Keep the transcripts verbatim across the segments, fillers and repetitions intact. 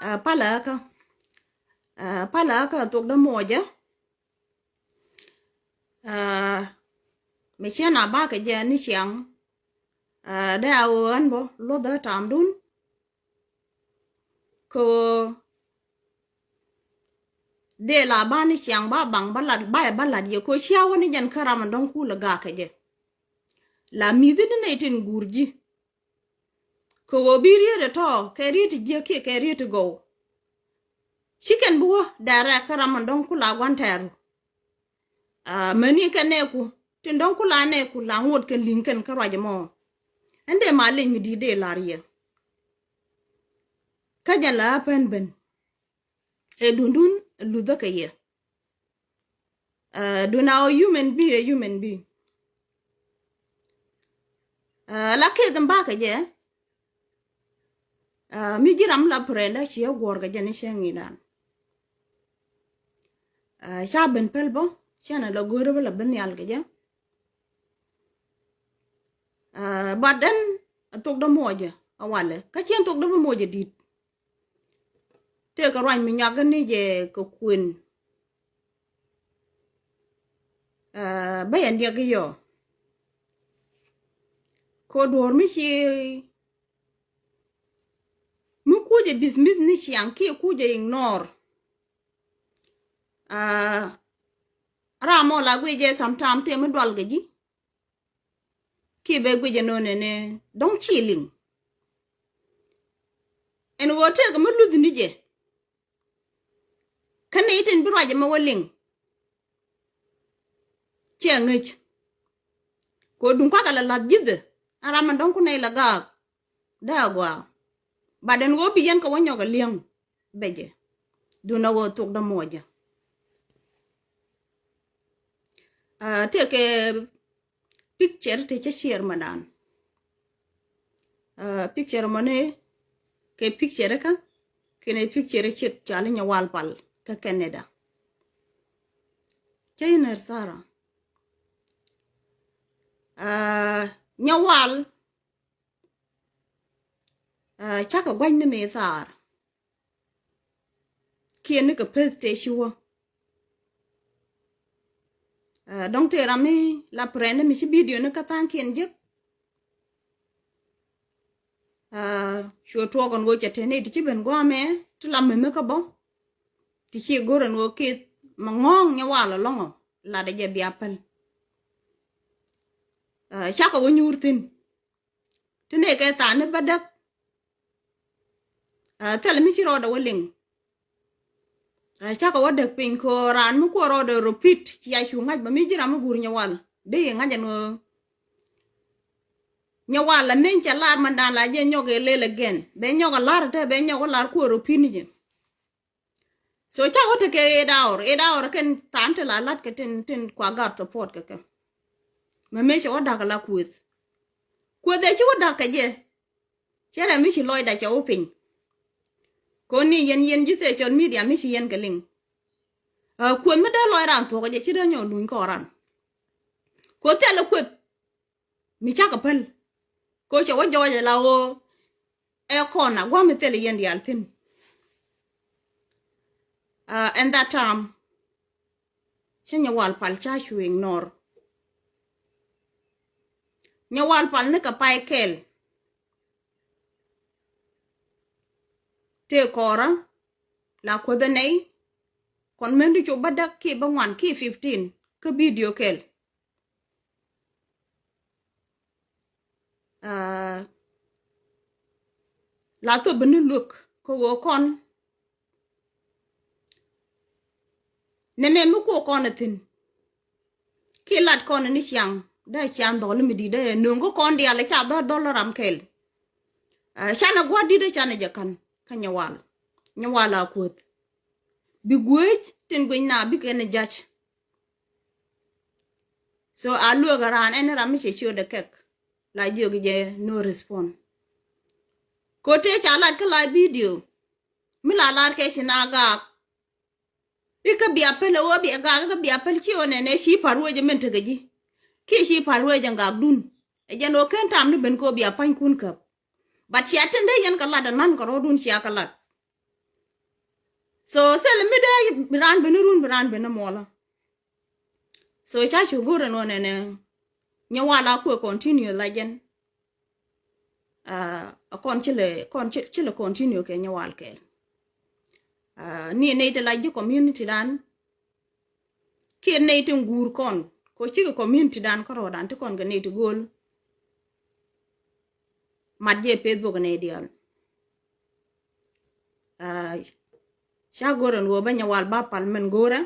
Aa, palä kä. Aa, palä kä thok dämuɔcä. Aa, mi ciɛ na bakɛ jɛ ni ciaŋ. Aa, dee a ɣöö ɛn bä luɔthä tamdun. Kɛ ɣöö dee la ba ni ciaŋ ba baŋ ba lat, ba yɛ ba lat yɛ kɛ ɣöö cia wä ni jɛn kä ram in dɔ̱ŋ kulɛ gak kɛ jɛ. La mi̱thi ni nɛy tin guur ji̱. Kɛ ɣöö bi riet ɛ tɔ̱ kɛ riet ti jiäk kiɛ kɛ riet ti gɔw. Ci kɛn bi wä dɛrɛ kä ram in dɔ̱ŋ kula gua̱n tɛɛru. Aa, mäni kɛn nɛɛku tin dɔ̱ŋ kula nɛɛku la ŋot kɛn li̱ŋ kɛn kä ruac ɛmɔ. Ɛn dee ma leny mi di̱i̱t dee lar yɛ. Kä jɛn la ɣä pɛn ben. Ɛ dundun luthä kɛ yɛ. Aa, dun a ɣä human being, ɛ human being. Aa, la keth in bakɛ jɛ. Aa, mi ji̱ ram la prɛndä ciɛ guɔ̱ɔ̱r kɛ jɛ ni cɛ ŋi̱i̱dan. Aa, ca ben päl bä cɛn a la go̱o̱rä bä la ben nhial kɛ jɛ. Aa, but then a thok dämuɔcä a walɛ kä ciɛn thok dämuɔcä di̱t. Tëëkɛ ruac mi nyuak ni jɛ kɛ kuën. Aa, bä yɛ niɛk i̱ yɔ. Ko duɔ̱ɔ̱r mi ci mi kucɛ dismiss ni ciaŋ kiɛ kucɛ ignore. Aa, ram mɔ la guic jɛ sometime tëë mi dual kɛ ji̱. Kiɛ bɛ guic jɛ nɔ nɛnɛ dɔ̱ŋ ci liŋ. Ɛn ɣöö tëëkɛ mi luth ni jɛ. Kä nɛy tin bi ruac ɛmɛ wä liŋ. Ciɛ ŋäc. Kɛ ɣöö duŋ kuakɛ la la̱th ji̱thɛ. Ɛn ram ɛn dɔ̱ŋ ku nɛy la gaak. Dee a gɔaa. But ɛn ɣöö bi yɛn kɛ wä nyɔk ɛ li̱eŋ bɛ jɛ. Duundɛ ɣöö thok dämuɔcä. Aa, tëëkɛ picture ti cä share mɛ dan. Aa, picture mɔni kɛ picture kä kɛnɛ picture ciek cɔali Nyawal Pal kä Canada. Cä inɛ Sara. Aa, Nyawal. Aa, cakɛ gua̱ny ni mëë thaar. Kiɛn ni kɛ peth tëë ci wä. Aa, dɔ̱ŋ tëë ram mi la prɛn ni mi ci video ni kä tha̱a̱ŋ kiɛn jek. Aa, cuɛ tuɔɔk ɛn ɣöö cɛ te ni ti ci ben gua̱a̱mɛ ti la meth ni kä bä. Ti ci go̱r ɛn ɣöö kith mɛ ŋɔ̱ɔ̱ŋ Nyawal ɛlɔ̱ŋɔ latdɛ jɛ bia päl. Aa, cakɛ wä nyuur thi̱n. Ti nɛy kɛ tha̱a̱ŋ ni bädäk. Aa, thilɛ mi ci rɔɔdɛ wä liŋ. Aa, cakɛ wä däk piny kɛ ɣöö raan mi kuɔ rɔɔdɛ repeat cia cu ŋa̱c bä mi ji̱ ram mi guur Nyawal. Dee i̱ ŋa̱c ɛn ɣöö Nyawal la meny cɛ lar mandan la jɛ nyɔk ɛ lel again. Bɛ nyɔk ɛ lar ɛ te bɛ nyɔk ɛ lar kuɔ repeat ni jɛ. So ca wä tekɛ eight hour, eight hour kɛn tha̱a̱ŋ ti la la̱t kɛ tin, tin kua gat support kɛ kɛ. Mɛ mëë cɛ wä da̱k la kuëth. Kuëth ɛ ci wä da̱k kɛ jɛ. Cɛ rɛ mi ci lɔcda cɛ wä piny. Koni yɛn, yɛn ji̱ social media mi ci yɛn kɛ liŋ. Aa, kuëth mi dee lɔc ran thuɔ̱k kɛ jɛ ci dee nyɔk luny kɔɔran. Kuëth thilɛ kuëth mi cakɛ päl. Ko cɛ wä jɔɔcɛ la ɣöö ɛ kɔn a gua̱a̱m mi thilɛ yɛn diaal thi̱n. Aa, ɛn that time cä Nyawal Pal ca cu ignore. Nyawal Pal ni kɛ pay kɛl. Tëë kɔɔrä la kuäthä nɛy. Kɔn mën ti cop bädäk kiɛ bäŋuan kiɛ fifteen kä video kɛl. Aa, la thop bi ni luek kä ɣöö kɔn nɛmɛ mi kuɔ kɔn ɛ thi̱n. Kiɛ lat kɔn ni ciaŋ dee ciaŋ dhɔl mi di̱t dee nöŋ kä kɔn diaal ca dhɔl dhɔl ram kɛl. Aa, canɛ gua̱a̱r di̱t dee canɛ jɛ ka̱n kä Nyawal. Nyawal a kuäth bi guec tin guec na bi kɛn jac. So a luek a raan ɛn ram mi cɛ ciötdɛ kɛk la jiök jɛ no respond. Ko tëë ca lat kä la video mi la lar kɛ ci na gaak. I̱ kä bia päl ɛ ɣöö bia gaak i̱ kä bia päl ci ɣöö nɛnɛ ci pa̱r wecɛ min tekɛ ji̱. Kiɛ ci pa̱r wecɛ gaakdun. Ɛ jɛn ɣöö ken tam ni ben kɛ ɣöö bia pa̱nykun käp. But cia tin dee yɛn kɛ lat ɛ na̱n kɛ rɔ̱dun cia kɛ lat. So thilɛ mi dee bi raan ben ni run, bi raan ben ni muɔlä. So ca cu go̱r ɛn ɣöö nɛnɛ Nyawal a kuɛ continue la jɛn. Ah, a kɔn ci lɛ, kɔn ci, ci lɛ continue kɛ Nyawal kɛɛl. Ah, ni nɛy ti la ji̱ community dan. Kiɛ nɛy ti ŋuur kɔn kɛ cikɛ community dan kärɔɔdan ti kɔn kɛ nɛy ti go̱o̱l. Mat jɛ Facebook nɛy diaal. Ah, ca go̱r ɛn ɣöö bä Nyawal ba pal mɛn go̱rɛ.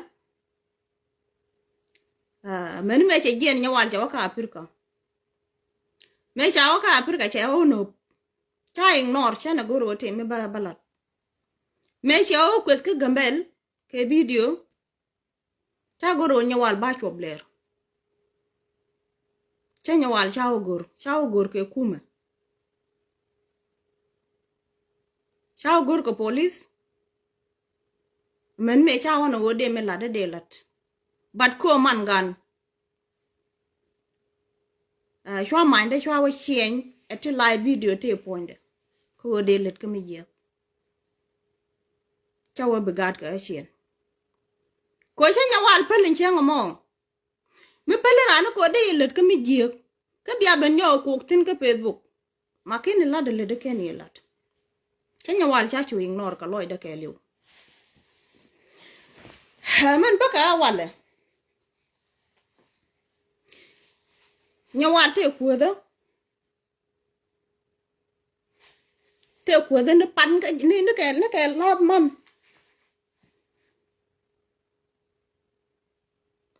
Ah, mɛn mɛ cɛ jiɛn Nyawal cɛ wä kä Africa. Mɛ ca wä kä Africa cɛ wä nop. Ca ignore cɛ nɛ go̱r ɣöö tëë mi ba, ba lat. Mɛ cɛ wä kueth kä Gambel kɛ video. Ca go̱r ɣöö Nyawal ba cuɔp lɛr. Cä Nyawal ca wä go̱r, ca wä go̱r kɛ kumɛ. Ca wä go̱r kɛ police. Mɛn mëë ca wä nɛ ɣöö dee mi lat dee lat. But kɛ ɣöö man gan. Ah, cua manydä cua wä ciɛny ɛ ti live video ti puɔ̱nydɛ. Kɛ ɣöö dee lät kä mi jiɛk. Ca wä bi gaat kɛ ɣä ciɛn. Kɛ ɣöö cä Nyawal päl in cäŋ ɛmɔ. Mi päl in raan kɛ ɣöö dee ilät kä mi jiɛk. Kä bia ben nyɔk kuk thi̱n kä Facebook. Ma kin ilat ilät ikɛn ilat. Cä Nyawal ca cu ignore kɛ lɔcdä kɛɛliw. Mɛn bäkɛ a walɛ. Nyawal tëë kuäthä. Tëë kuäthä ni pan kä, ni, ni kɛ, ni kɛ lɔɔth man.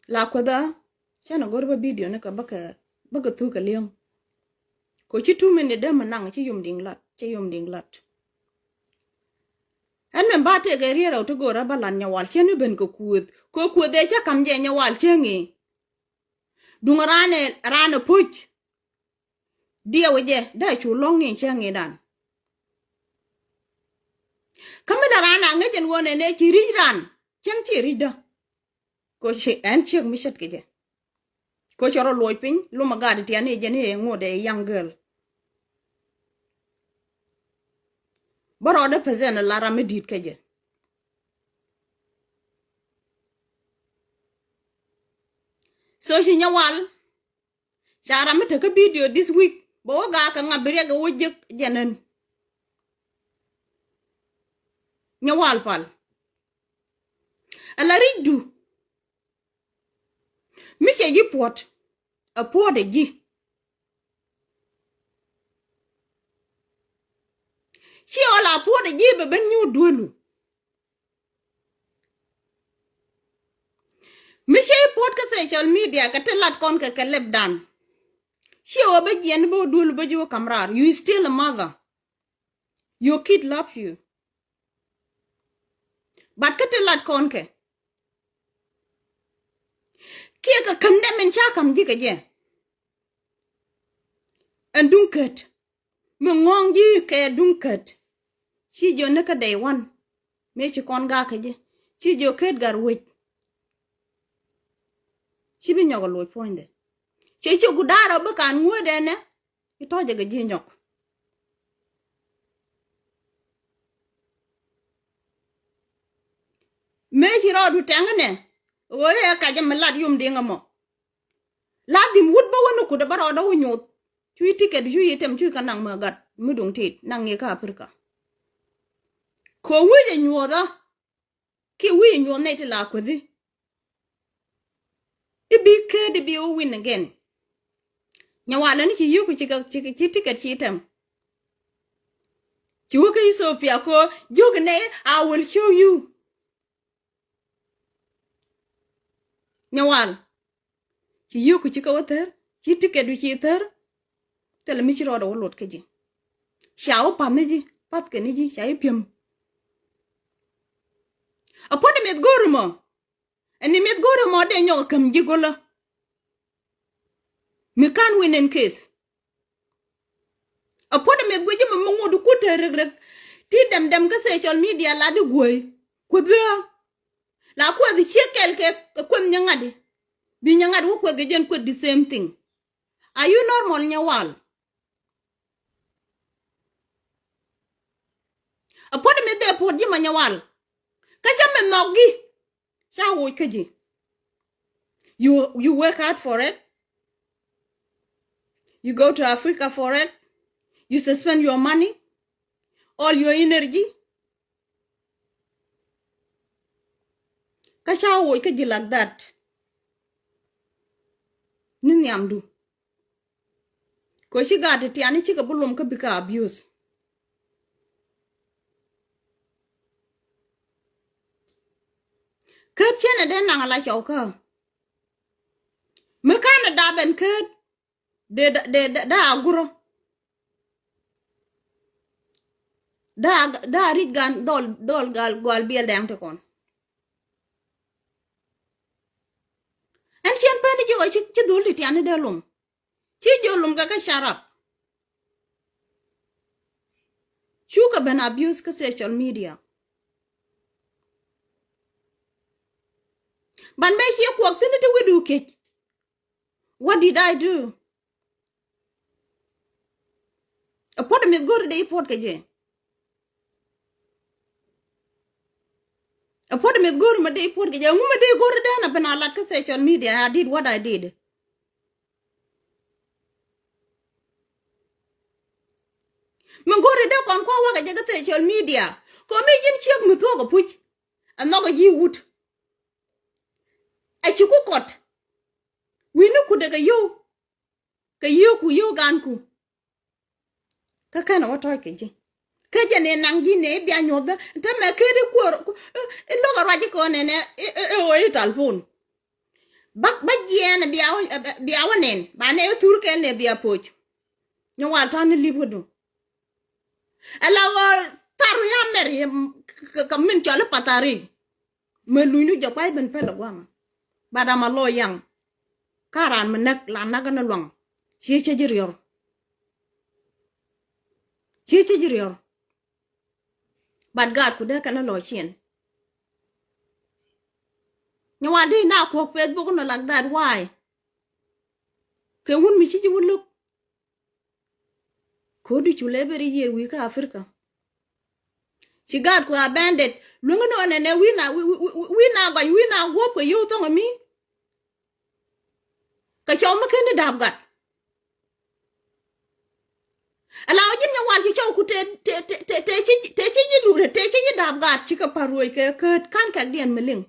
La kuäthä cä nɛ go̱r bä video ni kɛ bäkɛ, bäkɛ thuk kɛ li̱eŋ. Kɛ ci two minute dee mi naŋ ci yom diŋ lat, ci yom diŋ lat. Ɛn mɛn ba tëëkɛ riet rɛw ti go̱rä bä lan Nyawal cä ni ben kɛ kuëth. Kɛ kuëth ëë cä ka̱m jɛ Nyawal cä ŋi̱i̱. Duŋ raan ɛ, raan ɛ puc. Diɛw jɛ dee cu lɔ̱ŋ ni cä ŋi̱i̱dan. Kä mi dee raan a ŋäc ɛn ɣöö nɛnɛ ci ri̱c ran cäŋ ci ri̱cdä. Kɛ ci ɛn ciek mi ce̱tkɛ jɛ. Kɛ cɛ rɔ luɔc piny lumɛ gat tian ni jɛ ni ŋot ɛ young girl. Bä rɔɔdɛ pɛsɛn la ram mi di̱i̱t kä jɛ. So ci Nyawal ca ram mi tekä video this week bɛ wä gaak kɛ ŋa̱p bi riɛk kɛ wä jek jɛn ɛn. Nyawal pal. Ala ri̱cdu. Mi cɛ ji̱ puɔ̱t. Ɛ puɔ̱t ɛ ji̱. Ci ɣɔl a puɔ̱t ɛ ji̱ bɛ ben nyuur duelu. Mi cɛ ji̱ puɔ̱t kä social media kɛ ti lat kɔn kɛ kɛ lɛpdan. Ci ɣɔl bä jiɛn bä duelu bä ji̱ wä ka̱m raar. You still a mother. Your kid love you. But kä ti lat kɔn kɛ kiɛ kɛ käm dɛ min ca ka̱m ji̱ kɛ jɛ. Ɛn duŋ kät mi ŋɔ̱ɔ̱ŋ ji̱ kɛ duŋ kät. Ci jiɔ ni kä day one. Mëë ci kɔn gakä ji̱ ci jiɔ ket gat wec. Ci bi nyɔk a loc puɔ̱nydɛ. Cɛ ci gudaarä bi kan ŋuädɛ nɛ. Itɔ̱ jɛ kɛ ji̱ nyɔk. Mëë ci rɔɔdu tɛŋ nɛ ɣöö yɛ kacä mi lat yom diŋ ɛmɔ. Ladhim wut bä wä ni kut ɛ bä rɔɔdä wä nyuɔth. Cuc ticket cuc item cuc kɛ naŋ mi gat mi duŋ tit naŋ ŋi̱i̱ kä Aprika. Kɛ wi̱c ɛ nyuɔthä. Kiɛ wi̱i̱ nyuɔth nɛy ti la kuethi. I̱ bi ket i̱ bi wä win again. Nyawalä ni ci yio̱k ci kɛ ci kɛ ci ticket ci item. Ci wä kä Ethiopia ko jiök nɛy I will show you. Nyawal. Ci yio̱k ci kɛ wä thär ci ticket du ci thär. Thilɛ mi ci rɔɔdɛ wä luɔt kä ji̱. Ca wä path ni ji̱ path kɛ ni ji̱ ca i̱ pi̱em. A puɔ̱t imith go̱o̱r imɔ. Ɛn imith go̱o̱r imɔ dee nyɔk käm ji̱ go̱lä. Mi ka̱n win in case. A puɔ̱t imith guic imɔ mi ŋut kut te rek rek. Ti dɛm dɛm kä social media la di guey. Kueth bia. La kueth ciek kɛl kɛ kueth nyaŋadi. Bi nyaŋadi wä kueth kɛ jɛn kueth the same thing. Are you normal Nyawal? A puɔ̱t mi dhɛ puɔ̱t ji̱ ma Nyawal. Kä cä mi nhɔk gi. Ca woc kä ji̱. You, you work hard for it. You go to Africa for it. You spend your money, all your energy. Kä ca woc kä ji̱ like that. Ni nhiamdu. Kɛ ci gaat ti tiani cikɛ bi lom kä bikɛ abuse. Ket ciɛn ɛ dee naŋ ala cɔw kä. Mi kan ɛ dap ɛn ket. De, de, de, de agurɔ. Da, da ric gan dhɔl, dhɔl gal, gual biɛl dɛŋ ti kɔn. Ɛn ciɛn pɛn jiök ci, ci dhul ti tiani dee lom. Ci jiök lom kɛ kɛ carap. Cukɛ ben abuse kä social media. Ban bɛ ciɛ kuɔk thin ti wi̱du kiec. What did I do? Ɛ puɔt mith go̱ri dee ipuɔt kɛ jɛ. Ɛ puɔt mith go̱ri ma dee ipuɔt kɛ jɛ. Ŋu ma dee go̱ri dee na ben a lat kä social media. I did what I did. Mi go̱ri dee kɔn kua wakɛ jɛ kä social media. Kɔ mi ji̱n ciek mi thuɔk ɛ puc. Ɛ nhɔk ɛ ji̱ wut. Ɛ ci ku kɔt. Wi̱ni ku dee kɛ yio̱w. Kɛ yio̱w ku yio̱w gan ku. Kä kɛn wä tɔ̱ɔ̱c kɛ ji̱. Kä jɛ ni naŋ ji̱ ni bia nyuɔth. Te mɛ ket i̱ kuɔr i̱ lo̱k a ruac ikɔn nɛnɛ i̱ ɣöö i̱ talpon. Bä bä jiɛɛn bia wä bia wä nɛn ba nɛ i̱ thur kɛn nɛ bia poc. Nyɛ wal ta̱a̱n ni lip kädu. Ɛ la ɣöö thar ya mɛr kɛ min cɔl i̱ pathari. Mɛ lunydu jɛ kuay ben pɛl ɛ gua̱a̱ŋ. But I'm a loyal. Ka raan mi näk la näk ni luaŋ. Ciɛ cä ji̱ riɔr. Ciɛ cä ji̱ riɔr. But gaat ku dee kɛn ni lɔ ciɛn. Nyɛ wal di na kuɔk Facebook ni like that, why? Kɛ wun mi ci ji̱ wä lo̱k. Ko̱du cu lɛ beri yiër wi̱i̱ kä Africa. Ci gaat ku abandoned. Luäŋä ni ɣän ɛnɛ wi̱i̱ na wi̱i̱ na gɔny wi̱i̱ na guɔ̱p kɛ yio̱w thɔŋ ɛmi. Kɛ cɔw mi ken ni da̱a̱p gat. Ala wä ji̱n nyɛ wal ci cɔw ku te te te te ci te ci ji̱ duut te ci ji̱ da̱a̱p gat ci kɛ pa̱r ruɔ̱c kɛ käät ka̱n kɛk diɛn mi liŋ.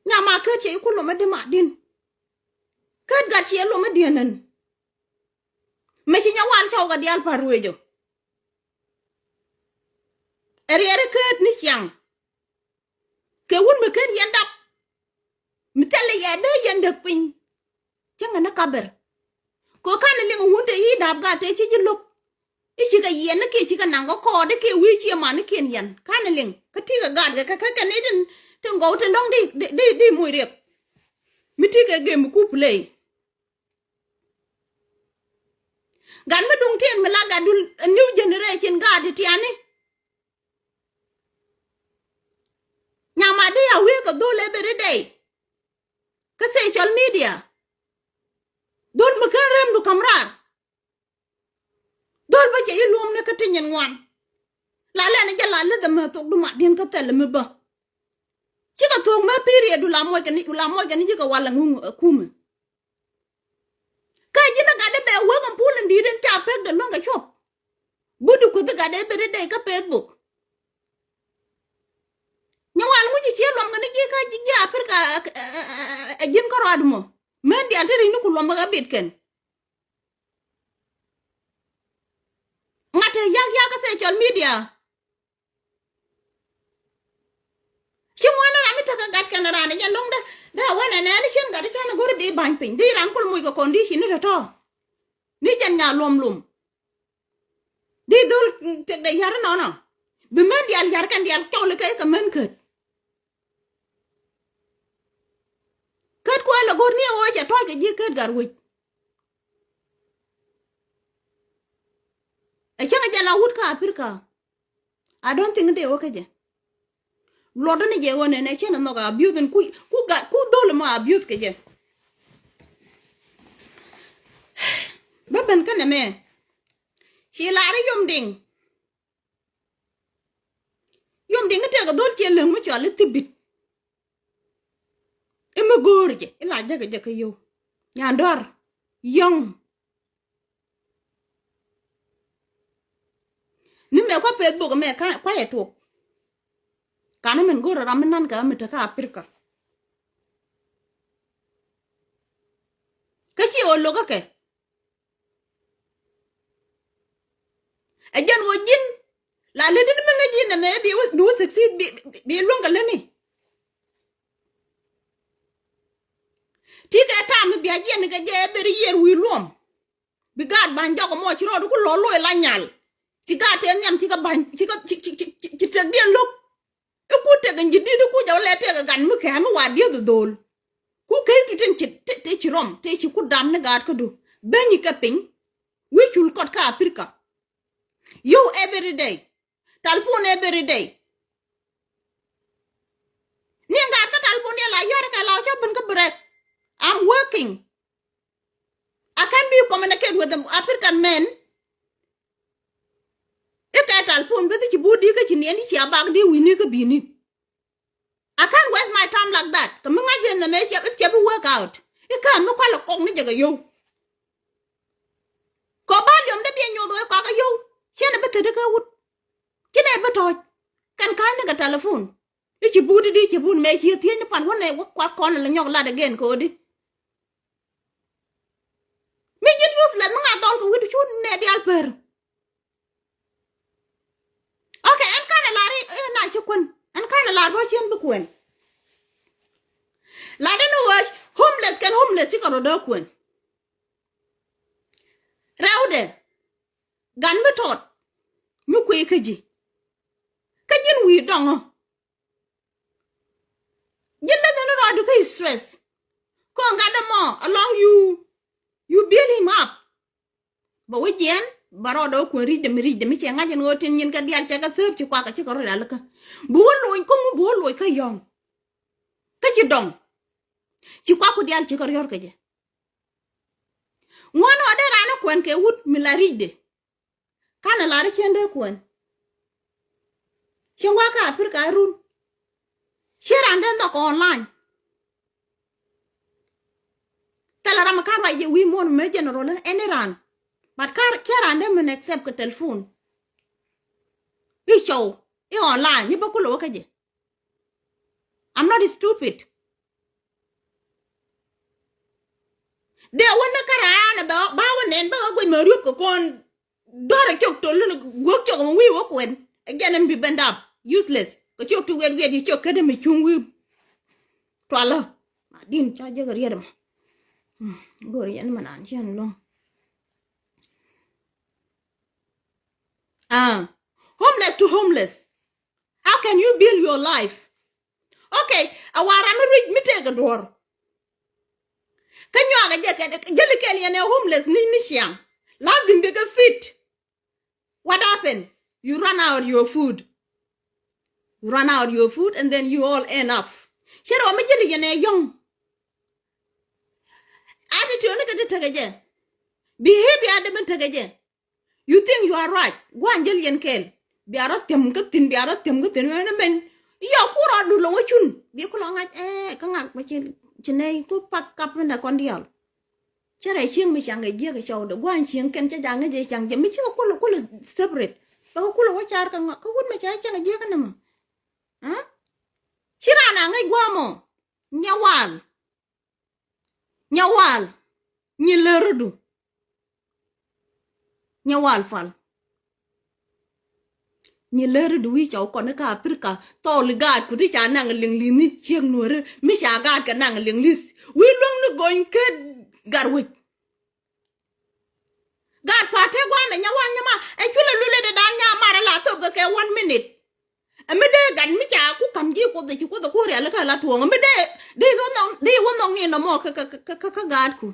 Nyama käät ci iku lomä di mat din. Käät gat ciɛ lomä diɛn ɛn. Mɛ ci nyɛ wal cɔw kɛ diaal pa̱r ruëëcä. Ɛ riɛri käät ni ciaŋ. Kɛ wun mi ken yɛn dap. Mi thilɛ yɛ dee yɛn däk piny. Cä ŋɛ ni kaber. Kɛ ɣöö ka̱n liŋ wun te yi dap gaat te ci ji̱ lo̱k. I̱ cikɛ yiɛn ni kiɛ cikɛ naŋ kä kɔɔt i̱ kiɛ wi̱i̱ ciɛ man i̱ kiɛn yɛn ka̱n liŋ kä ti̱i̱ kɛ gaat kɛ kɛ kɛ kɛ ni tin tin gɔw tin dɔ̱ŋ di di di moc riɛk. Mi ti̱i̱ kɛ gem mi ku play. Gat mi duŋ tin mi la gat dul a new generation gat ti tiani. Nyama di a wek a dhol every day. Kä social media. Dhol mi ken rem du kam rar. Dhol ba cɛ yi luom ni kä ti nyin ŋuan. La lɛn jɛ la leth a mɛ thok du mat din kä thɛl mi bä. Cikɛ thok mɛ period du la muɔc kɛ ni la muɔc kɛ ni jikɛ wal a ŋuŋ a kumɛ. Kä ji̱n a gatdɛ bɛ wek in pul in di̱i̱t in ca pek de luäŋ kɛ cuɔp. But du kueth gatdɛ every day kä Facebook. Nyɛ wal ŋuci cie luɔm kɛ ni ji̱ kä ji̱ Africa. Ɛ ji̱n kä ruat mɔ män dial ti ri̱c ni ku luɔm kɛ bit kɛn. Ŋa̱t te yak yak kä social media. Ci ŋuan ram mi tekɛ gat kɛn ran jɛ loŋ dɛ dɛ wä nɛ nɛ ni cien gat cän go̱ri bi ba̱ny piny di ran kul muc kɛ condition ni tɔ̱tɔ̱. Ni jɛn nya luɔm luɔm. Di dhol tek dɛ yar nɔnɔ bi män dial yar kɛn dial cɔl kɛ kɛ män kät. Kät kuɛ lɛ go̱r ni ɣöö cɛ tɔ̱ɔ̱c kɛ ji̱ kät gat wec. Ɛ cäŋ jɛ la wut kä Africa. I don't think dee wä kä jɛ. Luɔt ni jɛ wä nɛnɛ cɛn a nhɔk a abuse in ku ku gat ku dhol ma abuse kɛ jɛ. Bä ben kä nɛmɛ ci lar i̱ yom diŋ. Yom diŋ itek a dhol ciɛ leŋ mi cɔal i thibit. I mi go̱o̱r jɛ i la jäkä jäkä yio̱w. Nyan dɔr yɔ̱ŋ. Ni mɛ kua Facebook mɛ kuayɛ tuɔk. Kanɛ mɛn go̱o̱r ram mi nan kɛ mi te kä Africa. Kä ci ɣöö lokä kɛ. Ɛ jɛn ɣöö ji̱n la lät in mi ŋäc ji̱n ɛmɛ bi wä succeed bi luäŋ kɛ lätni. Ti kɛ tam mi bia jiɛn kɛ jɛ ber yiër wi̱i̱ luɔm. Bi gaat ba̱ny jɔk ɛmɔ ci rɔɔdu ku lɔ lo̱c la nyal. Ci gaat tëë nhiam ci kɛ ba̱ny ci kɛ ci ci ci ci tëk diɛn lo̱k. Iku tek in ji̱ di̱t iku jɛ wä lɛ tek ɛ gat mi kɛ̈ɛ̈ mi wa dieth ɛ dho̱o̱l. Ku key ti tin ci ti ci rɔm ti ci ku dam ni gaat kädu. Benyi kɛ piny. Wi̱i̱ cul kɔt kä Africa. Yio̱w every day. Talpon every day. Ni gaat kä talpon ni la yɔr kɛ la cä ben kä break. I'm working. I can't be communicate with the African men. Ikɛ talpon bi thi ci budi kä ci niɛn ci a bak di wi̱ni kä bini. I can't waste my time like that. Kɛ mi ŋa̱c jɛ nɛmɛ cɛ bi work out. Ikɛ mi kual kɔk ni jɛ kɛ yow. Kɔ ba liɔm dee bi nyoth wee kɔk a yow. Cɛn bi thädi kä wut. Ci nɛ bi tɔc. Kɛn ka̱ny ni kɛ talpon. I̱ ci buut i̱di ci buut mɛ ci thiec ni pan wänɛ wä kuak kɔn lɛ nyɔk lat again ko̱di. Mi ji̱n useless mi ŋa̱ dhɔl kɛ wi̱cdu cu nɛ diaal per. Okay, ɛn kanɛ lar i̱ na ci kuän ɛn kanɛ lar bä cien bi kuɛn. Lat ɛn ɣöö homeless kɛn homeless ci kɛ rɔ dee kuɛn. Rɛwdɛ gan mi tɔt mi kuëë kä ji̱ kä ji̱n wi̱i̱ dɔŋɔ. Ji̱n läthɛ ni rɔɔdu kä stress. Kɔn gat dämɔ along you, you build him up. Bɛ wä jiɛn bɛ rɔɔdɛ wä kuɛn ri̱cdɛ mi ri̱cdɛ mi cɛ ŋa̱c ɛn ɣöö tin nyin kɛ diaal cɛ kɛ thääp ci kuakä ci kɛ rɔ rialikä. Bi wä loc kä ŋu bi wä loc kä yɔ̱ŋ. Kä ci dɔŋ ci kuaku diaal ci kɛ riɔ̱r kɛ jɛ. Ŋuɔ̱n ɣɔ̱ dee raan ɛ kuɛn kɛ wut mi la ri̱cdɛ. Kanɛ lar i̱ cien dee kuɛn. Cien wakä Africa irun. Ci raan dee nhɔk online. Thilɛ ram mi ka̱n ruac jɛ wi̱i̱ muɔ̱n mëë general any raan. But ka̱n cien raan dee min accept kɛ telephone. I̱ cɔw i̱ online i̱ bä kulɛ wä kä jɛ. I'm not stupid. Dee wä ni kä raan bɛ ba wä nɛn bä wä guic mɛ riöp kɛ kɔn. Dɔrɛ cok tol ni guäk cok mɛ wi̱i̱ wä kuɛn. Ɛ jɛn ɛn bi bɛn dap useless kɛ cok ti wiɛt wiɛt yi cok kädɛ mɛ cuŋ wi̱i̱. Tualä ma din ca jek riet mɔ. Go̱r yɛn mɛ nan cɛn luŋ. Ah, homeless to homeless. How can you build your life? Okay, a wa ram mi ruic mi tëëk a duɔ̱ɔ̱r. Kä nyuak a jɛ kɛn jäli kɛn yɛn ɛ homeless ni ni ciaŋ. Lazim bi kɛ fit. What happened? You run out your food. You run out your food and then you all end up. Cɛ rɔ mi jäli yɛn ɛ yɔ̱ŋ. Attitude ni kɛ ti tekɛ jɛ. Behavior de mi tekɛ jɛ. You think you are right. Gua̱n jäl yɛn kɛɛl. Bia rɔ thiäm kä thi̱n, bia rɔ thiäm kä thi̱n. Ɣän mɛn. Yɔ kur rɔ dul lɔ wä cun. Bi kulɔ ŋa̱c ɛɛ kä ŋa̱c bä ci ci nɛy ku pak kap mi nɛ kɔn diaal. Cä rɛy cieŋ mi caŋ kɛ jiäk kɛ cɔwdɛ gua̱n cieŋ kɛn cä jaŋ ŋäc ɛ caŋ jɛ mi cikɛ kulɔ kulɔ separate. Bä kä kulɔ wä car kɛ ŋa̱c kä wut mi ca cieŋ kɛ jiäk kɛ nɛmɔ. Ci raan a ŋäc gua̱a̱mɔ. Nyɛ wal. Nyɛ wal nyi lärdu. Nyɛ wal pal. Nyi lärdu wi̱i̱ cɔw kɔn kä Aprika thɔɔli gaat ku ti ca naŋ liŋ li̱th ni ciek nuɔ̱ri mi ca gaat kɛ naŋ liŋ li̱th wi̱i̱ luäŋ ni gony ket gat wec. Gaat pa̱a̱t te gua̱a̱mɛ nyɛ wal nyɛ ma ɛ culɛ lulɛ dee dan nya marɛ la thop kɛ kɛ one minute. Ɛ mi dee gat mi ca ku ka̱m ji̱ kuoth ci kuoth ku rialikä la tuɔ̱ɔ̱ŋ ɛ mi dee dee wä nhɔŋ dee wä nhɔŋ ni nɔmɔ kä kä kä kä gaatku.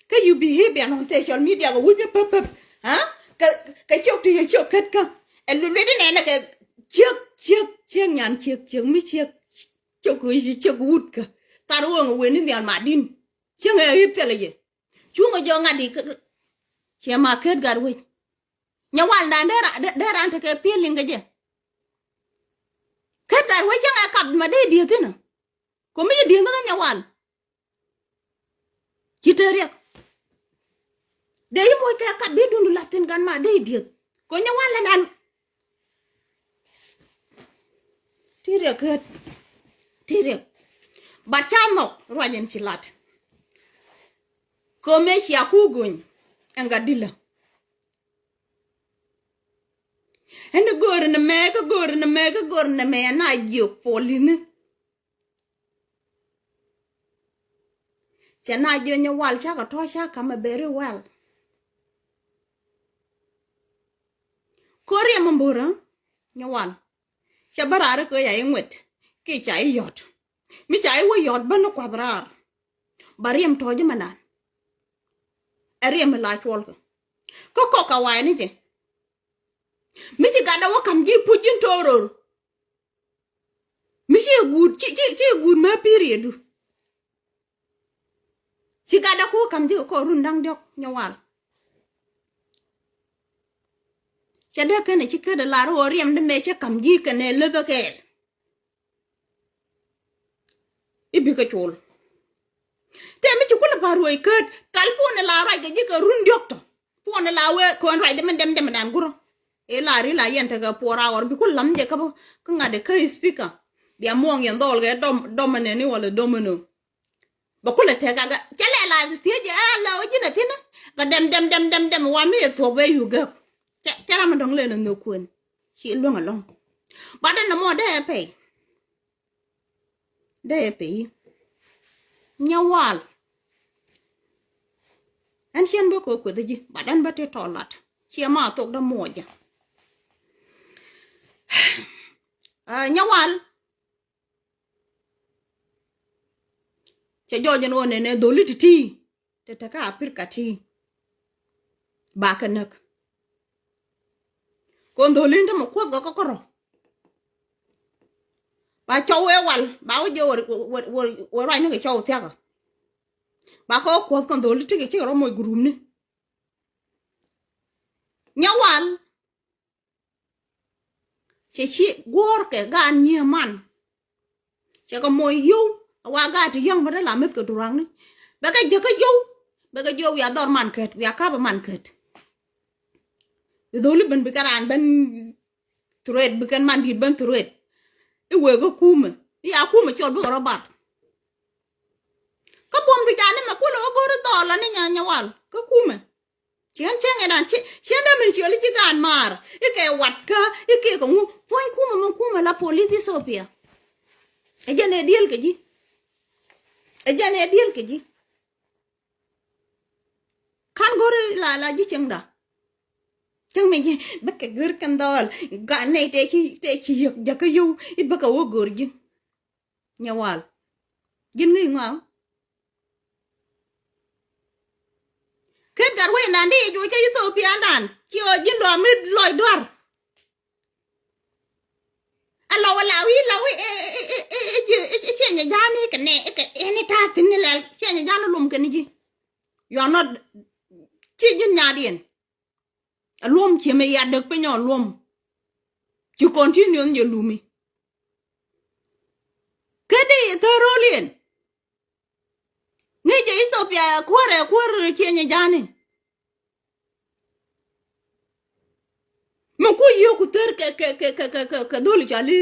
Kä you behavior on social media kɛ wi̱c mi päp päp. Ha? Kɛ kɛ ciök ti yɛ ciök kät kä ɛ lulit inɛnɛ kɛ ciök ciök ciök nyan ciök ciök mi ciök ciök wi̱c ciök wut kä. Thar ɣööŋ ɛ wen ni nhial madin. Cieŋ ɛ ɣip thilɛ yɛ. Cuŋ ɛ jɔk ŋa̱t i̱ ciɛ ma ket gat wec. Nyɛ waldan dee ran tekɛ pi̱el liŋ kɛ jɛ. Ket gat wec cäŋ ɛ kap ma dee dieth thin ɛ. Komi ci dieth ni kä Nyawal. Ci te riɛk. Dee yi moc kɛ kap bi dundu lath thin gan ma dee dieth. Ko Nyawal lɛ nan. Ti riɛk ket. Ti riɛk. Bat ca nhɔk ruac in ci lat. Komi cia ku guny. Ɛn gat dilä. Ɛn go̱o̱r ni mɛ kä go̱o̱r ni mɛ kä go̱o̱r ni mɛ na jiök polini. Cɛ na jiök Nyawal cakɛ tɔ̱ ca kamɛ very well. Ko̱r yɛ mɛ mborä Nyawal. Cɛ bä raar kɛ ya iŋuet kiɛ ca iyɔt. Mi ca iwä yɔt bä ni kuath raar. Ba riɛm tɔ̱ ji̱ mɛ nan. Ɛ riɛm mi la cuɔlkɛ. Kä kɔk ka wa̱i̱ ni jɛ. Mi ci gatdä wä ka̱m ji̱ puc ji̱n to̱ro̱r. Mi ci guut ci ci ci guut mä period du. Ci gatdä ku ka̱m ji̱ kɛ kɔr run da̱ŋ diɔ̱k Nyawal. Cɛ dee kɛn ci kädɛ lar ɣöö riɛm di mɛ cɛ ka̱m ji̱ kɛn ɛ läthä kɛɛl. I̱ bikɛ col. Tëë mi ci kulɛ pa̱a̱r ruɔ̱c käät tal puɔ̱n ila ruac kɛ ji̱ kɛ run diɔ̱k tɔ. Puɔ̱n ila wee kɔn ruac dämɛ däm dämɛ dan gurä. Ila ri la yɛn tekɛ puɔ̱r a ɣɔr bi kul lam jɛ kä bä kä ŋa̱t ɛ kä ispika. Bia muɔ̱ɔ̱ŋ yɛn dhɔl kɛ dɔm dɔmɛ nɛni walɛ dɔmɛ nɔ. Bɛ kulɛ tekɛ gɛ cɛ lɛ la thiec ɛ la wä ji̱n ɛ thi̱n. Kɛ däm däm däm däm däm wa mi ɛ thuɔ̱k bɛ yu gäk. Cɛ cɛ ram mi dɔ̱ŋ lɛ nɛ nhök kuën. Ci luäŋ ɛlɔ̱ŋ. Bat däm nɛ mɔ dee ɛ pɛy. Dee pey Nyawal. Ɛn ciɛn bä kɛ kueth ji̱ bat ɛn bä ti tɔɔlat ciɛ ma thok dä muɔcä. Nyawal. Cɛ jɔɔc ɛn ɣöö nɛnɛ dholi ti̱ti̱. Te tekä Aprika ti ba kɛ näk. Kon dholin te mɛ kuoth kɛ kɔkɔrɔ. Ba cɔw wee wal ba wä jɛ wä wä wä ruacni kɛ cɔw thiakä. Ba kɛ wä kuoth kɔn dholin ti kɛ cikɛ rɔ moc gurumni. Nyawal. Cɛ ci guɔ̱ɔ̱rkɛ gaat nyiee man. Cɛ kɛ moc yio̱w a wa gaat ti yäŋ bä dee la meth kɛ durakni. Bɛ kɛ jäkä yio̱w bɛ kɛ jiök wiaa dhɔr man kät wiaa ka̱pä man kät. Bi dholi ben bi kɛ raan ben threat bi kɛn man di̱i̱t ben threat. I̱ wëë kä kumɛ i̱ a kumɛ cɔl bikɛ rɔ bat. Kä buɔm du jani mɛ kulɛ wä go̱ri dhɔɔlɔ ni Nyawal kä kumɛ. Ciɛn cäŋ ɛ dan ciɛn dee min ciöli ji̱ gaan maar i̱ kɛ watkä i̱ kɛ kɛ ŋu puɔ̱ny kumɛ min kumɛ la police Ethiopia. Ɛ jɛn ɛ diël kɛ ji̱. Ɛ jɛn ɛ diël kɛ ji̱. Kan go̱ri la la ji̱ cäŋda. Cäŋ mi ji̱ bäkɛ gör kɛn dhɔɔl. Ga nɛy tɛ ci tɛ ci yök jakä yio̱w i̱ bäkɛ wä go̱r ji̱. Nyawal. Ji̱n ŋäc ŋɔak. Ket gat wec nan di juɔc kä Ethiopia nan ci ɣöö ji̱n luaak mi lɔc duar. Ɛ lɔ wä la wi̱i̱ la wi̱i̱ ɛ ɛ ɛ ɛ ɛ ciɛ nyɛ ja̱a̱n ni kɛ nɛ ɛ kɛ ɛ ni ta̱a̱ thi̱n ni lɛl ciɛ nyɛ ja̱a̱n ni lum kɛ ni ji̱. You are not ci ji̱n nyaatdiɛn. A luɔm ciɛ mi yat däk piny ɔ luɔm. Ci continue ni jɛ lumi. Kä di thäär ro̱l yɛn. Ŋäc jɛ Ethiopia kuäär ɛ kuäär ciɛ nyɛ ja̱a̱ni. Mi ku yiëë ku thäär kɛ kɛ kɛ kɛ kɛ kɛ dholi cɔal i̱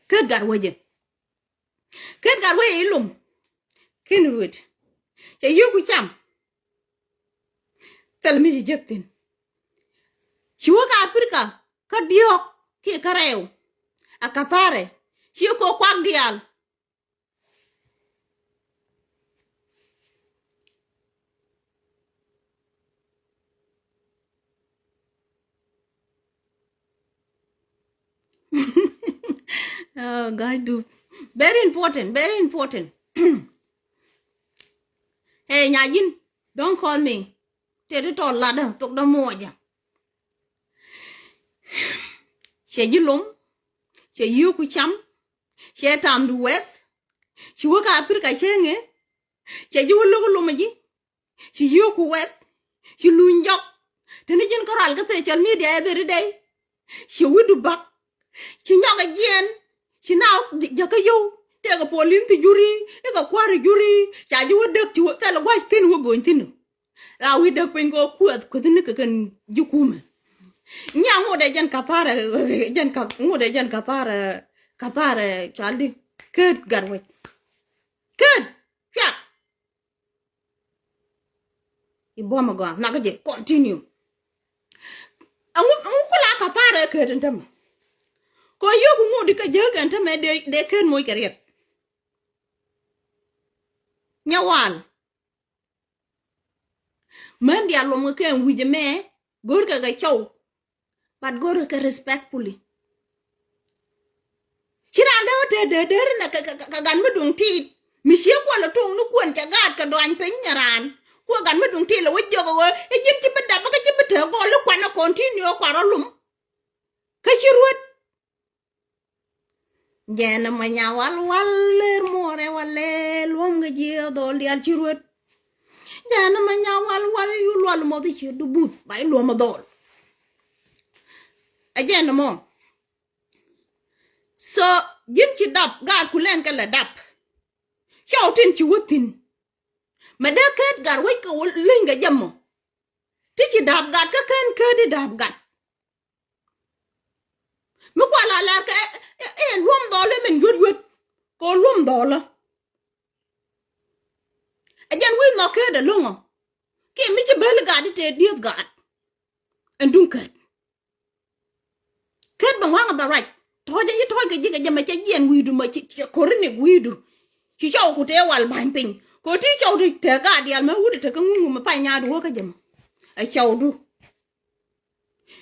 ket gat wecɛ. Ket gat wecɛ i̱ lum. Kin ruet cɛ yiëë ku cam. Thil mi ci jek thi̱n. Ci wä ka Aprika kä diɔ̱ɔ̱k kiɛ kä rɛw. A kathare ci ko kuak diaal. Oh, guy du. Very important, very important. Hey, Nyajin, don't call me. Tëë ti tɔl latdä thokdä muɔcä. Cɛ ji̱ lom, cɛ yio̱o̱ku cam, cɛ tamdu wɛth, ci wä ka Aprika cɛ ŋe, cɛ ji̱ wä lo̱k lomä ji̱, ci yio̱o̱ku wɛth, ci luny jɔk. Teni ji̱n kä ral kä social media every day. Ci wi̱du bak, Ci nyɔk a jiɛn. Ci na jäkä yio̱w. Tëëkɛ puɔl in thi juri. Ikɛ kua̱r juri. Ca ji̱ wä däk ci wä thɛl gua̱c ken wä go̱ny thi̱n. La wi̱i̱ däk piny kɛ kuäth kuäth ni kɛ kɛn ji̱ kumɛ. Nya ŋot ɛ jɛn kathar ɛ jɛn kath ŋot ɛ jɛn kathar ɛ kathar ɛ cual di. Ket gat wec. Ket. Piak. I̱ buɔ̱m ɛ gɔaa nak jɛ continue. Ɛŋu ɛŋu kula kathar ɛ ket ɛn tämɛ. Kɔ yio̱k ŋot di kɛ jek ɛn tämɛ dee dee ket moc kɛ riɛth. Nyɛ wal. Män diaal luɔm kɛ kɛ wi̱c ɛmɛ go̱rkɛ kɛ cɔw. But go̱rkɛ kɛ respectfully. Ci raan dee wä te dee dee rinɛ kɛ kɛ kɛ gan mi duŋ tiit. Mi cie kuɔl ɛ tuŋ ni kuɔn cɛ gaat kɛ duany piny nyɛ raan. Kuɔ gan mi duŋ tiit lɛ wä jiök ɛ ɣöö i̱ ji̱n ci bi dap bä kä ci bi te gɔl i̱ kuanɛ continue kuarɔ lum. Kä ci ruet. Jɛn ɛmɔ nya wal wal ler muɔrɛ wal lɛ luɔm kɛ jiɛ dhɔl dial ci ruet. Jɛn ɛmɔ nya wal wal yu lual mɔth i̱ ci du buth ba i̱ luɔm ɛ dhɔl. Ɛ jɛn ɛmɔ. So ji̱n ci dap gaat ku lɛn kɛ lɛ dap. Cɔw tin ci wä thi̱n. Mɛ dee ket gat wec kɛ wä leny kɛ jɛ mɔ. Ti ci dap gat kä ken ket i̱ dap gat. Mi kual a lɛr kɛ ɛ luɔm dhɔl ɛ min yuet yuet. Kɛ luɔm dhɔl ɛ. Ɛ jɛn wi̱i̱ nhɔk ket ɛ lo̱ŋɔ. Kiɛ mi ci bel gat i̱ tëë dieth gat. Ɛn duŋ ket. Ket bɛ ŋua̱ŋ ɛ bɛ ruac tɔ̱ɔ̱c ɛ yi tɔ̱ɔ̱c kɛ ji̱ kɛ jɛ mɛ cɛ jiɛn wi̱i̱du mɛ ci ko̱ri ni wi̱i̱du. Ci cɔw ku tëë wal ba̱ny piny kɛ ti cɔw ti tëë gat diaal mɛ wut ɛ tekä ŋuŋu mɛ pay nyaadu wä kä jɛ mɛ. Ɛ cɔwdu.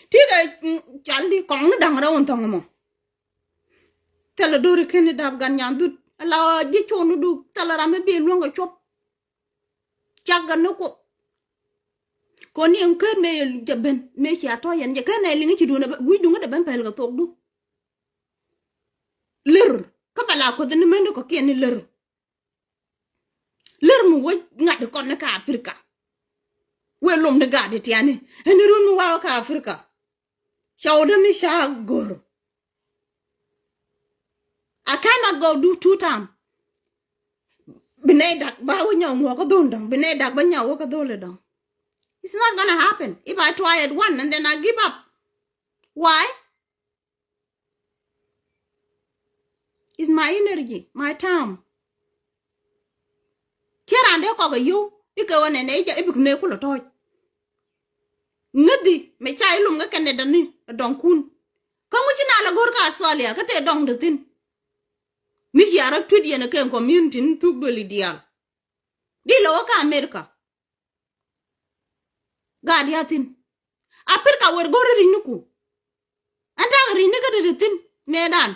Ti kɛ cal di kɔŋ ni da̱ŋ rɛw in thɔŋ mɔ. Thilɛ do̱ri ken ni dap gan nyan dhut ala ji̱ cuɔ̱n ni du thilɛ ram mi bi luäŋ kɛ cuɔp. Cak gan ni kuoth. Kɔn ni ɛn ket mëë jɛ ben mëë cia tɔ̱ yɛn jɛ ken ɛ liŋ ci duun wi̱c duŋ dɛ ben pɛl kɛ thok du. Ler kä bɛ la kuoth ni meni kɔ kiɛn ni ler. Ler mi wec ŋa̱t kɔn ni ka Africa. Wee lom ni gaat ti tiani ɛn run mi waw ka Africa. Cɔwdä mi ca go̱r. I cannot go do two time. Bi nɛy dak ba wä nyɔk ŋuɔk kä dhol dɔ̱ŋ bi nɛy dak ba nyɔk wä kä dhol dɔ̱ŋ. It's not gonna happen if I try it one and then I give up. Why? Is my energy, my time. Ciɛ raan dee kɔk a yio̱w ikɛ wä nɛnɛ i̱ bik nɛ kulɛ tɔ̱ɔ̱c. Ŋäthi mɛ ca ilum kä kɛn ɛ dɔ̱ni ɛ dɔ̱ŋkun. Kä ŋuci na lɛ go̱r kä Australia kä tëë dɔ̱ŋ dee thi̱n. Mi cia rɔ tui̱t yɛn ɛ kɛn community ni thuk duëli diaal. Di lɛ wä kä America. Gaat ya thi̱n. Apirka wer go̱ri ri̱cniku. Ɛn takɛ ri̱cni kä ti ti thi̱n mëëdan.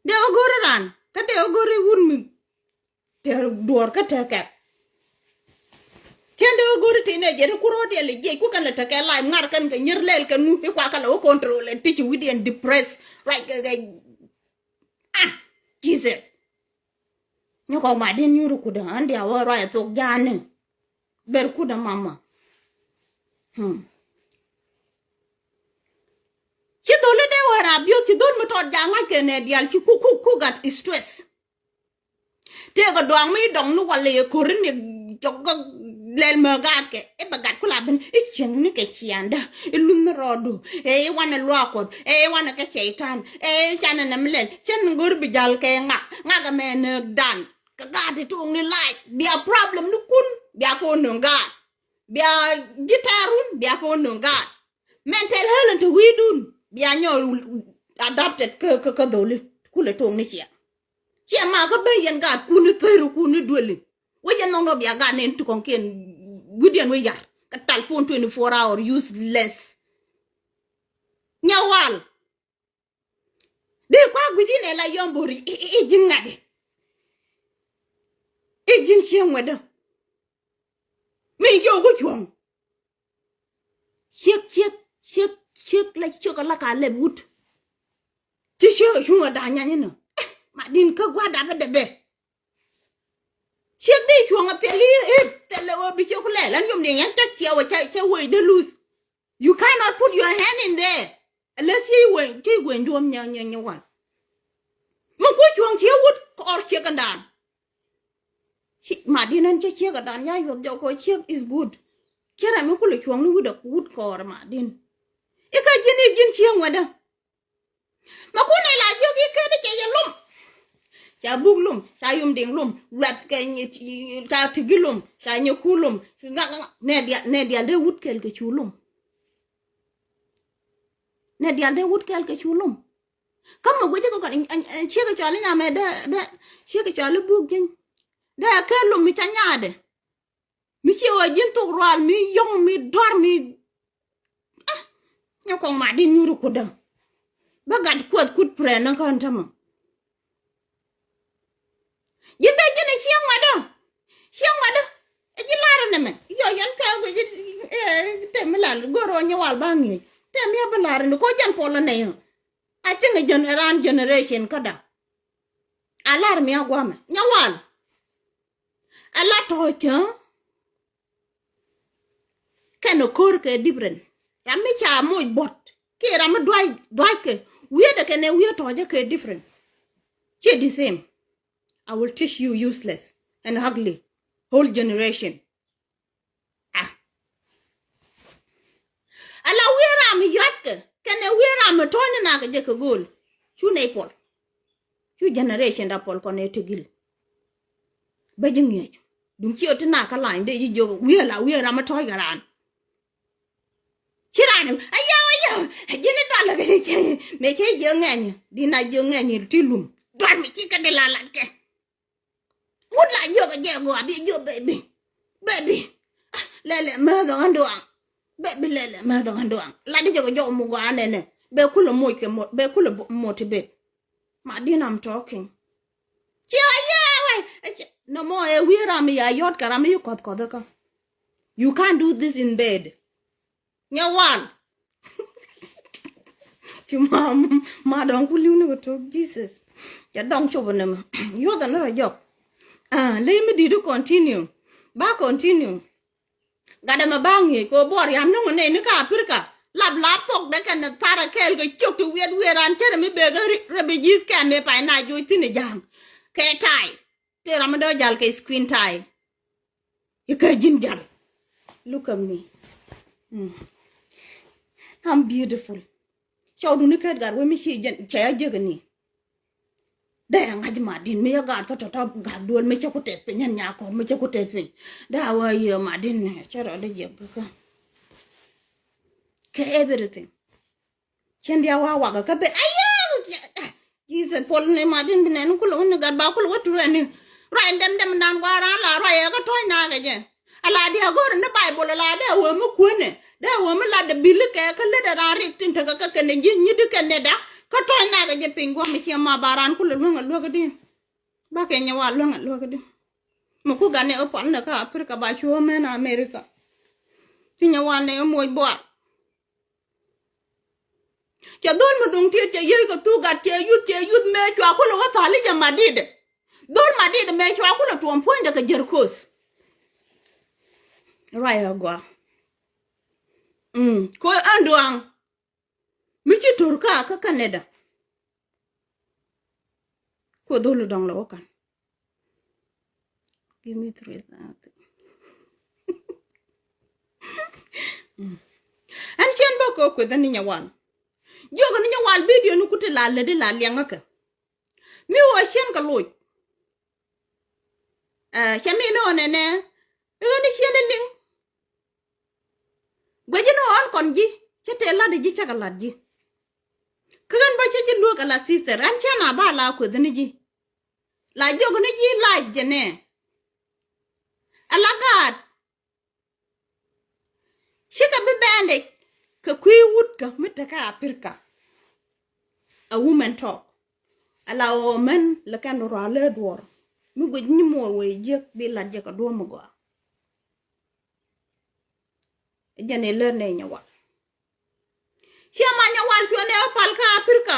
Dee wä go̱ri ran kä dee wä go̱ri wun mi. Tɛ duɔ̱ɔ̱r kä tekɛ. Cɛn dee wä go̱ri ti nɛ jɛ ti kur ɣä diɛl jiɛc ku kɛn lɛ tekɛ lac ŋar kɛn kɛ nyier lɛl kɛn ŋu i̱ kua kɛ lɛ wä control ɛn ti ci wi̱diɛn depress ruac kɛ kɛ. Ah, Jesus. Nyɔkɔ ma din nyuri kudä an dia wä ruac thok jani. Ber kudä mama. Hmm. Ci dholi dee wä ra biöth ci dhol mi tɔt ja ŋa̱c kɛ nɛ dial ci ku ku ku gat stress. Tëëkɛ duaŋ mi dɔŋ ni walɛ yɛ ko̱ri ni jɔk lɛl mɛ gaatkɛ i̱ bɛ gat kula ben i̱ cieŋ ni kɛ ciandä i̱ luth ni rɔɔdu. Ɛ i̱ wanɛ luaak kuɔth ɛ i̱ wanɛ kɛ cɛytan ɛ i̱ canɛ nɛ mi lɛl cɛn ni go̱ri bi jal kɛ ŋak ŋak ɛmɛ nääk dan. Kɛ gaat ti tuŋ ni lac bia problem ni kun bia kɛ wä nöŋ gaat bia ji̱ tɛɛrun bia kɛ wä nöŋ gaat. Mental health in te wi̱i̱dun bia nyɔ adapted kä kä kä dholi kulɛ tuɔŋ ni ciɛ. Ciɛ ma kä ben yɛn gaat kun ni thäri kun ni dueli. Wec yɛn nhɔk ni bia gaat ni ti kɔŋ kiɛn wi̱diɛn wec yar kä tal phone twenty four hour useless. Nyɛ wal. Di kua gui̱ci nɛ la yɔm bori i̱ ji̱n ŋa̱di. I̱ ji̱n cieŋ wɛdä. Mi jiɛ wä cuɔ̱ŋ. Ciek ciek ciek ciek la ciek la ka lɛp wut. Ci ciek a cuŋ a da̱a̱ nyany inɔ. Ma din kä gua̱a̱r dapä dɛpɛ. Ciek di cuɔ̱ŋ a thil i̱ ip thil ɛ wä bi ciek ku lɛl ɛn yom ni ŋɛn cä ciɛ wä cä wä i̱ dee luth. You cannot put your hand in there. Unless ci weny, ci weny duɔm nya, nya, nya wan. Mi ku cuɔ̱ŋ ciek wut kɔɔr ciek kɛn dan. Ci, ma din ɛn cä ciek kɛ dan ya yuɔth jɔk kɔ ciek is good. Ci rɛm mi kulɛ cuɔ̱ŋ ni wut ɛ wut kɔɔr ma din. Ikä ji̱n i̱ ji̱n ciek ŋuɛdä. Ma kun ɛ la jiök i̱ ken i̱ cɛ yɛ lum. Ca buk lum, ca yum diŋ lum, luɛth kɛ nyi, ca tigi lum, ca nyi ku lum. Ŋak, ŋak, nɛ dial, nɛ dial dee wut kɛl kɛ cu lum. Nɛ dial dee wut kɛl kɛ cu lum. Kä mɛ guic kɛ kɔn, ɛ, ɛ, ciek kɛ cɔal i̱ nyamɛ dee, dee, ciek kɛ cɔal i̱ buk ji̱ny. Dee kɛ lum mi ca nyaadɛ. Mi ciɛ ɣöö ji̱n thok rual mi yɔ̱ŋ mi dɔ̱r mi. Ah, nyɛ kɔŋ ma di nyuri kudä. Bä gat kuäth kut prɛn ni kän tämɛ. Ji̱n dee ji̱n ɛ cieŋ ŋuɛdä. Cieŋ ŋuɛdä. Ɛ ji̱ lar nɛmɛ. Yɔ yɛn kɛ guic ji̱, eh, tɛm mi lal go̱r ɣöö nyɛ wal ba ŋi̱eec. Tɛm yɛ bi lar ni ko̱ jɛn puɔl nɛy ɣä. A cieŋ ɛ jɛn ɛ raan generation käda. A lar mi a guamɛ. Nyɛ wal. Ɛ la tɔ̱ɔ̱c kä kɛn ɛ ko̱r kɛ different. Ram mi ca moc buɔ̱t kiɛ ram mi duac, duac kɛ wi̱i̱dɛ kɛn ɛ wi̱i̱ tɔ̱ɔ̱c kɛ different. Ciɛ the same. I will teach you useless and ugly whole generation. Ah. Ala wi̱i̱ ram mi yɔ̱tkɛ kɛn ɛ wi̱i̱ ram mi tɔ̱ɔ̱c ni nak kɛ jɛ kɛ go̱o̱l. Cu nɛy puɔl. Cu generation da puɔl kɔn ɛ ti gil. Bä ji̱ ŋi̱eec. Duŋ ci ɣä ti nak kä lany dee ji̱ jiök wi̱i̱ ala wi̱i̱ ram mi tɔ̱ɔ̱c kɛ raan. Ci raan ɛ, ayaw, ayaw, a ji̱n i̱ dɔl kɛ cɛ, mëë cɛ jiök ŋɛny, di na jiök ŋɛny ti lum. Dɔl mi ci kɛ di la lat kɛ. Wut la jiök kɛ jɛ gɔaa bi jiök baby. Baby. Ah, lɛlɛ määth ɣän duaŋ. Baby lɛlɛ määth ɣän duaŋ. La di jɛ kɛ jɔk mu gɔaa nɛnɛ. Bɛ kulɛ moc kɛ mo-, bɛ kulɛ bo-, motivate. Ma din I'm talking. Ci a yɛ wɛ. Nɔmɔ ɛ wi̱i̱ ram mi ya yɔt kɛ ram mi yi kɔth kɔth kä. You can't do this in bed. Nyɛ wal. Ci ma, ma dɔŋ ku li̱w ni kɛ tok Jesus. Cɛ dɔŋ cop nɛmɛ. Yuɔth ɛn rɔ jɔk. Ah, ley mi di̱t continue. Ba continue. Gat ɛmɛ ba ŋi̱eec kɛ buɔr yan nuŋ nɛy ni ka Africa. Lap lap thok dee kɛn thar ɛ kɛɛl kɛ ciök ti wiɛt wiɛt ran cärɛ mi bek ɛ ri-, refugees kɛm mi pay na joc thi̱n ɛ ja̱a̱ŋ. Kɛ tay. Tëë ram mi dee jal kɛ screen time. Ikä ji̱n jal. Look at me. Mm. I'm beautiful. Cɔwdun ikä gat wee mi ci jɛn cɛ ya jek ni. Dee ŋa̱c ma din mi ya gat kä tɔ̱tɔ̱ gat duel mi cɛ ku tɛth piny ɛn nyakɔ mi cɛ ku tɛth piny. Dee a wee yɛ ma din ni cɛ rɔ dee jek kä. Kɛ everything. Cɛn diaa wa wakä kä ben. Ayɛ! Jesus, puɔl ni ma din bi nɛn kulɛ wä ni gat ba kulɛ wä turɛ ni. Ruac dɛm dɛm dan gua ran la ruac ɛ kä tɔ̱ɔ̱c nakä jɛ. Ala diaa go̱r ni Baibol ala dee wee mi kuänɛ. Dee wee mi lat dee bil kɛ kä lät ɛ ran rik tin tekɛ kä kɛn ji̱ nyit kɛn dee da. Kä tɔ̱ɔ̱c nakä jɛ piny guam mi ciɛ ma ba ran kulɛ luäŋ ɛ luäk di. Ba kɛ nyɛ wa luäŋ ɛ luäk di. Mi ku gat ni ɛ puɔl ni kä Africa ba cu ɛ mɛn America. Ci nyɛ wa ni ɛ moc buar. Cɛ dhol mi duŋ tiet cɛ yiey kɛ thuk gat cɛ yuth cɛ yuth mëë cua kulɛ wä thali jɛ madidɛ. Dhol madidɛ mëë cua kulɛ tuɔm puɔ̱nydɛ kɛ jɛr koth. Ruac agua. Mm. Ko ɛn duaŋ. Mi ci tur ka kä Canada. Ko dhol dɔŋ lɛ wä kan. Give me three thousand. Mm. Ɛn cien bä kɛ kueth ɛn ni nyɛ wal. Jiök ni nyɛ wal video ni kuti la lädi la liɛŋä kɛ. Mi wä cien kɛ loc. Ɛ, cɛ mi ni ɣän ɛnɛ. Iɣän ni cien ni liŋ. Guɛci ni ɣän kɔn ji̱ cä tëë lat ji̱ cä kɛ lat ji̱. Kä ɣän bä cä ji̱ luäk ala sister ɛn cä na ba la kueth ni ji̱. La jiök ni ji̱ lac jɛ nɛ. Ala gaat. Cikɛ bi bɛɛndɛ kɛ kui̱ wutkä mi tekɛ Africa. A woman talk. Ala ɣöö män lɛ kɛn rɔ ruaal lɛ duɔr mi guic nyi muɔɔr wee jiäk bi lat jɛ kɛ duɔ̱ɔ̱m mi gɔaa. Jɛn ilär nɛ nyɛ wal. Ciɛ ma nyɛ wal cuɛ nɛ ɔ pal kä Africa.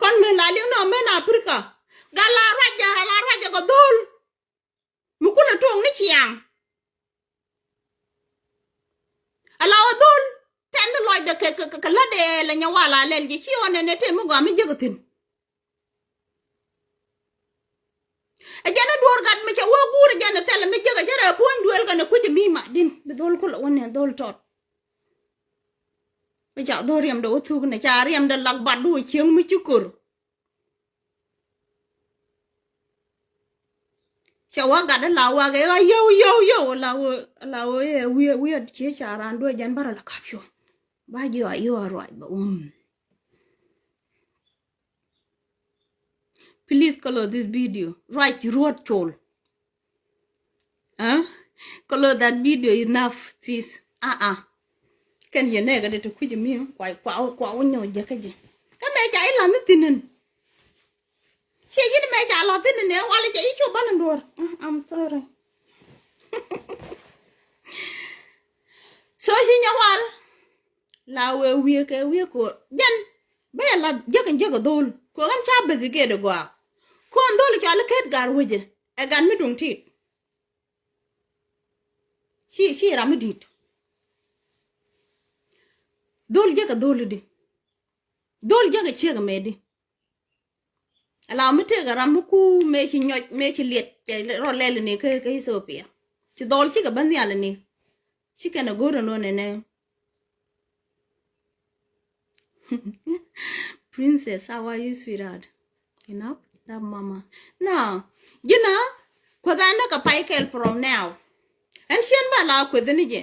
Kɔn mɛ la liŋ nɔ mɛn Africa. Gal la ruacɛ, la ruacɛ kɛ dhol. Mi kulɛ tuɔŋ ni ciaŋ. Ala ɔ dhol tɛn ni lɔcdɛ. kɛ, kɛ, kɛ, kɛ lätdɛ lɛ Nyawal a lɛl ji̱ ci ɣɔn nɛnɛ tëë mi gɔaa mi jiäk thi̱n. Ɛ jɛn ɛ duɔ̱ɔ̱r gat mi cɛ wä guur ɛ jɛn ɛ thɛl mi jiäk ɛ cä rɛ puɔ̱ny duëël kɛnɛ kui̱c ɛ mi ma di̱n bi dhol kulɛ wä nɛ dhol tɔt. Mi ca dhol riɛmdɛ wä thuk nɛ ca riɛmdɛ lak bat duɔ cieŋ mi ci kor. Cɛ wä gat ɛ la wak ɛ ɣä yio̱w yio̱w yio̱w la wä la wä ɛ wiɛ wiɛ cie ca raan duɛ jɛn bärɛ la kap cuɔ̱ŋ. Ba jiɔ a yio̱w a ruac bɛ wä. Please close this video. Ruac ruɔt col. Huh? Close that video enough, sis. Ah ah. Kɛn yɛ nɛɛkɛ dee ti kui̱c mi kua kua kua wä nyɔk jɛ kä jɛ. Kä mɛ ca ilan ni thi̱n in. Ciɛ yin mɛ ca la thi̱n in ɛ wal cɛ i̱ cu ban in duɔr. Ah, I'm sorry. So ci Nyawal. La wee wiee kɛ wiee ko̱o̱r jɛn. Bä yɛ la jiäk in jiäk ɛ dho̱o̱l ko̱o̱r ɣän ca beth i̱ gɛɛt ɛ gɔaa. Ko̱o̱n dho̱o̱l cɔal i̱ ket gar wecɛ ɛ gat mi duŋ tit. Ci ci ram mi di̱i̱t. Dho̱o̱l jiäk ɛ dho̱o̱l i̱di. Dho̱o̱l jiäk ɛ ciek ɛ mɛɛdi. Ala mi tëëk ɛ ram mi ku mëë ci nyɔc mëë ci liɛt cɛ rɔ lɛl ni kä kä Ethiopia. Ci dhɔl cikɛ bä nhial ni. Ci kɛn ɛ go̱o̱r ɛn ɣöö nɛnɛ. Princess, how are you, sweetheart? Enough? Love mama. Now, ji̱n a kueth ɛn ni kɛ pay kɛl from now. Ɛn cien ba la kueth ni jɛ.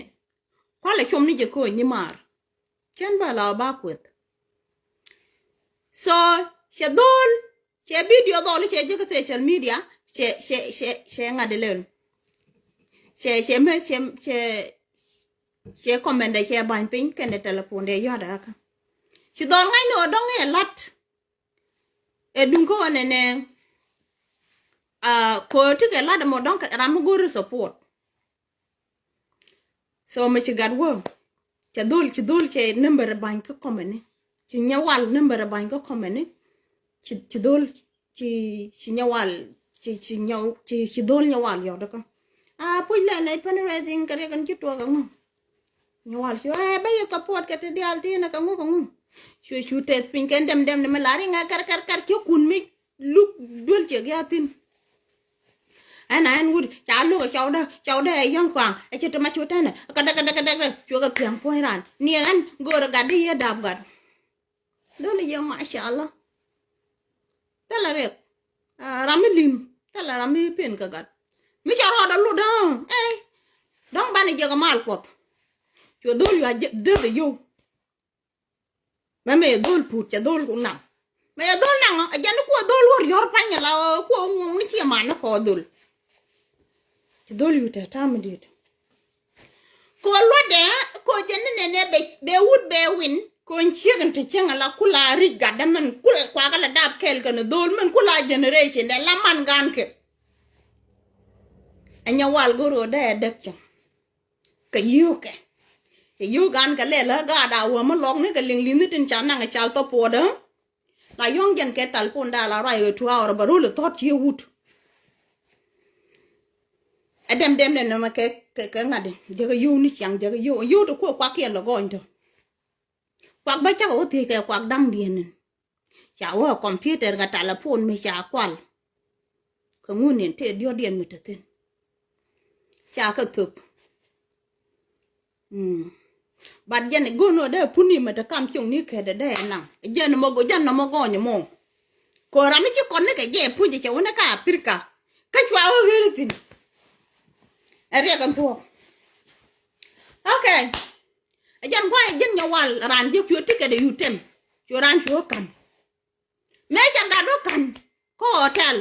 Kualɛ com ni jɛ kä nyi maar. Cien ba la ba kueth. So cɛ dho̱o̱l cɛ video dhɔl cɛ jek kä social media. Cɛ cɛ cɛ cɛ ŋa̱t ilel. Cɛ cɛ mɛ cɛ cɛ cɛ comment cɛ ba̱ny piny kɛn dɛ telephone dɛ yɔ̱a̱t ɛ kä. Ci dhɔl ŋa̱cni ɔ dɔ̱ŋ ɛ la̱t. Ɛ duŋ kä ɣän ɛnɛ. Aa, kɛ ɣöö ti kɛ la̱t ɛmɔ dɔ̱ŋ ram mi go̱o̱ri support. So mi ci gat wä cɛ dho̱l ci dho̱l cɛ number ba̱ny kä comment ni. Ci Nyawal number ba̱ny kä comment ni. Ci ci dho̱l ci ci Nyawal ci ci Nyaw ci ci dho̱l Nyawal yɔt kä. Aa, puc lɛ nɛ fundraising kɛ riɛk ɛn ci tuɔɔk ɛŋu. Nyawal cu ɛ bä yɛ support kɛ ti diaal ti nɛ kɛ ŋu kɛ ŋu. Cu cu tɛth piny kɛn dɛm dɛm ni mi la riŋ ɛ kɛr kɛr kɛr ci kun mi luk duel ciɛ giathin. Ɛn a ɛn wut ca luk ɛ cɔwdä cɔwdä ɛ yäŋ kuaŋ ɛ cɛ ti ma cu tɛnɛ kä däk kä däk kä däk kä däk cu kɛ thiaŋ puɔ̱ny ran ni ɛn go̱o̱rɛ gat di yɛ dap gat. Dho̱l i̱ yɛ mashallah. Thilɛ riɛk. Aa, ram mi li̱m thilɛ ram mi pen kä gat. Mi cɛ rɔɔdɛ lut ɛ ɛ dɔ̱ŋ banɛ jɛ kɛ mal kuɔth. Cuɛ dho̱l yua deth ɛ yio̱w. Mɛ mɛ yɛ dho̱l put cɛ dho̱l naŋ. Mɛ yɛ dho̱l naŋ ɛ jɛn ni kuɔ dho̱l wä riɔ̱r pany ɛ la kuɔ ŋuɔ̱ŋ ni ciɛ man ni kɔ dho̱l. Ci dho̱l yut tɛ tam mi di̱i̱t. Kɛ ɣöö luɔtdɛ kɛ ɣöö jɛn ni nɛnɛ bɛ bɛ wut bɛ win kɛ ɣöö ciek in te cieŋ ala kula ric gatdä min kula kuakä la dap kɛɛl kɛn dho̱o̱l min kula generation dɛ la man gan kɛ. Ɛ Nyawal go̱r ɣöö dee ɛ däk cäŋ. Kɛ yio̱o̱kɛ kɛ yio̱o̱k gan kɛ lɛl ɣä gaat a wä mi lɔk ni kɛ liŋ li̱nh ni tin ca naŋ ɛ cal thɔpuɔdä. La yɔ̱ŋ jɛn kɛ tal pon da̱a̱ la ruac ɣöö tuaar bɛ rol ɛ thɔt ci wut. Ɛ dɛm dɛm dɛm nɔmɔ kɛ kɛ kɛ ŋa̱t di jɛ kɛ yio̱w ni ciaŋ jɛ kɛ yio̱w yio̱w ti kuɔ kuak kiɛ lɛ gɔɔny tɔ. Kuak bä cakɛ wä thiec kɛ kuak da̱ŋ diɛn ni. Ca wä computer kɛ talipon mi ca kual. Kɛ ŋun in tëë diɔ̱k diɛn mi te thi̱n. Ca kɛ thöp. Mm. But jɛn go̱o̱n ɔ dee puni mɛ te kam cieŋ ni kɛt dee naŋ jɛn mɔ go̱o̱n jɛn nɔmɔ gɔɔny mɔ. Kɛ ram mi ci kɔn ni kɛ jɛ puc cɛ wä ni ka Africa. Kä cua wä ɣer thi̱n. Ɛ riɛk ɛn thuɔ̱k. Okay. Ɛ jɛn guay ɛ jɛn Nyawal ran jɛ cuɛ ticket ɛ yu tem. Cuɛ ran cuɛ ka̱n. Mëë cɛ gat wä ka̱n kä hotel.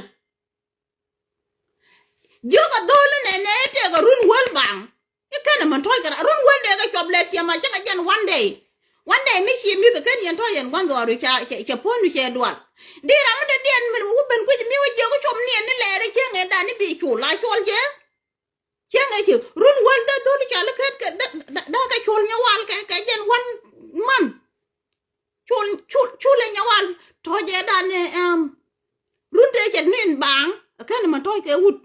Jiök a dho̱o̱l inɛ nɛ i̱ tëëk a run wäl baŋ. I̱ kɛn a män tɔ̱ɔ̱c kɛ run wäl dee kɛ cuɔp lɛ tiɛm a cä kɛ jɛn one day. One day mi ci mi̱th a kɛn yɛn tɔ̱ɔ̱c yɛn gua̱n dhɔaar ca cɛ puɔ̱ny mi cɛ dual. Di ram mi dee diɛn min wä ben kui̱c mi wä jiök i̱ cuɔp niɛn ni lɛɛr i̱ cieŋ ɛ dan i̱ bi col a col jɛ. Cieŋ ɛ ci run wäl dee dho̱o̱l i̱ ca lä kɛt kɛ dee kɛ col Nyawal kɛ kɛ jɛn one month. Cul cul cul ɛ Nyawal tɔ̱ jɛ dan ɛ ɛm. Run tëë cɛ nin baaŋ ɛ kɛn mɛ tɔ̱ kɛ wut.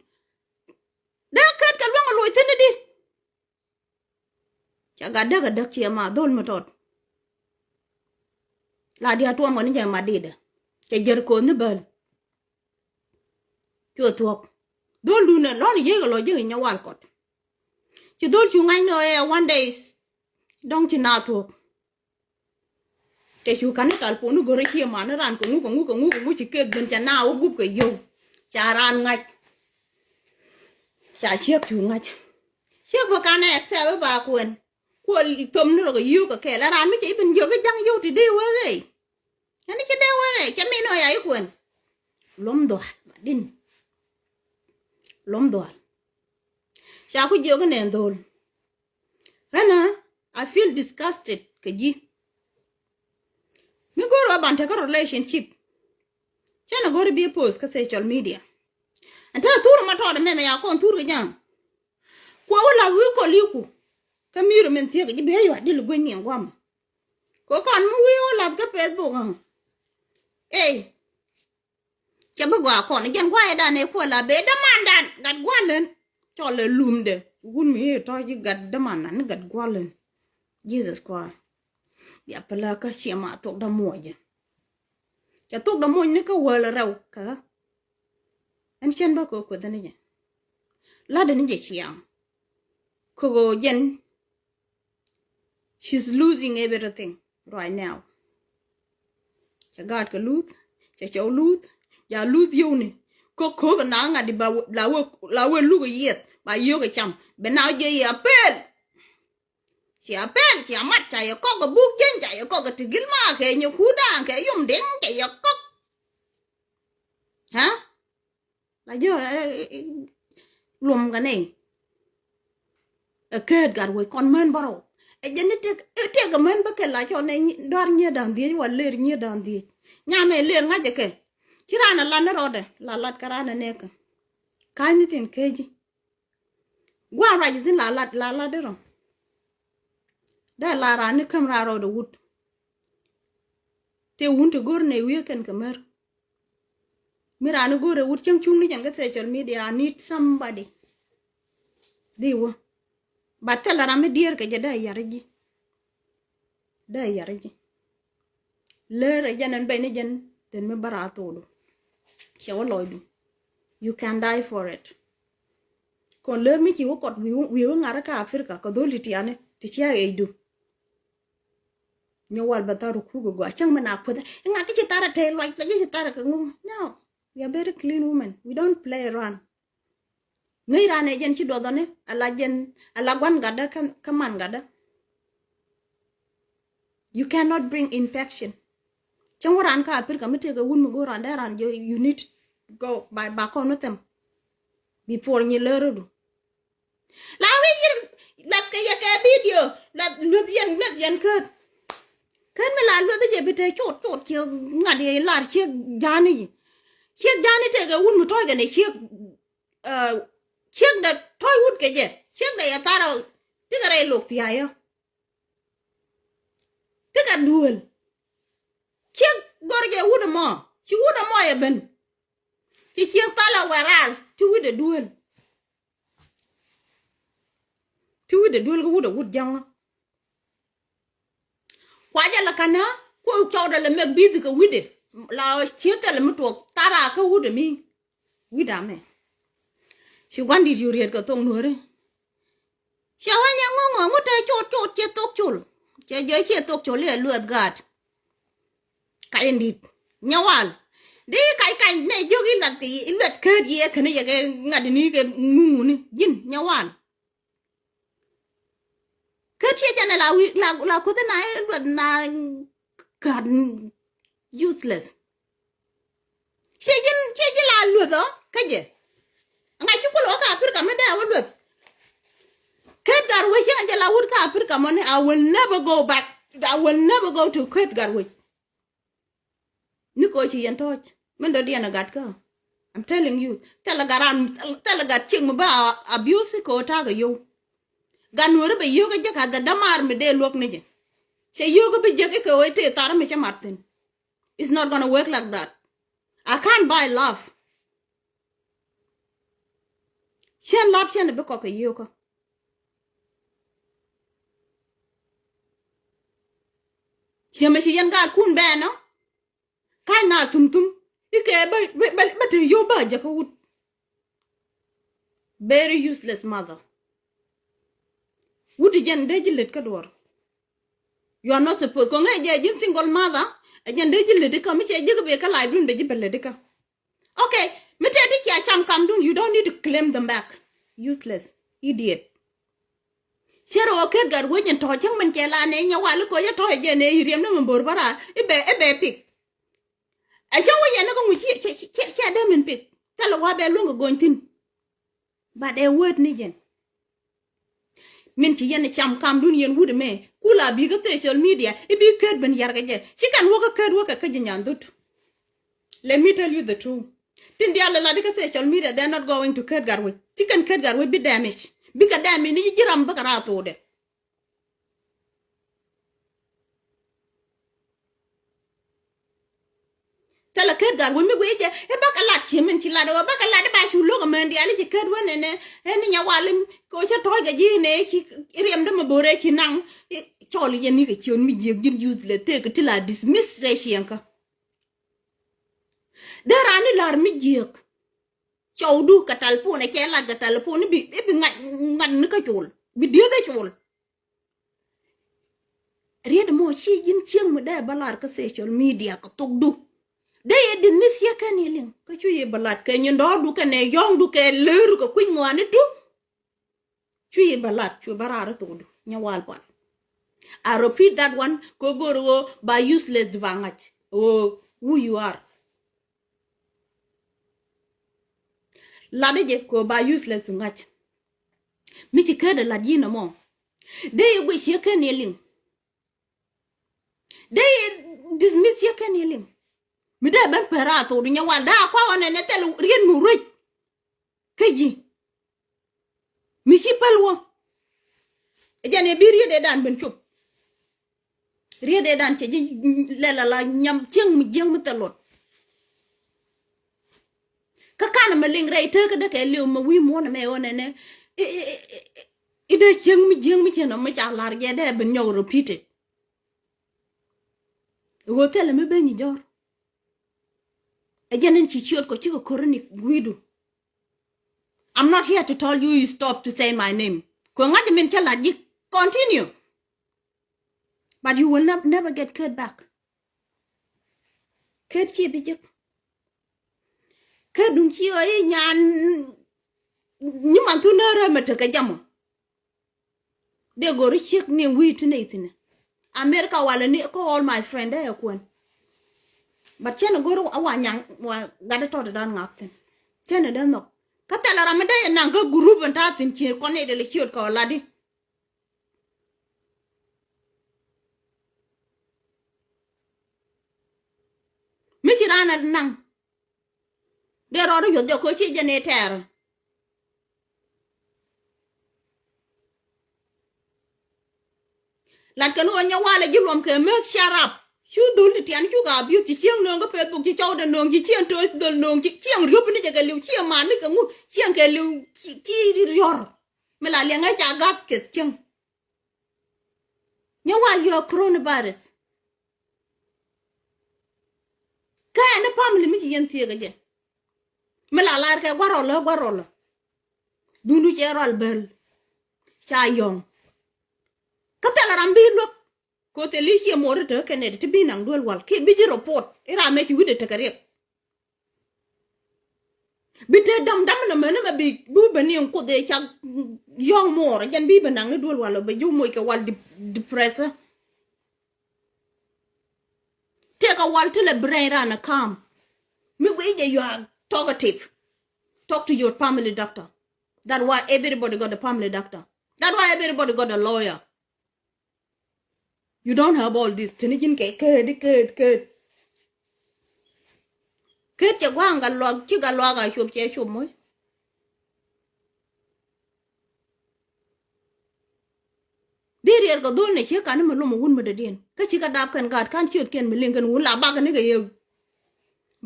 Dee kɛt kɛ luäŋ ɛ loc thi̱n i̱di. Ca gat däk ɛ däk ciɛ ma dhol mi tɔt. La diaal tuɔm kɛ ni jɛ mat ditdä. Cɛ jär koth ni bäl. Cuɛ thuɔ̱k. Dho̱l duundɛ lɔ̱n jiäk kɛ lɔ jiäk inyɛ wal kɔt. Ci dho̱l cu ŋa̱c ni ɣöö ɛ one days. Dɔ̱ŋ ci na thuɔ̱k. Cɛ cu ka̱n ni tal puɔ̱n ni go̱rä cie man ni ran kɛ ŋu kɛ ŋu kɛ ŋu kɛ ŋu ci keth ben cɛ na wä gup kɛ yio̱w. Ca raan ŋa̱c. Ca ciek cu ŋa̱c. Ciek bä kanɛ accept ba kuɛn. Kuɔ thom ni rɔ kɛ yio̱w kɛ kɛɛl ɛ raan mi cɛ i̱ ben jiök i̱ ja̱ŋ yio̱w ti dee wee ɣee. Ɛn i̱ ci dee wee ɣee cɛ min ɣöö ya i̱ kuɛn. Lom dhuaal ma din. Lom dhuaal. Ca ku jiök inɛ dho̱l. Ɣänä I feel disgusted kɛ ji̱. Mi go̱o̱r ɣä ban tekä relationship. Cä nɛ go̱o̱r i̱ bi post kä social media. Ɛn te thur ma tɔɔt ɛmɛ mɛ ya kɔn thur kɛ jɛ. Kuɔ wä lath wi̱i̱ kɔl i̱ku. Kä mi̱i̱r min thiek kɛ ji̱ bi ɣä yua̱t dil gueny ni ɛn gua̱mä. Kɛ kɔn mi wi̱i̱ wä lath kä Facebook ɣä. Ey. Cɛ bi gɔaa kɔn jɛn gua̱a̱ dan ɛ kuɔ la bee dämandan gat gua̱län. Cɔl ɛ lumdɛ wun mi i̱ tɔ̱ ji̱ gat dämandan ni gat gua̱län. Jesus Christ. Bia pälä kä ciɛ ma thok dämuɔcä. Cɛ thok dämuɔc ni kä wäl rɛw kä. Ɛn cɛn bä kɛ kueth ni jɛ. Lat ni jɛ ciaŋ. Kɛ ɣöö jɛn She's losing everything right now. Cɛ gaat kɛ luth, cɛ cɛ luth, ja luth yio̱wni. Kä ko̱k na ŋa̱t di ba la wee, la wee luk yieth ba yio̱k cam. Bɛ na jɛ yɛ apel. Cɛ apel, cɛ amat, ca yɛ kɔk kɛ buk jeny, ca yɛ kɔk kɛ ti gil ma kɛ nyɛ kuda kɛ yum ding, cɛ yɛ kɔk. Ha? La jɛ luɔm kɛ nɛy. Ɛ keet gat wec kɔn män bärɔw. Ɛ jɛ ni tëk, ɛ tëk ɛ män bä kɛ la cɔl nɛ dɔ̱r nyiee da̱ŋ dhiec wä lëër nyiee da̱ŋ dhiec. Nyamɛ lëër ŋa̱cɛ kɛ. Ci raan ɛ lat ni rɔɔdɛ la lat kɛ raan ɛ nɛɛkä. Ka̱ny ni tin kee ji̱. Gua̱a̱r ruac ithin la lat, la lat di rɔ. Dee la raan ni käm raan rɔɔdɛ wut. Tëë wun ti go̱r nɛ wiee kɛn kɛ mär. Mi raan i̱ go̱o̱rɛ wut cäŋ cuŋni jɛn kä social media, I need somebody. Di wä. But thilɛ ram mi diɛɛr kɛ jɛ dee yar ji̱. Dee yar ji̱. Lär ɛ jɛn ɛn bɛy ni jɛn thin mi bä raa thokdu. Cɛ wä lɔcdu. You can die for it. Kɔn lär mi ci wä kɔt wi̱i̱ wä ŋa̱r kä Africa kɛ dho̱l ti tiani ti cia ɣecdu. Nyɛ wal bɛ thar ruk ruk gɔaa cäŋ mi na kueth. Iŋa ki ci thar a te luac luac ci thar a kɛ ŋu. No. We are very clean women. We don't play around. Ŋäc ran ɛ jɛn ci duɔth ɔni ala jɛn ala gua̱n gatdä kä, kä man gatdä. You cannot bring infection. Cäŋ wä ran kä Africa mi tëëkɛ wun mi go̱o̱r ran dee ran jɛ you need go ba, ba kɔn wä thɛm. Before nyi lär rɔdu. La wi̱i̱ yir luɛth kɛ yɛ kɛ video luɛth luɛth yɛn luɛth yɛn käät. Käät mi la luɛth yɛ bi te cot cot ciɛ ŋa̱t yɛ lar ciek ja̱a̱ni. Ciek ja̱a̱ni tëëkɛ wun mi tɔ̱ɔ̱cɛ nɛ ciek, ciek dɛ tɔ̱ɔ̱c wut kɛ jɛ ciek dɛ yɛ thar. Tikɛ rɛy lok thia̱a̱yä. Tikɛ duël. Ciek gɔr jɛ wut ɛmɔ ci wut ɛmɔ yɛ ben. Ci ciek thal a wɛr raar ti wi̱cdɛ duel. Ti wi̱cdɛ duel kä wut a wut jaŋä. Kua jɛ la kanä kuɔ cɔwdɛ la mɛk bi̱th kɛ wi̱cdɛ. La ciek thɛlɛ mi tuɔk thara kä wut a mi. Wi̱cdɛ amɛ. Ci gua̱n di̱t yu riet kɛ thok nuɔ̱ri. Cɛ wä nyɛ ŋuŋ ŋuŋ te cot cot ciɛ thok col. Cɛ jɛ ciɛ thok col iɛ luɛth gaat. Kac in di̱t nyɛ wal. Di kac kac nɛ jiök iluɛth iluɛth käät yɛ kɛn yɛ kɛ ŋa̱t ni kɛ ŋuŋ ŋuni ji̱n nyɛ wal. Kä ciɛ jɛn la wi̱i̱ la la kuthi na iluɛth na gat useless. Ciɛ ji̱n ciɛ ji̱ la lueth ɔ kä jɛ. Ŋa̱c ci kulɛ wä kä Africa mi dee wä lueth. Ket gat wec ciɛ jɛ la wut kä Africa mɔni I will never go back. I will never go to ket gat wec. Ni kɛ ɣöö ci yɛn tɔ̱ɔ̱c min dɔ̱diɛn ɛ gat kä. I'm telling you thilɛ gat ran thilɛ gat ciek mi bä abuse kɛ ɣöö ta̱a̱ kɛ yio̱w. Gat nuɔ̱ɔ̱ri bɛ yio̱w kä jɛ ka dhɛ dämaar mi dee luäk ni jɛ. Cɛ yio̱w kä bi jek ikɛ ɣöö itëë thar mi cä mat thi̱n. It's not gonna work like that. I can't buy love. Cien lap cien bi kɔk kɛ yio̱w kä. Ciɛ mɛ ci yɛn gaatkun bɛɛnɔ. Ka̱ny na thum thum ikɛ bä bä bä te yo̱w bä jɛ kä wut. Very useless mother. Wut i̱ jɛn dee ji̱ lät kä duɔr. You are not supposed kɔŋ ɛ jɛ ji̱n single mother. Ɛ jɛn dee ji̱ lät ikä mi cɛ ji̱ kä bɛ kä life dun bɛ ji̱ bɛ lät ikä. Okay, mi tëë ti cia cam kamdun, you don't need to claim them back. Useless idiot. Cɛ rɔ ket gat wec in tɔ̱ cäŋ min cɛ la nɛ nyɛ wal i̱ koc ɛ tɔ̱ ɛ jɛ nɛ i̱ riɛm ni min bo̱r bä raar i̱ bɛ i̱ bɛ pik. Ɛ cäŋ wec yɛn ni kä ŋuc ciɛ ciɛ ciɛ dee min pik. Thilɛ wa bɛ luäŋ kɛ gony thi̱n. But ɛ word ni jɛn. Min ci yɛn cam kamdun yɛn wut ɛmɛ kula bi kä social media i̱ bi ket ben yar kɛ jɛ ci kɛn wä kä ket wä kɛ kä ji̱ nyan dhut. Let me tell you the truth. Tin diaal lat i̱ kä social media, they are not going to ket gat wec. Ci kɛn ket gat wec bi damage, bi kɛ damage ni ji̱ ram bä kɛ raar thokdɛ. Thilɛ ket gat wec mi guic jɛ i̱ bakɛ lat ci min ci lat ɣöö bakɛ lat i̱ ba cu lo̱k ɛmɛn diaal i̱ ci ket wä nɛnɛ. Ɛn i̱ nyɛ wal i̱ kɛ cä tɔ̱ɔ̱c kɛ ji̱ nɛ ci riɛmdä mɛ bo̱rɛ ci naŋ. Cɔl i̱ jɛ ni kɛ ciöt mi jiëk ji̱n youth lɛ thek kɛ ti la dismiss rɛ ciɛŋkä. Dee raan i̱ la̱r mi jiëk. Cɔwdu kɛ talpon ɛ cɛ lat kɛ talpon i̱ bi i̱ bi ŋa̱c ŋa̱c ni kä col bi dieth ɛ col. Riet mɔ ci ji̱n cieŋ mi dee bä lar kä social media kɛ thokdu. Dee yɛ dit mi thiek kɛn yɛ liŋ kä cu yɛ bä lat kɛ nyin dɔɔdu kɛ nɛ yɔ̱ŋdu kɛ lër kɛ kui̱ny ŋuani du. Cu yɛ bä lat cu bä raar thokdu nyɛ wal pal. I repeat that one kɛ go̱r ɣöö ba useless du ba ŋa̱c ɣöö who you are. Lat jɛ kɛ ba useless to ŋa̱c. Mi ci ket ɛ lat yinɛ mɔ. Dee yɛ guic ciɛ ken yɛ liŋ. Dee yɛ dismiss ciɛ ken yɛ liŋ. Mi dee ben pɛr a thok du nyɛ wal daa kua ɣɔn ɛn ɛ thɛl riet mi ruec. Kä ji̱ mi ci päl wä. Ɛ jɛn ɛ bi riet ɛ dan ben cop. Riet ɛ dan cɛ ji̱ lɛl ala nyam cieŋ mi jiäŋ mi thil luɔt. Kä kan mɛ liŋ rɛy tekä dee kɛ liw mɛ wi̱i̱ muɔ̱n mɛ ɣöö nɛnɛ i̱ dee cieŋ mi jiäŋ mi cieŋ mi ca la̱r jɛ dee ben nyɔk repeated. Ɣöö thilɛ mi ben nyi jɔr. Ɛ jɛn in ci ciöt kɔ cikɛ ko̱r ni gui̱du. I'm not here to tell you you stop to say my name. Kɛ ŋa̱c min cä la̱t ji̱ continue. But you will nev- never get Ket back. Ket ci bi jek. Ket duŋ ci ɣä i̱ nyan nyi man thun nä rä mɛ tekɛ jamɔ. Dee go̱ri ciek ni wi̱i̱ ti ney thi̱n. America walɛ ni kä all my friend dee ɛ kuɛn. But cɛn ɛ go̱ri a wa nyaŋ wa gat ɛ tɔt ɛ dan ŋak thi̱n. Cɛn ɛ dee nhɔk kä thɛl ram mi dee yɛ naŋ kä group ɛn ta̱a̱ thi̱n ci kɔn ni dee lɛ ciöt kɛ ɔ lat di. Mi ci raan a naŋ dee rɔɔd yuɔth jɔk kɛ ci jɛ ni tɛɛr. Lat kɛn wä nyɛ walɛ ji̱ luɔm kɛ meth shut up. Cu dhul ti tian cuk a biuth ci cieŋ nööŋ kä Facebook ci cɔwdɛ nööŋ ci cieŋ to̱o̱c dhol nööŋ ci cieŋ riöp ni jɛ kɛ liw cieŋ man ni kɛ ŋu cieŋ kɛ liw ci riɔr. Mi la liɛŋ ɛ ca gath keth cieŋ. Nyɛ wal yɔɔk coronavirus. Kä ɛn ni family mi ci yɛn thieek ɛ jɛ. Mi la lar kɛ gua̱r rɔl ɛ gua̱r rɔl ɛ. Dunu cɛ rɔl bel. Ca yɔŋ. Kä thɛl ram bi luäk. Ko thil i̱ ciɛ muɔr i̱ te kɛnɛ ti bi naŋ duel wal kiɛ bi ji̱ report i̱ ram mɛ ci wi̱cdɛ tekɛ riɛk. Bi te dam dam nɔ mɛn mɛ bi bi ben ni kuoth i̱ cak yɔ̱ŋ muɔr jɛn bi ben naŋ ni duel wal bɛ ji̱ moc kɛ wal depressor. Tëëkɛ wal ti lɛ brain ran a calm. Mi guic jɛ you are talkative. Talk to your family doctor. That's why everybody got a family doctor. That's why everybody got a lawyer. You don't have all this. Tini ji̱n kɛ ket ket ket. Ket cɛ gua̱a̱ŋ gat luak ci gat luak a cop cɛ cop moc. Di riɛr kɛ dhol nɛ ciek kan ni mi lom a wun mi dɔ̱diɛn kä ci kɛ dap kɛn gaat kan ciöt kiɛn mi liŋ kɛn wun la bak ni kɛ yɛ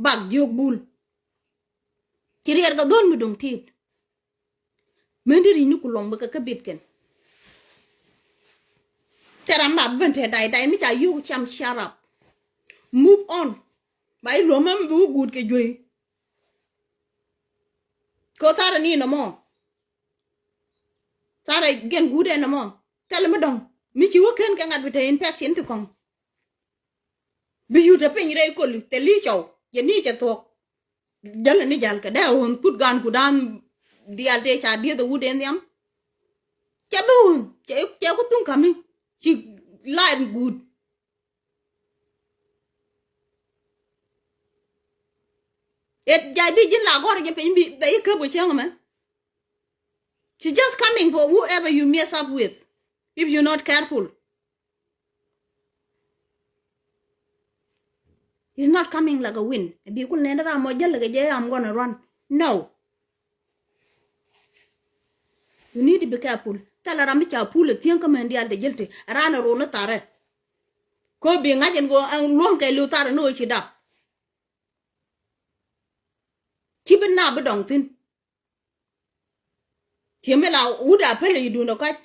bak jiök bul. Ci riɛr kɛ dhol mi do̱ŋ tit. Mën di ri̱c ni ku lɔŋ bikɛ kä bit kɛn. Tɛ ram ba ben tɛ day day mi ca yuk cam, shut up. Move on. Ba iluɔmä mi bi wä guut kɛ juey. Ko tharɛ ni nɔmɔ. Tharɛ gɛn guut ɛn nɔmɔ. Thilɛ mi dɔ̱ŋ mi ci wä ken kɛ ŋa̱t bi te infection ti kɔ̱ŋ. Bi yut te piny rɛy koli thil i̱ cɔw. Yɛ ni cɛ thuɔ̱k. Jäl ni jäl kɛ dee a wun put gan ku dan diaal tëë ca dieth a wut en nhiam. Cɛ bi wun cɛ, cɛ ku thuŋ kami. Ci life good. It jai bi ji̱n la gɔr jɛ piny bi bɛ yi käp kɛ cäŋ mɛ. She just coming for whoever you mess up with if you're not careful. He's not coming like a wind. Bi kul nɛn ram mɔ jäl kɛ jɛ, I'm gonna run. No. You need to be careful. Thilɛ ram mi ca pul a thieŋ kä mɛn diaal te jäl te. Ran a ron ni tharɛ. Ko bi ŋa̱c ɛn ko ɛn luɔm kɛ liw tharɛ ni ɣöö ci dap. Ci bi na bi dɔŋ thi̱n. Tiɛ mi la wut a pɛlɛ yi duundɛ kɔc.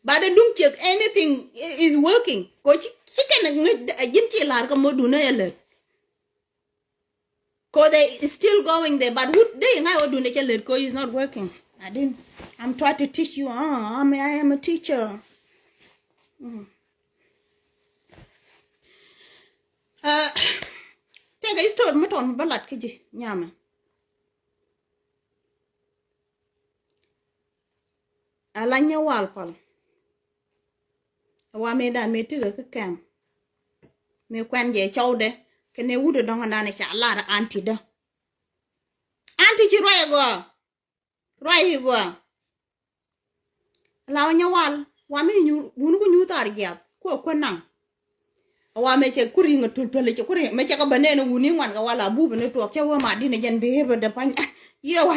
Ba dee duŋ ciek anything i- is working. Ko ci ci kɛn ŋäc a ji̱n ci la̱r kä mɔ duundɛ yɛ lät. Ko they still going there but wut dee ŋa̱c wä duundɛ cɛ lät ko is not working. I didn't. I'm trying to teach you. Ah, I'm, I am a teacher. Mm. Uh, tɛkɛ story mi tɔn bä lat kä ji̱ nyamɛ. A la nyɛ wal pal. A wa mëë dan mëë tikɛ kä kɛm. Mëë kuɛn jɛ cɔwdɛ kɛnɛ wut a dɔŋ a dan ca lar anti dä. Anti ci ruac a gɔaa. Ruac i̱ gɔaa. La wä nyɛ wal wa mi nyu wun ku nyu thar jiath ku a kuän naŋ. A wa mɛ cɛ ku riŋ a tul tul cɛ ku riŋ mɛ cɛ kɛ bä nɛn wun i̱ ŋuan kɛ wal a bup ni tuɔɔk cɛ wä ma di̱n a jɛn bi hep a dɛ pa̱ny. Yɛ wa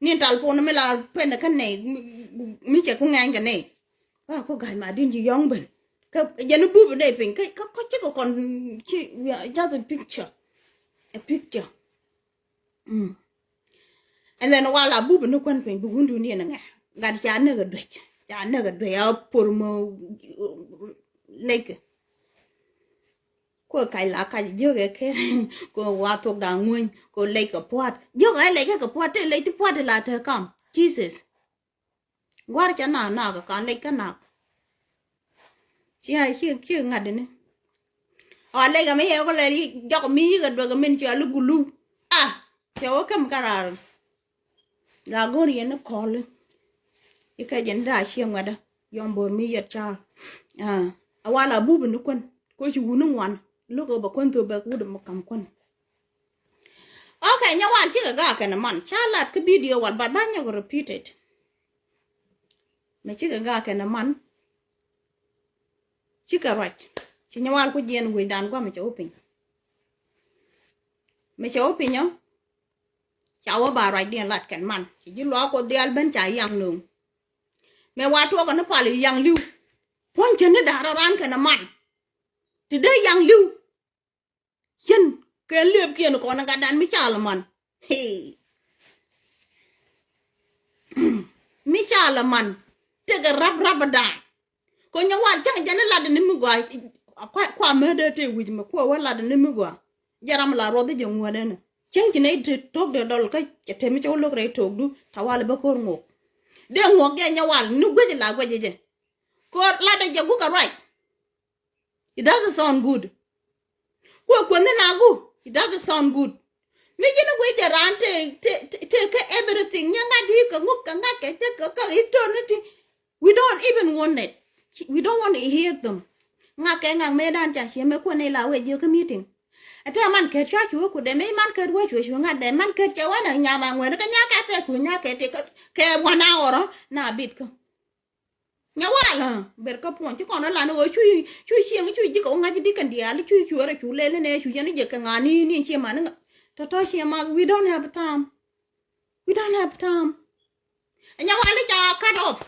ni tal pon mi la pen kä nɛy mi cɛ ku ŋɛny kɛ nɛy. Wa ku ga̱c ma di̱n ci yɔ̱ŋ ben kä jɛn i̱ bup nɛy piny kä kä kä ci kɛ kɔn ci just a picture. A picture. Mm. And then wal a bup ni kuän piny bi wundun yɛn ŋɛ gat ca näk a duec ca näk a duec a por mɔ lec kɛ. Kuɛ kac la kac jiök ɛ ker kuɛ wa thok da ŋuny kuɛ lec kɛ puat jiök ɛ lec kɛ puat te lec ti puat la te kam Jesus. Gua̱r cɛ nak nak kɛ kan lec kä nak. Cia ci ci ŋa̱t dini. A lec kɛ mi yɛ kɔ lɛ jɔk mi yikɛ duek kɛ min cia li gulu. A cɛ wä käm kä raar. La go̱r yɛn ni kɔli. Ikɛ jɛn da cie ŋuɛdä yɔm bo̱r mi yɛt ca. A wal a bubi ni kuän ko ci wuni ŋuan. Lo̱k ɛ bɛ kuän thop bɛ wut mɛ kam kuän. Okay, nyɛ wal cikɛ gak kɛnɛ man ca lat kä video wal but ba nyɔk repeated. Mɛ cikɛ gak kɛnɛ man. Cikɛ ruac ci nyɛ wal ku jiɛn wecdan guamɛ cɛ wä piny. Mɛ cɛ wä piny ɔ ca wä ba ruacdiɛn lat kɛn man ci ji̱ luaak kuɔ dhial ben ca yaŋ no̱o̱ŋ. Mɛ wa tuɔkɛ ni pal yaŋ li̱w. Puɔ̱ny cɛ ni da̱r ran kɛnɛ man. Ti dee yaŋ li̱w. Cin kɛ liepkiɛn kɔn gatdan mi cal man. Hey. Mi cal man tekɛ rap rap dan. Kɔ nyɛ wal cäŋ jɛn ilat ni mi gɔaa. Kua mɛ dee te wi̱c mɛ kua wä lat ni mi gɔaa. Jɛ ram la ruɔth jɛ ŋuɔ̱t ɛn cäŋ ci nɛy te tok dee dɔl kä cɛ te mi cɛ wä lo̱k rɛy tokdu ta wal bä ko̱r ŋuɔk. Dee ŋuɔk jɛ nyɛ wal ni guec la guec jɛ. Kɔ lat jɛ guk a ruac. It doesn't sound good. Kuɛ kuɛn ni nagu. It doesn't sound good. Mi ji̱n guic jɛ raan te te te kä everything nyɛ ŋa̱t di kɛ ŋuk kɛ ŋa̱t kɛ cä kɛ kɛ i̱ tön ni ti. We don't even want it. We don't want to hear them. Ŋa̱t kɛ ŋa̱t mëë dan ca ciɛ mɛ kuɛn ni la wee jiɛ kä meeting. Ɛ tɛ man kɛ cua cu wee ku dɛ mi man kɛ wee cu wee cu ŋa̱t dɛ man kɛ cɛ wee na nyama ŋuɛn kä nyakɛ tɛ cu nyakɛ ti kɛ one hour na bit kä. Nyɛ wal ber kä puɔ̱ny ci kɔn lan wä cu cu cieŋ cu ji̱ kɛ wä ŋa̱c di kɛn diaal cu cu rɛ cu lel nɛ cu yɛn jɛ kɛ ŋa̱ ni ni cie man ŋa̱ tɔ̱tɔ̱ cie ma we don't have time. We don't have time. Nyɛ wal ca cut off.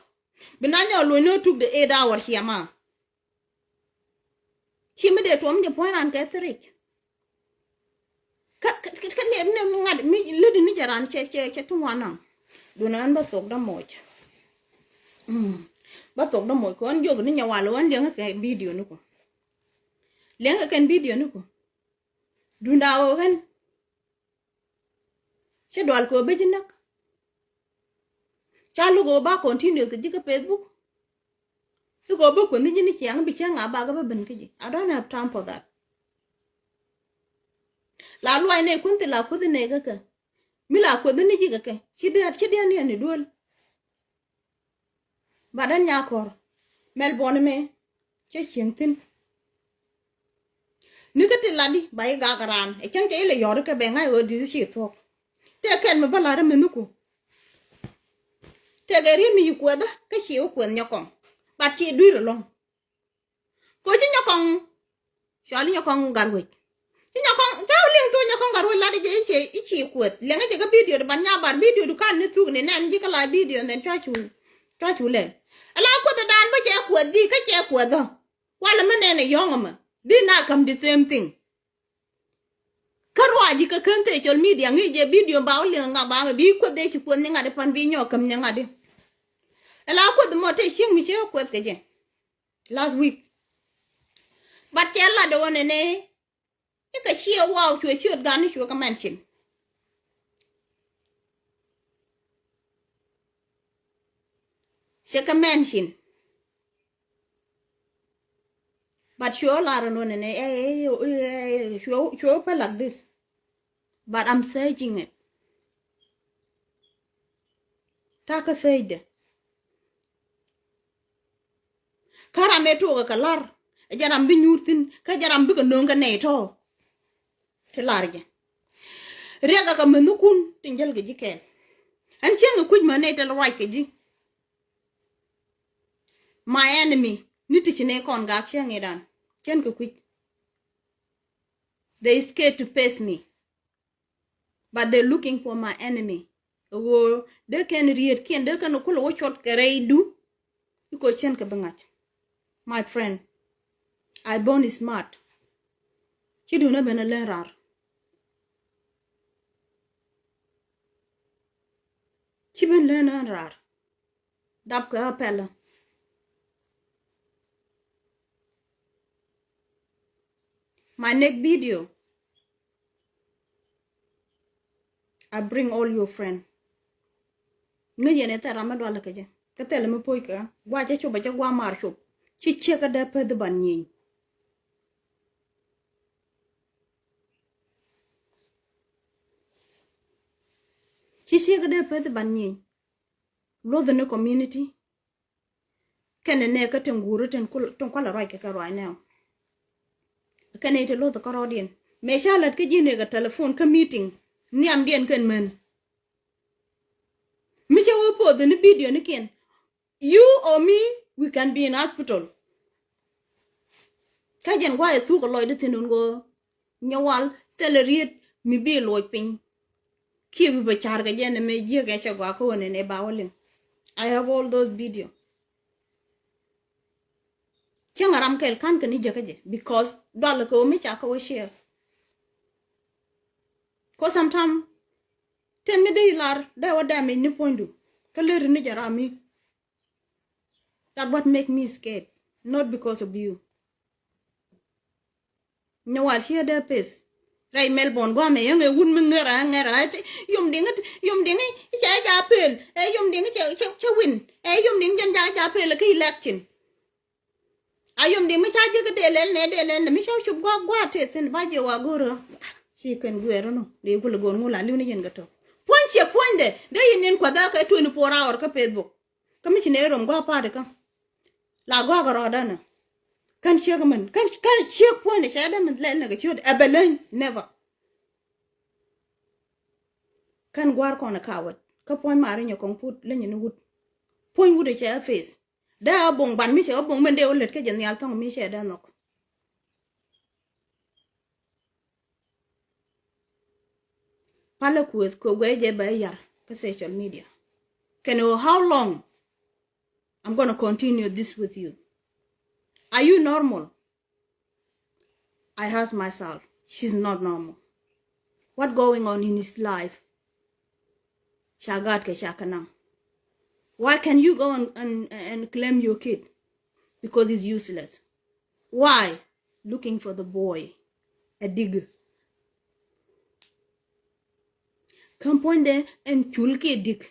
Bi na nyɛ luny ni tuk de eight hour cie ma. Ci mi dee tuɔm jɛ puɔ̱ny ran kɛ thiric. Kä kä kä ni ni ŋa̱t mi lidi ni jɛ ran cɛ cɛ cɛ ti ŋuan naŋ. Dun ɛn bä thok dä moc. Mm. Ba thok dä moc kɛ ɣän jiök ni nyɛ wal ɣän liɛŋä kɛ video ni ku. Liɛŋä kɛn video ni ku. Dunda ɣöö ɣän cä dual kɛ ɣöö bä ji̱ näk. Ca luk ɣöö ba continue kɛ ji̱ kä Facebook. Ikɔ bä kuänh ni ji̱ ni ciaŋ bi cäŋ a bak bä ben kä ji̱. I don't have time for that. La luay nɛ kuänh ti la kuänh nɛ kä kɛ. Mi la kuänh ni ji̱ kɛ kɛ ci diaat ci diaat ni ɛn i̱ duel. Ba dän nya kɔr Melbourne mɛ cä cieŋ thi̱n. Ni kä ti lat di ba i̱ gak raan ɛ cäŋ cɛ ilɛ yɔri kɛ bɛ ŋa̱c ɣöö di̱t ci thuɔ̱k. Tëë kɛn mi bä lat mi nuku. Tëë kɛ riet mi ci kuɛthä kä ci wä kuɛth nyɔkɔŋ. Bat ci dui̱r ɛlɔ̱ŋ. Kɛ ci nyɔkɔŋ. Cɔal i̱ nyɔkɔŋ gat wec. Ci nyɔkɔŋ ca wä liŋ thok nyɔkɔŋ gat wec lat i̱ jɛ i̱ ci kuɛth liɛŋä jɛ kä video di ban nya bar video di kan ni thuk ni nɛn ji̱ kä la video and then cua cu cua cu lɛl. Ala kuɛth dan bä cɛ kuɛth di kä cɛ kuɛth ɔ. Kualɛ mä nɛn ɛ yɔ̱ŋ ɛmɛ bi na kam the same thing. Kä ruac ji̱ kä kän social media ŋi̱i̱c jɛ video ba wä liŋ ŋa ba ŋa bi kueth dee ci kueth ni ŋa̱t i̱ pan bi nyɔk käm ni ŋa̱t i̱. Ɛla kueth mɔ te cieŋ mi cɛ kueth kɛ jɛ last week. But cɛ lat dee wä nɛnɛ i̱ kɛ ciɛ waw cuɛ ciöt gan i̱ cuɛ kɛ mention. Cɛ kɛ mention. But cuɛ wä lar ɛn wä nɛnɛ cuɛ wä pɛ like this. But I'm searching it. Takä search dɛ. Kä ram ëë tuɔɔk ɛ kɛ lar ɛ jɛ ram bi nyuur thi̱n kä jɛ ram bikɛ nööŋ kɛ nɛy tɔ̱. Ti lar jɛ riɛk ɛ kɛ mänhikun tin jäl kɛ ji̱ kɛɛl. Ɛn cieŋ kɛ kui̱c män nɛy tɛl ruac kɛ ji̱. My enemy ni ti ci nɛy kɔn gak cieŋ i̱dan cieŋ kɛ kui̱c. They scared to face me. But they looking for my enemy. Ɣöö dee kɛn rietkiɛn dee kɛn kulɛ wä cuɔt kɛ rɛydu. Ikɔ cɛn kɛ bi ŋa̱c. My friend, I born smart. Ci duundä ben a lɛn raar. Ci ben lɛn raar. Dap kɛ a pɛlä. My next video, I bring all your friend. Ŋäc yɛn ɛ thɛl ram mi dualɛ kɛ jɛ kä thɛl mi poc kɛ guac cɛ cop ɛ cɛ gua̱a̱ maar cop. Ci ciek kä dee päth ban nyieny. Ci ciek kä dee päth ban nyieny. Luɔth ni community. Kɛnɛ nɛ kä tin guuri tin kualɛ ruac kɛ kɛ ruac nɛ ɔ. Kɛnɛ iti luth kä rɔɔdiɛn mëë ca lät kä ji̱ nɛ kɛ telephone kä meeting nhiamdiɛn kɛn män. Mi cɛ wä poth ni video ni kiɛn. You or me, we can be in hospital. Kä jɛn guayɛ thuk kɛ lɔcdä thin wun gɔɔ. Nyɛ wal thilɛ riet mi bi luɔc piny. Kiɛ bi bɛ car kɛ jɛ nɛ mɛ jiäk ɛ cɛ gɔaa kä wä nɛ nɛ ba wä liŋ. I have all those video. Cäŋ a ram kɛl kan kɛ ni jɛ kä jɛ because dual kɛ wä mi ca kä wä share. Cause sometime te mi dee lar dee wä damage ni puɔ̱nydu kä lër ni jɛ ram mi. That what make me scared, not because of you. Nyɛ wal ciɛ dee pes. Rɛy Melbourne guamɛ yäŋ ɛ wun mi ŋer a ŋer a ti yom diŋ yom diŋ cɛ ja pel ɛ yom diŋ cɛ cɛ win ɛ yom diŋ jɛn ja ja pel kä election. A yom diŋ mi ca ji̱ kä dee lɛl nɛ dee lɛl nɛ mi ca cup guak guak te thin ba jiɛ wa go̱rä. Ci kɛn guɛɛr nɔ dee kulɛ go̱r ŋul a liw ni yɛn kɛ tɔ. Puɔ̱ny ciɛ puɔ̱nydɛ dee yin nin kuathä kɛ twenty four hour kä Facebook. Kä mi ci nɛ rom gua̱a̱ pa̱a̱t ikä la gua̱a̱ kɛ rɔɔdä nɛ. Kän ciek mɛn kän kän ciek puɔ̱nydɛ cɛ dämɛ lɛl nɛ kɛ ciöt ɛ bɛ läny never. Kän gua̱a̱r kɔn ɛ ka wät kä puɔ̱ny mari nyɛ kɔŋ put läny ni wut. Puɔ̱ny wut ɛ cɛ ɛ face. Dee a boŋ ban mi cɛ a boŋ mɛn dee wä lät kä jɛ nhial thɔŋ mi cɛ dee nhɔk. Palä kueth kɛ guɛy jɛ bɛ yar kä social media. Kɛn ɣöö how long I'm gonna continue this with you? Are you normal? I ask myself, she's not normal. What going on in his life? Ca gaat kɛ ca kɛ naŋ. Why can you go and, and, and claim your kid? Because it's useless. Why? Looking for the boy. A dig. Come point there and chul kɛ dig.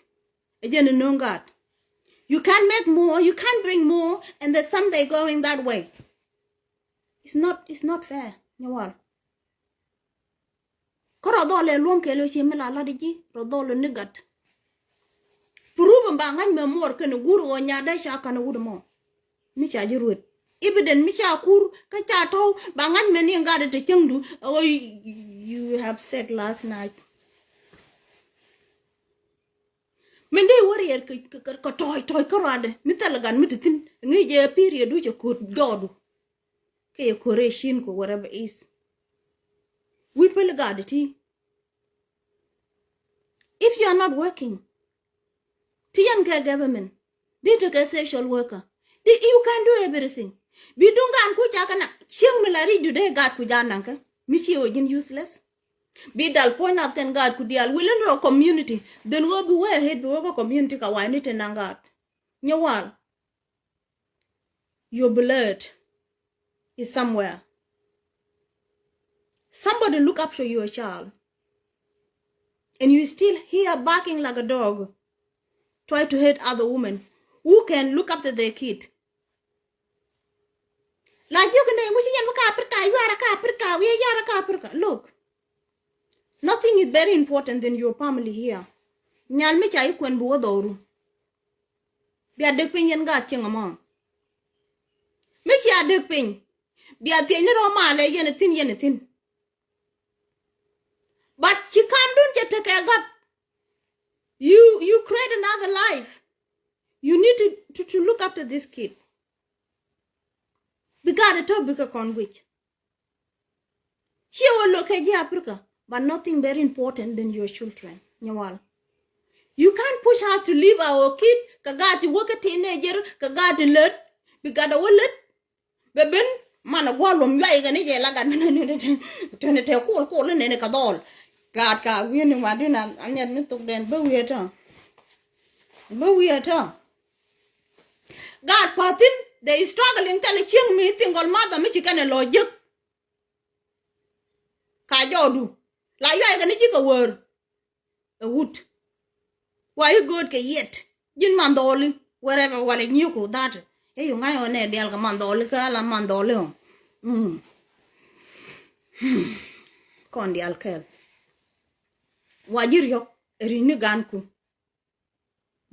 Again, no God. You can't make more, you can't bring more, and there's something going that way. It's not, it's not fair. Nyawal. Kä rɔ dhɔl ɛ luɔ̱ŋ kɛɛl ɛ cie mi la lat ji̱ rɔ dhɔl ɛ ni gat. Proof in ba ŋa̱c mɛ muɔr kɛn ɛ guur ɣöö nyaat dee ca ka̱n ɛ wut ɛmɔ. Mi ca ji̱ ruet. Evident mi ca kur kä ca tɔ̱w ba ŋa̱c mɛ ni gat ɛ te cäŋdu ɛ ɣöö you have sex last night. Min dee wä riɛt kɛ, kɛ, kɛ, kɛ tɔ̱ɔ̱c tɔ̱ɔ̱c kä ruadɛ mi thil gat mi te thi̱n ŋi̱i̱c ɛ period du cɛ ko̱t dɔɔdu. Kɛ yɛ ko̱r ɛ cin kɛ whatever is. Wi̱i̱ päl gat ɛ ti. If you are not working, ti yɛn kɛ government, di tekɛ social worker, di you can do everything. Bi duŋ gaan ku ca kɛ na cieŋ mi la ri̱c du dee gaat ku ja naŋ kɛ mi ci wä ji̱n useless. Bi dal puɔ̱ny nath kɛn gaat ku diaal wilin rɔ community. Then wä bi wä ahead bi wä kä community ka wa̱i̱ ni te naŋ gaat. Nyɛ wal. Your blood is somewhere. Somebody look after your child. And you still here barking like a dog, try to hate other women who can look after their kid. La jiök ni ŋuci yɛn mi ka Africa, yuara ka Africa, wiɛ yuara ka Africa. Look, nothing is very important than your family here. Nyal mi ca yi kuɛn bi wä dhɔru. Bia dek piny yɛn gaat cieŋ ɛmɔ. Mi cia dek piny bia thiec ni rɔ malɛ yɛn ɛ thi̱n yɛn ɛ thi̱n. But ci ka̱n dun cɛ tekɛ gap. You, you create another life. You need to, to, to look after this kid. Bi gaat ɛ tɔ̱ bikɛ kɔn guic. Ciɛ wä lo̱k kɛ ji̱ Africa, but nothing very important than your children. Nyɛ wal. You can't push us to leave our kid kɛ gaat ti wä kä teenager kɛ gaat ti lät. Bi gat a wä lät. Bɛ ben man a gua̱l luɔm yuay kɛ ni jɛ la gat mi ni ni ni ni te kul kul ni ni kɛ dhɔl. Gaat ka wi̱i̱ ni ma di na an yɛt ni thok den bä wi̱i̱ tɔ. Bä wi̱i̱ tɔ. Gaat pa thin they struggling tɛl cieŋ mi single mother mi ci kɛn ɛ lɔ jek. Ka jɔɔdu la yuay kɛ ni ji̱ kɛ wär. Ɛ wut. Wa i̱ gööt kɛ yɛt ji̱n mandhɔɔli wɛrɛpɛ walɛ nyi̱i̱ku dhat. Ɛ yu ŋa̱c ɣän ɛ dial kɛ mandhɔɔli kä ala mandhɔɔli ɔ. Mm. Kɔn dial kɛɛl. Wa ji̱ riɔ̱k ɛ ri̱c ni ganku.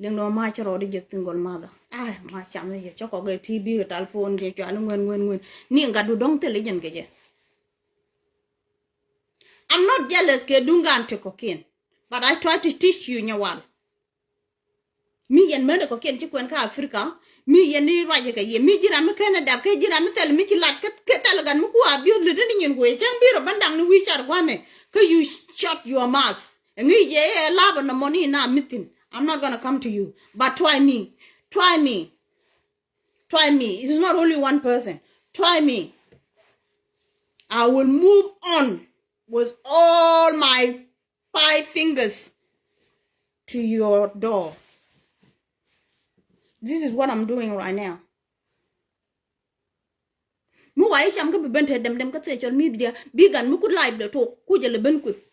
Liŋ nɔ ma cä rɔɔdi jek single mother. Ai ma cam ni jɛ cä kɔk ɛ ti bi kɛ tal pon jɛ cuali ŋuɛn ŋuɛn ŋuɛn. Ni gat du dɔ̱ŋ thil i̱ jɛn kɛ jɛ. I'm not jealous kɛ duŋ gan ti kɔkiɛn. But I try to teach you nyɛ wal. Mi yɛn mänɛ kɔkiɛn ci kuɛn kä Africa. Mi yɛn ni ruacɛ kɛ yɛ mi ji̱ ram mi kɛn ɛ dap kɛ ji̱ ram mi thil mi ci lat kɛ thil gan mi ku a biöth lät ni nyin kuɛ cäŋ bi rɔ bän daŋ ni wi̱i̱ car gua̱mɛ. Kä you shut your mouth. Ɛŋi̱i̱c ɛ ɛ lap ɛ nɔmɔ ni na mithin. I'm not gonna come to you. But try me. Try me. Try me. It's not only one person. Try me. I will move on with all my five fingers to your door. This is what I'm doing right now. Mi wa i̱ cam kä bi ben te dem dem kä social media bi gan mi kut live de tok kucɛ lɛ ben kuth.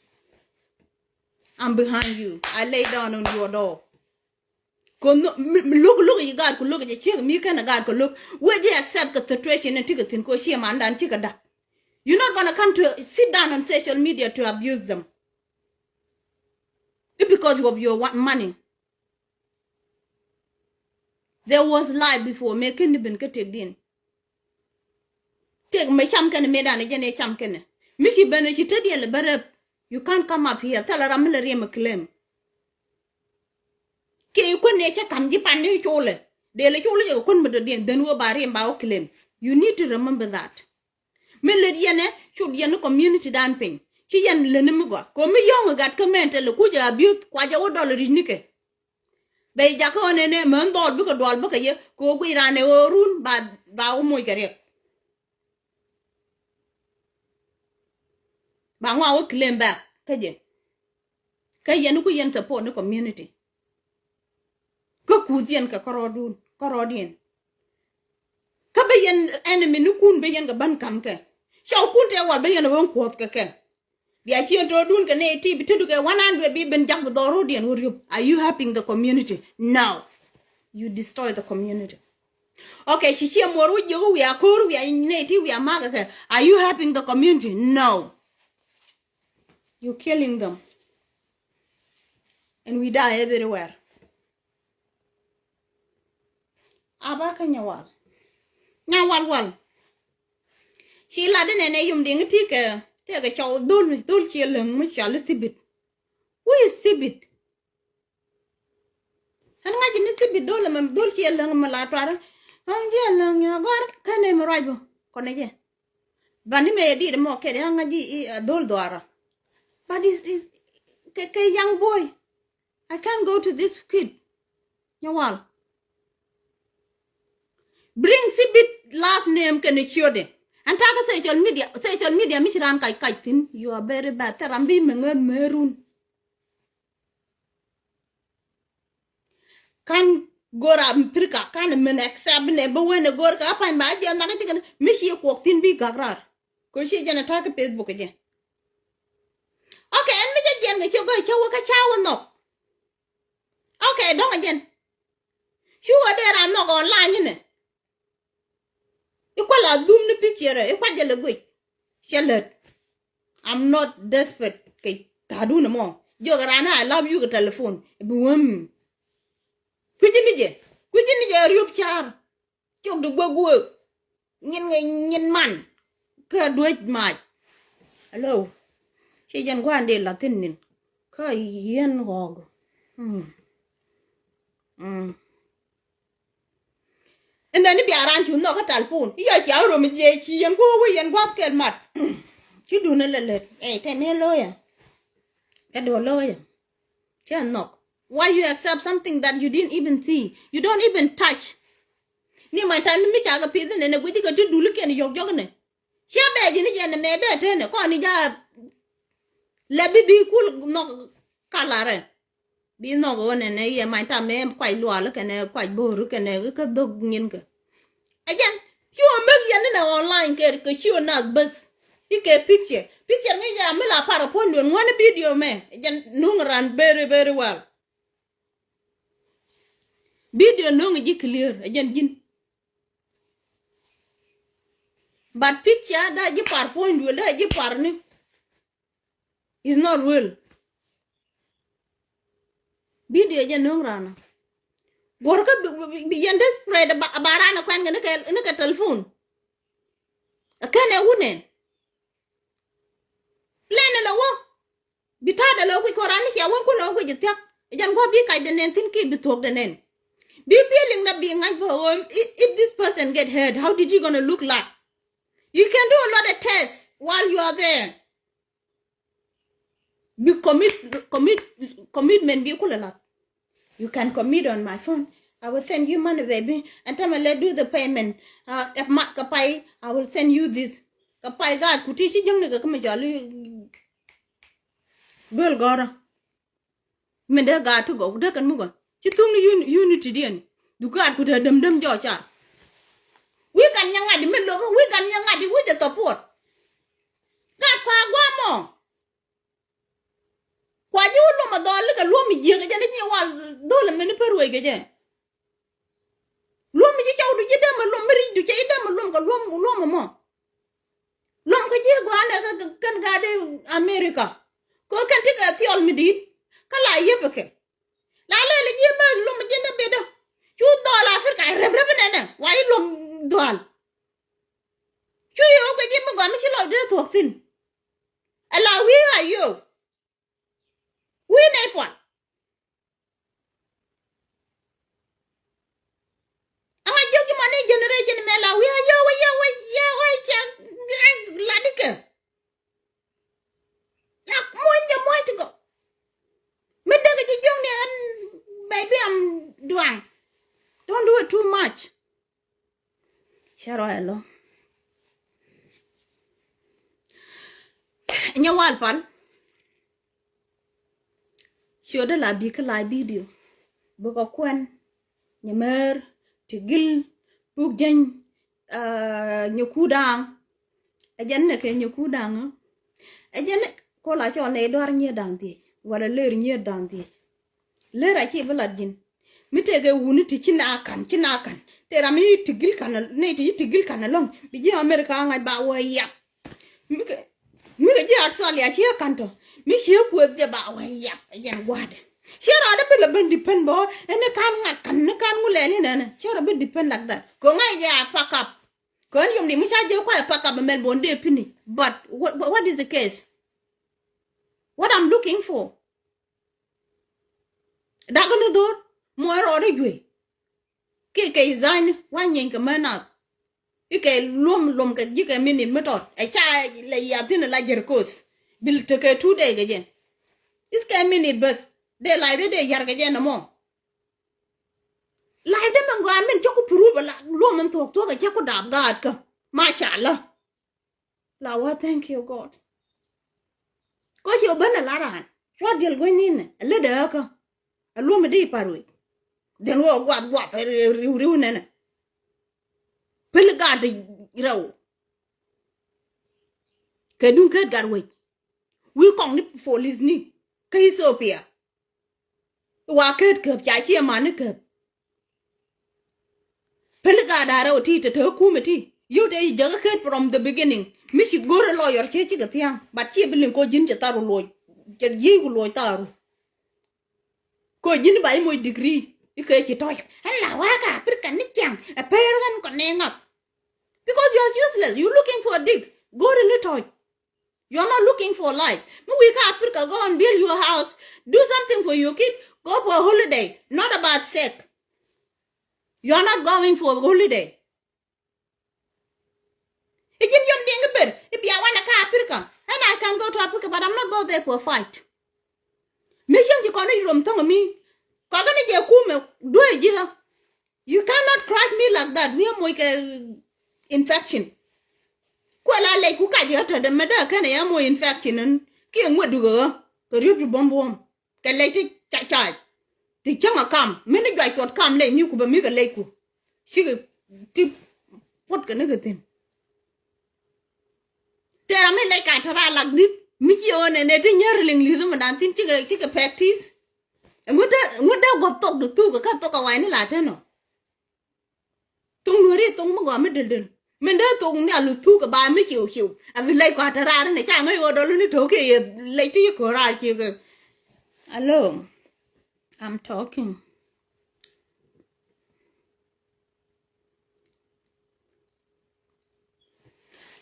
I'm behind you. I lay down on your door. Kon mi look look yi gaat ku look jɛ ciek mi kɛn gaat ku look. Wee jɛ accept kɛ situation in tikɛ thin ko cie mandan cikɛ dak. You're not gonna come to sit down on social media to abuse them. It's because of your money. There was life before me kɛn ni ben kä tek din. Tek mɛ cam kɛnɛ mëë danɛ jɛn ɛ cam kɛnɛ mi ci ben ci te diɛn lɛ bä rɛp. You can't come up here thilɛ ram mi lɛ riɛm ɛ claim. Kɛ kuän ɛ cɛ kam ji̱ pan ni colɛ dee lɛ colɛ jɛ kɛ kuän mi dɔ̱diɛn then wä ba riɛm ba wä claim. You need to remember that. Mi lät yɛn ɛ cut yɛn ni community dan piny ci yɛn lät ni mi gɔaa kɛ mi yɔ̱ŋ ɛ gat kä mɛn tɛlɛ kucɛ abuse kua jɛ wä dɔl ri̱c ni kɛ. Bɛ jakä ɣän ɛn ɛ män dhɔl bikɛ dual bikɛ yɛ kɛ ɣöö guic raan ɛ ɣöö run ba ba wä moc kɛ riɛk. Ba ŋɔak wä claim back kä jɛ. Kä yɛn ku yɛn support ni community. Kä kuth yɛn kɛ kärɔɔdun, kärɔɔdiɛn. Kä bä yɛn enemy ni kun bä yɛn kɛ bän kam kɛ. Cɔw kun tɛ wal bä yɛn bä kuɔth kɛ kɛ. Bia ciɛ tɔ dun kɛ nɛ ti bi te du kɛ one hundred bi ben jak bi dhɔr rɔɔdiɛn wä riop. Are you helping the community? No. You destroy the community. Okay, ci ciɛ muɔr wä jiök wiaa ko̱r wiaa nɛ ti wiaa makɛ kɛ. Are you helping the community? No. You killing them. And we die everywhere. A ba kä Nyawal. Nyawal wal. Ci lat inɛ nɛ yum diŋ ti kɛ tëëkɛ cɔw dhol mi dhol ciɛ läŋ mi cɔal i̱ Thibit. Who is Thibit? Ɛn ŋa̱c ni Thibit dhol ɛmɛ dhol ciɛ läŋ mi la tuarä. Ɣän jiɛ läŋ nyɔ gɔr kɛn ɛ mi ruac bä kɔnɛ jɛ. Bani mɛ yɛ dit mɔ kɛt ɣän ŋa̱c i̱ dhol dhuarä. But is is kɛ kɛ young boy. I can't go to this kid. Nyawal. Bring Thibit last name kɛnɛ ciötdɛ. Ɛn ta̱a̱ kä social media, social media mi ci raan kac kac thi̱n. You are very bad. Thil ram bi mi ŋäth mɛ run. Kan gör America kan min accept nɛ bä wen ɛ gör kɛ a pa̱ny ba jiɛ nhak ji̱ mi ci kuɔk thi̱n bi gak raar. Kɛ ci jɛn a ta̱a̱ kä Facebook jɛ. Okay, ɛn mi jɛ jiɛn kɛ ci gör cä wä kä ca wä nhɔk. Okay, dɔ̱ŋ a jɛn. Cu wä dee ran nhɔk online inɛ. I̱ kual a dhum ni picture i̱ kual jɛ lɛ guic. Cɛ lät. I'm not desperate kɛ ta̱a̱dun ɛmɔ. Jiɔk ran I love you kɛ telephone bi wäm. Kui̱ci ni jɛ kui̱ci ni jɛ riöp ca̱r. Cok di guäk guäk. Nyin ŋɛ nyin man. Kä duec mac. Hello. Ci jɛn gua̱a̱n dee la̱thi̱n ni̱n kä yien ɣɔɔk. Mm. Mm. And then i̱ bia raan cu nhɔk kä talpun i̱ yɔ cia rom i̱ jiɛ ci yɛn guɔ wä yɛn gua̱th kɛl mat. Ci dun ilɛ lät ɛ tɛm i̱ lo̱yɛ. Ɛ duɔ lo̱yɛ. Cɛ nhɔk. Why you accept something that you didn't even see? You don't even touch. Ni many time mi ca kɛ pith inɛ nɛ guici kɛ ti dul ikiɛn yɔk jɔk inɛ. Ciɛ bɛ ji̱n i̱ jɛ nɛ mɛ dee tënɛ kɔn i̱ ja lɛ bi bi kul nhɔk kalarɛ. Bi nhɔk ɣöö nɛnɛ yɛ mac tam mɛ kuac lual kɛnɛ kuac bo̱o̱r kɛnɛ kä dhok nyin kɛ. Ɛ jɛn ci wä mek yɛn inɛ online kɛ kɛ ci wä nath bäth. I̱ kɛ picture picture ŋi̱ yɛ mi la parɛ puɔ̱n duɔ̱n ŋuäni video mɛ. Ɛ jɛn nuŋ ran very very well. Video nuŋ ji̱ clear ɛ jɛn ji̱n. But picture da ji̱ par puɔ̱ny duël da ji̱ par ni. Is not real. Video jɛ nuŋ ran. Guɔ̱r kä bi yɛn desperate ba ran kuɛn kɛ ni kɛ telephone. Kɛn ɛ wunɛn. Lɛn ɛ lɛ wä. Bi ta̱a̱dɛ lɛ wä guic kɔn ran ni cia wä kun ɛ wä guic thia̱k. Jɛn guɔ bi kacdɛ nɛn thi̱n ki bi thuɔ̱kdɛ nɛn. Bi feeling na bi ŋa̱c bä ɣöö if this person get hurt how did he gonna look like? You can do a lot of tests while you are there. Bi commit commit commitment bi kulɛ lath. You can commit on my phone. I will send you money, baby. And time I let do the payment. Uh, if ma ka pay, I will send you this. Ka pay gaat ku ti ci jäŋni kɛ kä mi jɔli. Duel gɔrä. Min dee gaat ti gɔw dee kɛn mi gɔn ci thuŋ ni unity diɛn. Du gaat ku te däm däm jɔ car. Wi̱i̱ gan nyɛ ŋa̱t di mi lo̱k wi̱i̱ gan nyɛ ŋa̱t di wi̱i̱ jɛ thɔpuɔt. Gaat kua guamɔ. Kua ji̱ wä luɔm a dhɔl kɛ luɔm mi jiäk kɛ jɛ ni ji̱ wal dhol a mini pär wec kɛ jɛ. Luɔm mi ji̱ cɔw du ji̱ dämɛ luɔm mi ri̱c du cɛ ji̱ dämɛ luɔm kɛ luɔm luɔm a mɔ. Luɔm kɛ ji̱ gua̱a̱n ɛ kɛ kɛn gaat di America. Kɛ kɛn ti kɛ thiɔl mi di̱i̱t kä la yep kɛ. La lɛl ji̱ mɛ luɔm ji̱ ni bidä. Cu dhɔl Africa rɛp rɛp inɛnɛ wa ji̱ luɔm dhɔl. Cu yio̱w kɛ ji̱ mi gɔam mi ci lɔcdä thuɔ̱k thi̱n. Ala wi̱i̱ a yio̱w. Wi̱i̱ nɛy puɔl. Ama jiök ji̱ mɔ ni generation mɛ la wi̱i̱ a yio̱w a yio̱w a yio̱w a cɛ ladikɛ. La muɔ̱ny jɛ muɔ̱ny ti gɔ. Mi däk ji̱ jiök ni ɛn baby am duaŋ. Don't do it too much. Cɛ ruac ɛlɔ. Nyɛ wal pal. Ciötdä la bi̱i̱ kä la bidio bikɛ kuɛn. Nyɛmɛr, Tigil, Puk Jeny, ah, Nyɛku Daŋ. Ɛ jɛn nɛ kɛ Nyɛku Daŋ. Ɛ jɛn nɛ kɔ la cɔl nɛ i̱ duar nyiet da̱ŋ thiec wala lër nyiet daŋ thiec. Lër a ci bi lat ji̱n. Mi tëëkɛ wuni ti ci na ka̱n, ci na ka̱n. Tëë ram i̱ Tigil ka̱n, ni ti ci Tigil ka̱n ɛlɔ̱ŋ. Bi ji̱ America ŋa̱c ba wä yap. Mikɛ, mikɛ ji̱ Australia ciɛ ka̱n tɔ. Mi ciɛ kueth jɛ ba wä yap ɛ jɛn gua̱dɛ. Ciɛ rɔɔdɛ bi lɛ ben depend bä ɛn ni ka̱n ŋa̱c ka̱n ni ka̱n ŋu lɛl inɛnɛ. Ciɛ rɔ bi depend like that. Kɛ ŋa̱c jɛ a pack up. Kɛ ɛn yom di mi ca jɛ kuay a pack up ɛ Melbourne dee pini. But what, what, what is the case? What I'm looking for? Dakä ni dho̱r muɔc rɔɔdɛ juey. Kiɛ kɛ izany wa nyieeny kɛ mɛ nath. Ikɛ luɔm luɔm kɛ ji̱ kɛ minit mi tɔt ɛ ca lɛ yia thin la jɛr koth. Bil tekɛ two day kɛ jɛ. Is kɛ minit beth dee lay dee dee yar kɛ jɛ nɔmɔ. Lay dee mɛ gɔaa min cä ku prove la luɔm min thuɔk thuɔk kɛ cä ku dap gaat kä. Mashallah. La wa thank you God. Kɔ ci ɔ ben a la raan cua diɛl gueny ninɛ a lät a kä. A luɔm a di par wec. Then wä guath guath riw riw nɛnɛ. Pil gat rɛw. Kɛ duŋ ket gat wec. Wi̱i̱ kɔŋ ni police ni kä Ethiopia. Wa ket käp ca ci ɛmani käp. Peli gaa da̱rä wä ti te te kumɛ ti yio̱w te jäkä ket from the beginning. Mi ci go̱rɛ lawyer ci cikɛ thia̱a̱ŋ but ci bi liŋ ko ji̱n cɛ thar wä loc. Cɛ ji̱ ku loc thar wä. Ko ji̱n ba i̱ moc degree i̱ kɛ ci tɔc ɛn la wa̱a̱ ka Africa ni ciaŋ ɛ pɛɛr ɣän kɔ nɛ ŋa̱k. Because you are useless, you looking for a dick. Go̱rɛ ni tɔc. You are not looking for life. Mi wi̱i̱ kä Africa, go and build your house. Do something for your kid. Go for a holiday. Not about sex. You are not going for a holiday. I̱ ji̱n yom diɛŋ i̱ ber i̱ bia wanɛ kä Africa. And I can go to Africa but I'm not go there for a fight. Mi cieŋ ci kɔn i̱ rom thäŋ mi kɔk in i̱ jɛ kumɛ duee ji̱. You cannot crush me like that. Wi̱i̱ moc kɛ infection. Kuɛ la lɛc ku kac ɣä tädɛ mɛ dee kɛnɛ yɛ moc infection in kiɛ ŋuɛ dukä ɣä kɛ riöp ti buɔ̱m buɔ̱m kɛ lɛc ti ca cac. Ti cäŋ a kam min ni juac cuɔt kam lɛc ni ku bɛ mi kɛ lɛc ku. Cikɛ ti puɔt kɛ ni kɛ thi̱n. Tëë ram mi lɛc ka te raa lak dhi̱th mi ci ɣän ɛn ɛ ti nyär liŋ li̱th mi dan thi̱n cikɛ, cikɛ practice. Ŋut dee, ŋut dee guɔ̱p thok di thuk kä thok a wa̱i̱ni la te nɔ. Thok nueri thok mi gɔaa mi del del. Min dee thok nhial di thuk a ba mi ciw ciw a bi lɛc kɔaa te raar ni ca ŋäc ɣöö dɔl ni to̱k kiɛ yɛ lɛc ti yi ko̱r raar ci kɛ. Hello, I'm talking.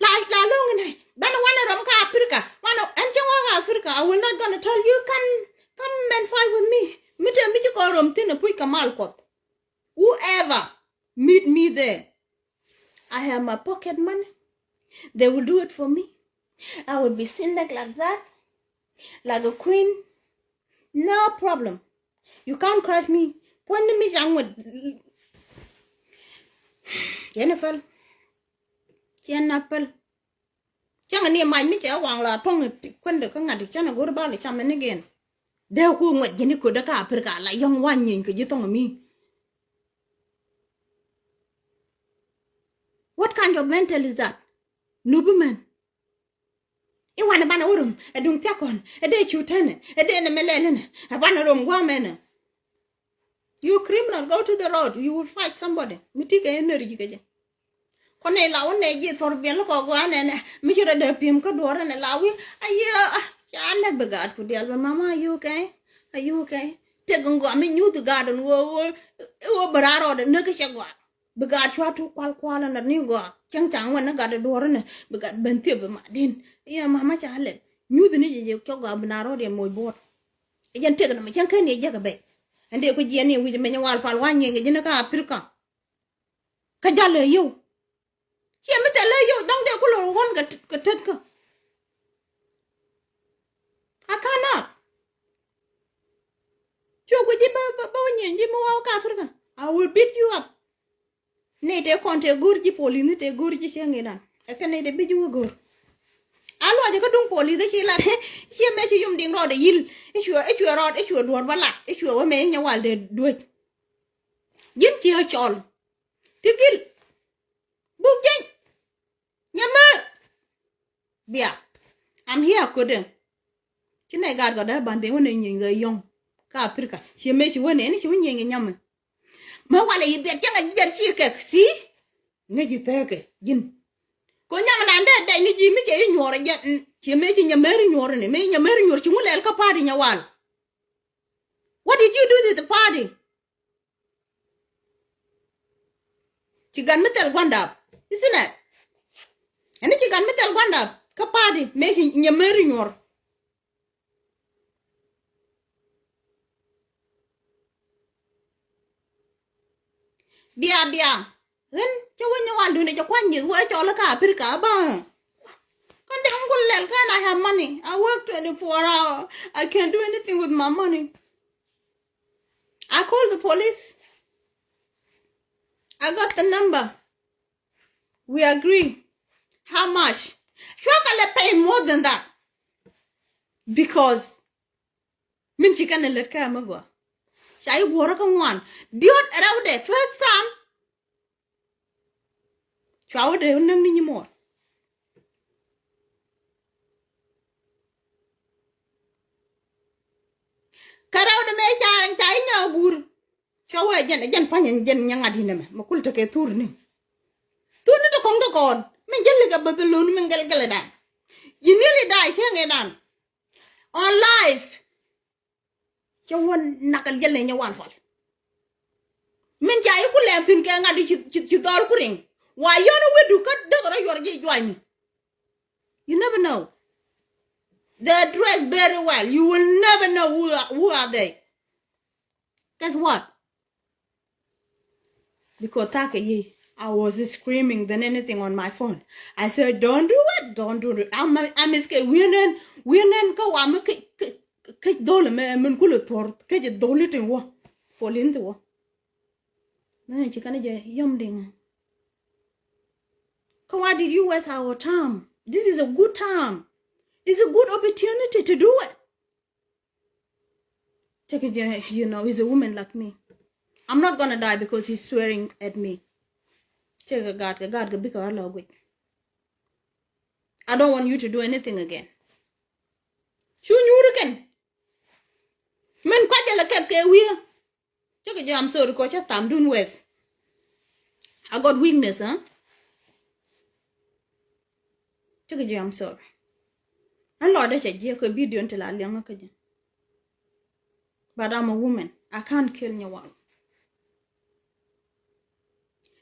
La, la loŋ ni banɛ wanɛ rom kä Africa. Wanɛ ɛn cä wä kä Africa, I will not gonna tell you come, come and fight with me. Mi te mi ci kɔ rom thin a puc kɛ mal Kuɔth. Whoever meet me there, I have my pocket money. They will do it for me. I will be sitting like, like that, like a queen. No problem. You can't crush me. Puɔ̱ny ni mi ca ŋuɛt. Cɛn a päl. Cɛn a päl. Cäŋ ni mac mi cɛ waŋ la tuɔ̱ŋ kuändɛ kä ŋa̱t cän a go̱r bal cam ni gɛn. Dee ku ŋuɛt ji̱n i̱ ködä kä Africa la yɔ̱ŋ wa̱ny nyieeny kɛ ji̱ thɔŋ mi. What kind of mental is that? Nubi mɛn. I̱ wanɛ banɛ wä rom ɛ duŋ thiak kɔn ɛ dee cu tɛnɛ ɛ dee nɛ mɛ lɛl inɛ ɛ banɛ rom gua̱a̱mɛnɛ. You criminal, go to the road, you will fight somebody. Mi ti kɛ energy kɛ jɛ. Kɔn nɛ la wä nɛ ji̱ thɔr biɛl kɔ gua̱a̱ nɛ nɛ mi ci rɛ dee pi̱em kä duɔrɛ nɛ la wi̱i̱ a yiëë a ca nɛ bi gaat ku diaal bɛ mama a yio̱o̱ kɛ a yio̱o̱ kɛ. Tëk ŋ gɔaa mi nyuuth gaat ɛn ɣöö ɣöö ɣöö bɛ raar rɔɔdɛ näk kä cɛ gɔaa. Bi gaat cua tuk kual kual ɛn ni gɔaa cäŋ ca ŋuɛn ni gat duɔ̱ɔ̱r ni bi gat ben thiep bi mat din. Iɛ mama ca lɛ nyuth ni jɛ jɛ cɔ gɔaa bi na rɔɔd yɛ moc buɔt. Ɛ jɛn tek ni mi cäŋ ken yɛ jek bɛ ɛn dee ku jiɛn ni wi̱c meny wal pal wa nyieny ji̱n kä Africa. Kä jal ɛ yio̱w ciɛ mi thɛl ɛ yio̱w dɔ̱ŋ dee ku lo̱r ɣɔn kɛ tet kä. I cannot. Cuɛ guic ji̱ bä bä wä nyieny ji̱ mi waw kä Africa. I will beat you up. Nɛy tëë kɔn tëë go̱o̱r ji̱ police ni tëë go̱o̱r ji̱ cieŋ inan. Ɛ kɛn nɛy tëë bi ji̱ wä go̱o̱r. A luɔcɛ kä duŋ police i̱ ci lat i̱ ciɛ mëë ci yum diŋ rɔɔdɛ yi̱l i̱ cuɛ i̱ cuɛ rɔɔd i̱ cuɛ duɔ̱ɔ̱r bä lat i̱ cuɛ wä mëë i̱ nyɛ wal dee duec. Ji̱n ci ɣä cɔl ti gil. Buk jiɛny. Nyamär. Bia. I'm here kodɛ. Ci nɛ gat gɔdɛ ban ben wä nɛ nyieny ɣä yɔ̱ŋ. Ka Africa ci mëë ci wä nɛ ni ci wä nyieny kɛ nyamɛ. Mɛ walɛ yi biɛt cäŋ a ji̱ jɛr ci kɛk si. Ŋäc ji̱ thɛɛkɛ ji̱n. Ko nyam nan dee dɛc ni ji̱ mi cɛ i̱ nyuɔr jɛ. Ci mëë ci nyamär i̱ nyuɔr ni mëë nyamär i̱ nyuɔr ci ŋu lɛl kä party nyɛ wal. What did you do to the party? Ci gat mi thil guandap. Isn't it? Ɛn ci gat mi thil guandap kä party mëë ci nyamär i̱ nyuɔr. Bia bia. Ɣän cä wä nyɛ wal duundɛ cɛ kuany nyith wä cɔl kä Africa ba. Kɔn dee ŋun lɛl kan I have money. I work twenty-four hour. I can do anything with my money. I call the police. I got the number. We agree. How much? Cua kɛ lɛ pay more than that. Because min ci kɛn ɛ lät kɛ mɛ gua. Ca yi guɔrä kä ŋuan. Diɔt rɛwdɛ first time. Cua wä dee wä näk ni nyi muɔr. Kä rɛwdɛ mɛ ca ca yi nyɔk gur. Cua wä jɛn jɛn pany jɛn nyɛ ŋa̱t yinɛ mɛ mɛ kul tekɛ thur ni. Thur ni te kɔŋ te kɔn min jɛn likɛ bäth lon min gɛl gɛl dan. Yi ni li da̱a̱ cɛ ŋɛ dan. On life. Cɛ wä nak kɛ jɛl ni nyɛ wan fal. Min ca yi ku lɛm thin kɛ ŋa̱t di ci ci dhɔl ku riŋ. Wa yɔn wi̱du kä däk rɔ yuɔr ji̱ juany ni. You never know. They dress very well. You will never know who are, who are they. Guess what? Because thakɛ yi, I was screaming than anything on my phone. I said, don't do it, don't do it. I'm, I'm scared. Wienen, wienen kä wam kä kä kä dhol mɛ min kulɛ thor kä jɛ dhol itin wä. Polin ti wä. Mɛ ci kan jɛ yom ding. Kä why did you waste our time? This is a good time. It's a good opportunity to do it. Cɛ kɛ jɛ, you know, he's a woman like me. I'm not gonna die because he's swearing at me. Cɛ kɛ gaat kɛ gaat kɛ bikɛ wä lɔ guic. I don't want you to do anything again. Cu nyuuri kɛn. Min kuacɛ lɛ kɛp kɛ wi̱i̱. Cä kɛ jɛ, I'm sorry, kɔ cä tam dun weth. I got weakness, huh? Cä kɛ jɛ, I'm sorry. Ɛn lɔcdä cɛ jiɛ kɛ video in ti la liɛŋä kä jɛ. But I'm a woman. I can't kill nyɛ wal.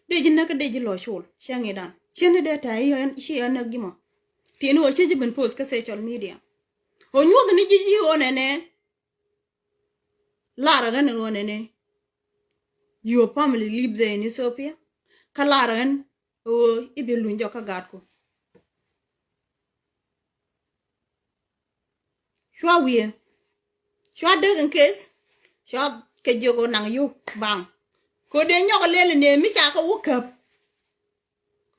Dee ji̱ näk kä dee ji̱ lɔ col cɛ ŋi̱dan. Cä ni dee tɛ̈ i̱ ci ɛ näk ji̱ mɔ. Tiɛni ɣöö cä ji̱ ben post kä social media. Ɣöö nyuɔth ni ji̱ ji̱ ɣöö nɛnɛ. Lar ɣän ɣöö nɛnɛ, your family live there in Ethiopia. Kä lar ɣän ɣöö i̱ bi luny jɔk kä gaatku. Cua wiee. Cua dek in case cua kɛ jiök ɣöö naŋ yio̱w baŋ. Kɛ ɣöö dee nyɔk lɛl in dee mi ca kɛ wä käp.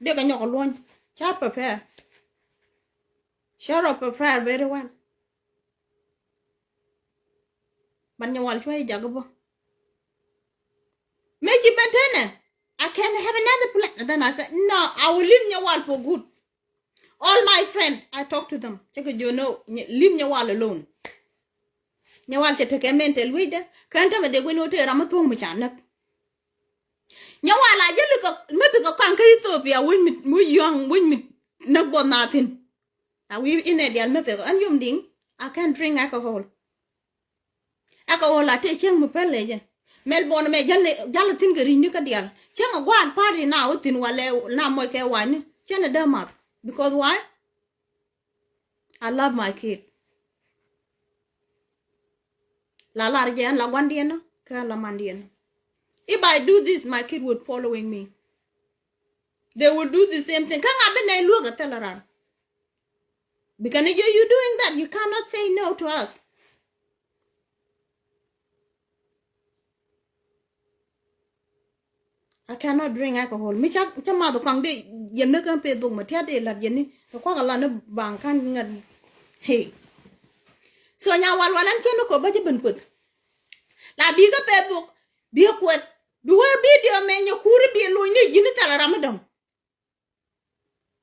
Dee kɛ nyɔk luɔ̱ny. Ca prepare. Ca rɔ prepare very well. But nyɛ wal cua i̱ jak bä. Mëë ci ben tenɛ, I can have another plan. And then I said, no, I will leave nyɛ wal for good. All my friend, I talk to them. Cä kɛ jiök no, leave nyɛ wal alone. Nyɛ wal cɛ tekɛ mental wi̱cdɛ. Kɛn tämɛ dee guic ni wä tëë ram mi thuɔ̱k mi ca näk. Nyɛ wal a jɛ likɛ mi thikɛ kɔaŋ kä Ethiopia wi̱c mi wi̱c yɔ̱ŋ wi̱c mi näk buɔth na thi̱n. A wi̱i̱ inɛ dial mi thikɛ ɛn yom diŋ. I can't drink alcohol. Alcohol a tëë cäŋ mi päl lɛ jɛ. Melbourne mɛ jäl jäl thi̱n kɛ ri̱cni kä dial cäŋ a gua̱a̱n party na wä thi̱n walɛ na mɔc kɛ wa̱nyni cɛn a dee math. Because why? I love my kid. La lar jɛ ɛn la guandiɛn kä ɛn la mandiɛn. If I do this, my kid would following me. They will do the same thing. Kä ŋa bi nɛy luäk a thil ran. Because if you doing that, you cannot say no to us. I cannot drink alcohol. Mi ca ca math kɔaŋ di yɛn mi kɛn Facebook ma tiat di lat yɛn ni kɛ kuak a lat ni baŋ kan ŋat. Hey. So nya wal wal ɛn cɛ ni kɔ bä jɛ ben kueth. La bi kä Facebook bi kueth. Bi wee bidio mɛ nyɛ kuri bi luny ni ji̱n thɛl ram mi dɔ̱ŋ.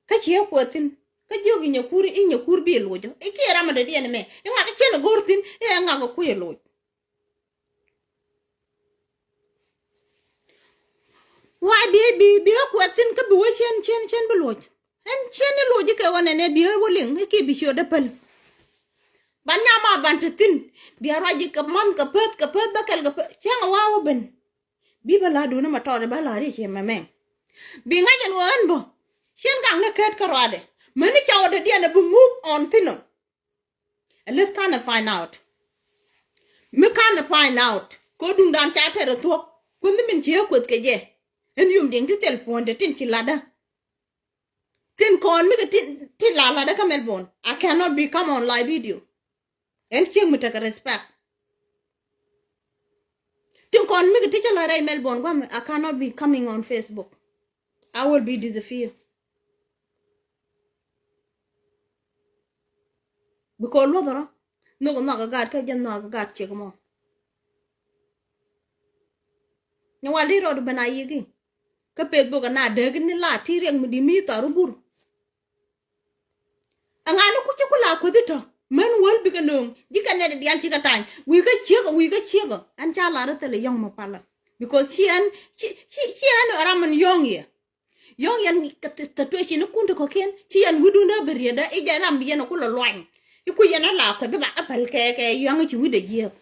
Kä ciɛ kuɛ thi̱n kä jiök inyɛ kur inyɛ kur bi luc ikiɛ ram adɛ diɛn mɛ iŋak ciɛn go̱r thi̱n iɛ ŋak kuɛ luc. Why bi bi bi kuɛ thi̱n kä bi wä ciɛn ciɛn ciɛn bi luc. Ɛn ciɛn iluc ikɛ wä nɛnɛ bi wä liŋ ikiɛ bi ciö dɛ päl. Ban nyama ban te thi̱n bi a ruac ikɛ man kɛ päth kɛ päth bä kɛl kɛ päth cɛŋ a wa wä ben. Bi bä la duni ma tɔɔt bä la ri ci mɛ mɛ. Bi ŋa̱c ɛn wä ɛn bä cien gaŋ ni ket kä ruadɛ mɛ ni ca wä dɛ diɛn bi move on thin ɔ. At least kan find out mi kan find out ko duŋ dan ca tɛr thuɔk. Kun ni min ci ɛ kueth kɛ jɛ ɛn yum diŋ ti thil puɔn de tin ci ladä. Tin kɔn mi kɛ tin la ladä kä Melbourne I cannot be come on live video. Ɛn ciek mi tekɛ respect. Tin kɔn mi kɛ ti cä lɔ rɛy Melbourne guam I cannot be coming on Facebook. I will be disappear. Because luɔth rɔ nhok nhɔk kä gat kä jɛ nhɔk kä gat ciek mɔ. Ni wal di rɔɔd ben a yiki kä Facebook na dek ni la ti riɛk mi di mi thɔr bur. Ɛŋa ni ku ci ku la kuethi tɔ män wäl bikɛ nööŋ ji̱ kɛ nɛt diaal ci kɛ tany wi̱i̱ kä ciek wi̱i̱ kä ciek. Ɛn ca la rɛ thil yɔ̱ŋ mɛ palä. Because ci ɛn ci ci ci ɛn ram ɛn yɔ̱ŋ yɛ. Yɔ̱ŋ yɛn kɛ thɛ tuɛ ci ni kun ti kɔ̱kiɛn ci yɛn wi̱dun dee bi riet dee i̱ jɛ ram bi yɛn ku lɔ luany. I̱ ku yɛn a la kuethi ba kä päl kɛ kɛ yɔ̱ŋ ci wi̱dɛ jiɛk.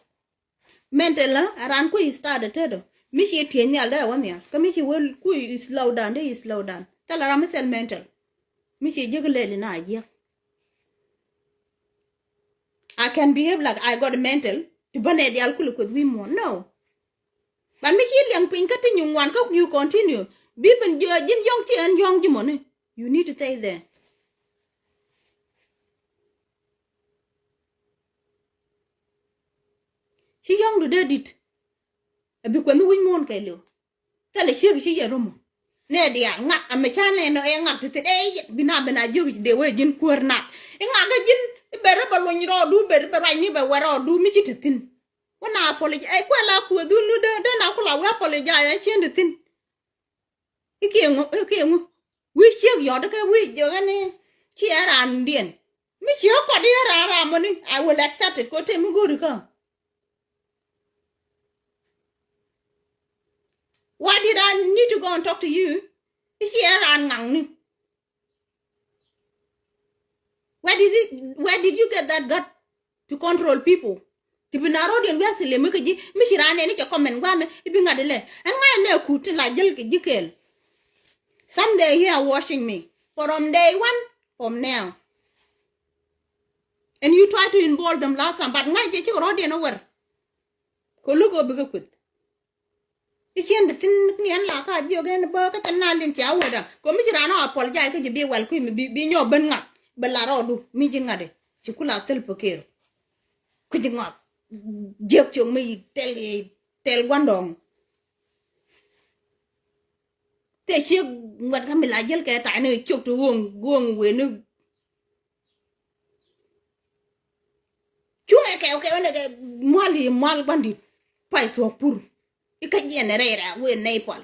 Mental a ran ku start a tet ɔ mi ci tiec nhial dee wä nhial kä mi ci wä ku slow down dee slow down. Thil a ram mi thil mental mi ci jiäk lɛl ina a jiäk. I can behave like I got mental ti bä nɛ dial kul kueth wi̱i̱ muɔ̱ɔ̱n no. But mi ci liɛŋ piny kä ti nyuŋ wan kä you continue bi ben jiɔ ji̱n yɔ̱ŋ ci ɛn yɔ̱ŋ ji̱ mɔni. You need to stay there. Ci yɔ̱ŋdu dee dit. Ɛ bi kuɛnh wi̱c muɔ̱ɔ̱n kɛɛliw. Thilɛ ciek ci yɛ ro̱mɔ. Nɛ diaal ŋak amɛ ca nɛn ɛ ŋak ti thil ɛ bi na ben a jiök ci dee wee ji̱n kuäär nak. Iŋak kä ji̱n i̱ bɛ rɛ bɛ luny rɔɔdu bɛ rɛ bɛ ruacni bɛ wɛ rɔɔdu mi ci te thi̱n. Wä na apologize ɛ kuɛ la kuɛ dhun nu dee dee na kula wee apologize ɛ cien te thi̱n. Ikiɛ ŋu ikiɛ ŋu wi̱i̱ ciek yɔt kɛ wi̱i̱ jiök ɛn i̱ ci ɛ raan diɛn. Mi ci ɣä kɔt i̱ ɣä raan ram mɔni I will accept it kɛ ɣöö tëë mi go̱o̱ri kä. Why did I need to go and talk to you? I̱ ci ɣä raan ŋaŋni. Where did you, where did you get that gut to control people? Ti bi na ro̱diɛn wi̱i̱ a thilɛ mi kä ji̱ mi ci raan nɛn i̱ cɛ comment gua̱a̱mɛ i̱ bi ŋa̱t ilɛ ɛn ŋa̱c ɛn nɛ kut tin la jäl kɛ ji̱ kɛɛl. Some they here watching me from day one from now. And you try to involve them last time but ŋa̱c jɛ cikɛ rɔ̱diɛn a wɛr. Kɛ luk ɔ bikɛ kueth. I̱ ciɛn bi thi̱n ni ɛn la ka jiök ɛn bä kä cɛ na liŋ cia wädä kɛ mi ci raan ɔ apologize kä ji̱ bi wɛl kui̱ mi bi nyɔk ben ŋa̱k bɛ la rɔɔdu mi ji̱ ŋa̱t i̱ ci ku la thil pä kër. Kui̱ ji̱ ŋa̱k jiök ciök mi tɛl tɛl gua̱ndɔɔŋ. Thɛ ciek ŋuɛt kä mi la jiɛl kɛ ta̱a̱ ni ciök ti ɣööŋ ɣööŋ wen ni. Cuŋɛ kɛw kɛw ni kɛ mual i̱ mual gua̱ndit. Pay thuɔ̱k pur i̱ kä jiɛn rɛy rɛy wen nɛy pual.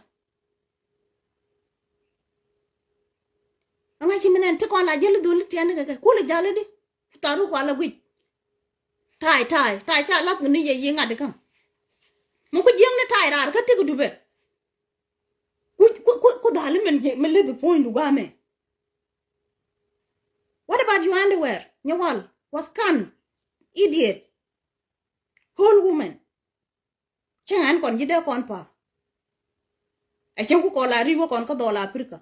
Aŋa ci mi nɛn ti kɔn la jäli dholi tiɛn ni kɛ kɛ kul i̱ jali di. Tharu kual a guic. Tay tay tay ca lath ni yɛ yi ŋa̱t ikä. Mi ku jiäŋ ni tay raar kä tik dupɛ. Ku ku ku ku dhali min jiɛ min lithi puɔ̱nydu guamɛ. What about your underwear? Nyawal was kan idiot. Whole woman. Cäŋ ɛn kɔn ji̱ dee kɔn pa̱a̱. Ɛ cäŋ ku kɔn la ri̱c wä kɔn kä dhɔl Africa.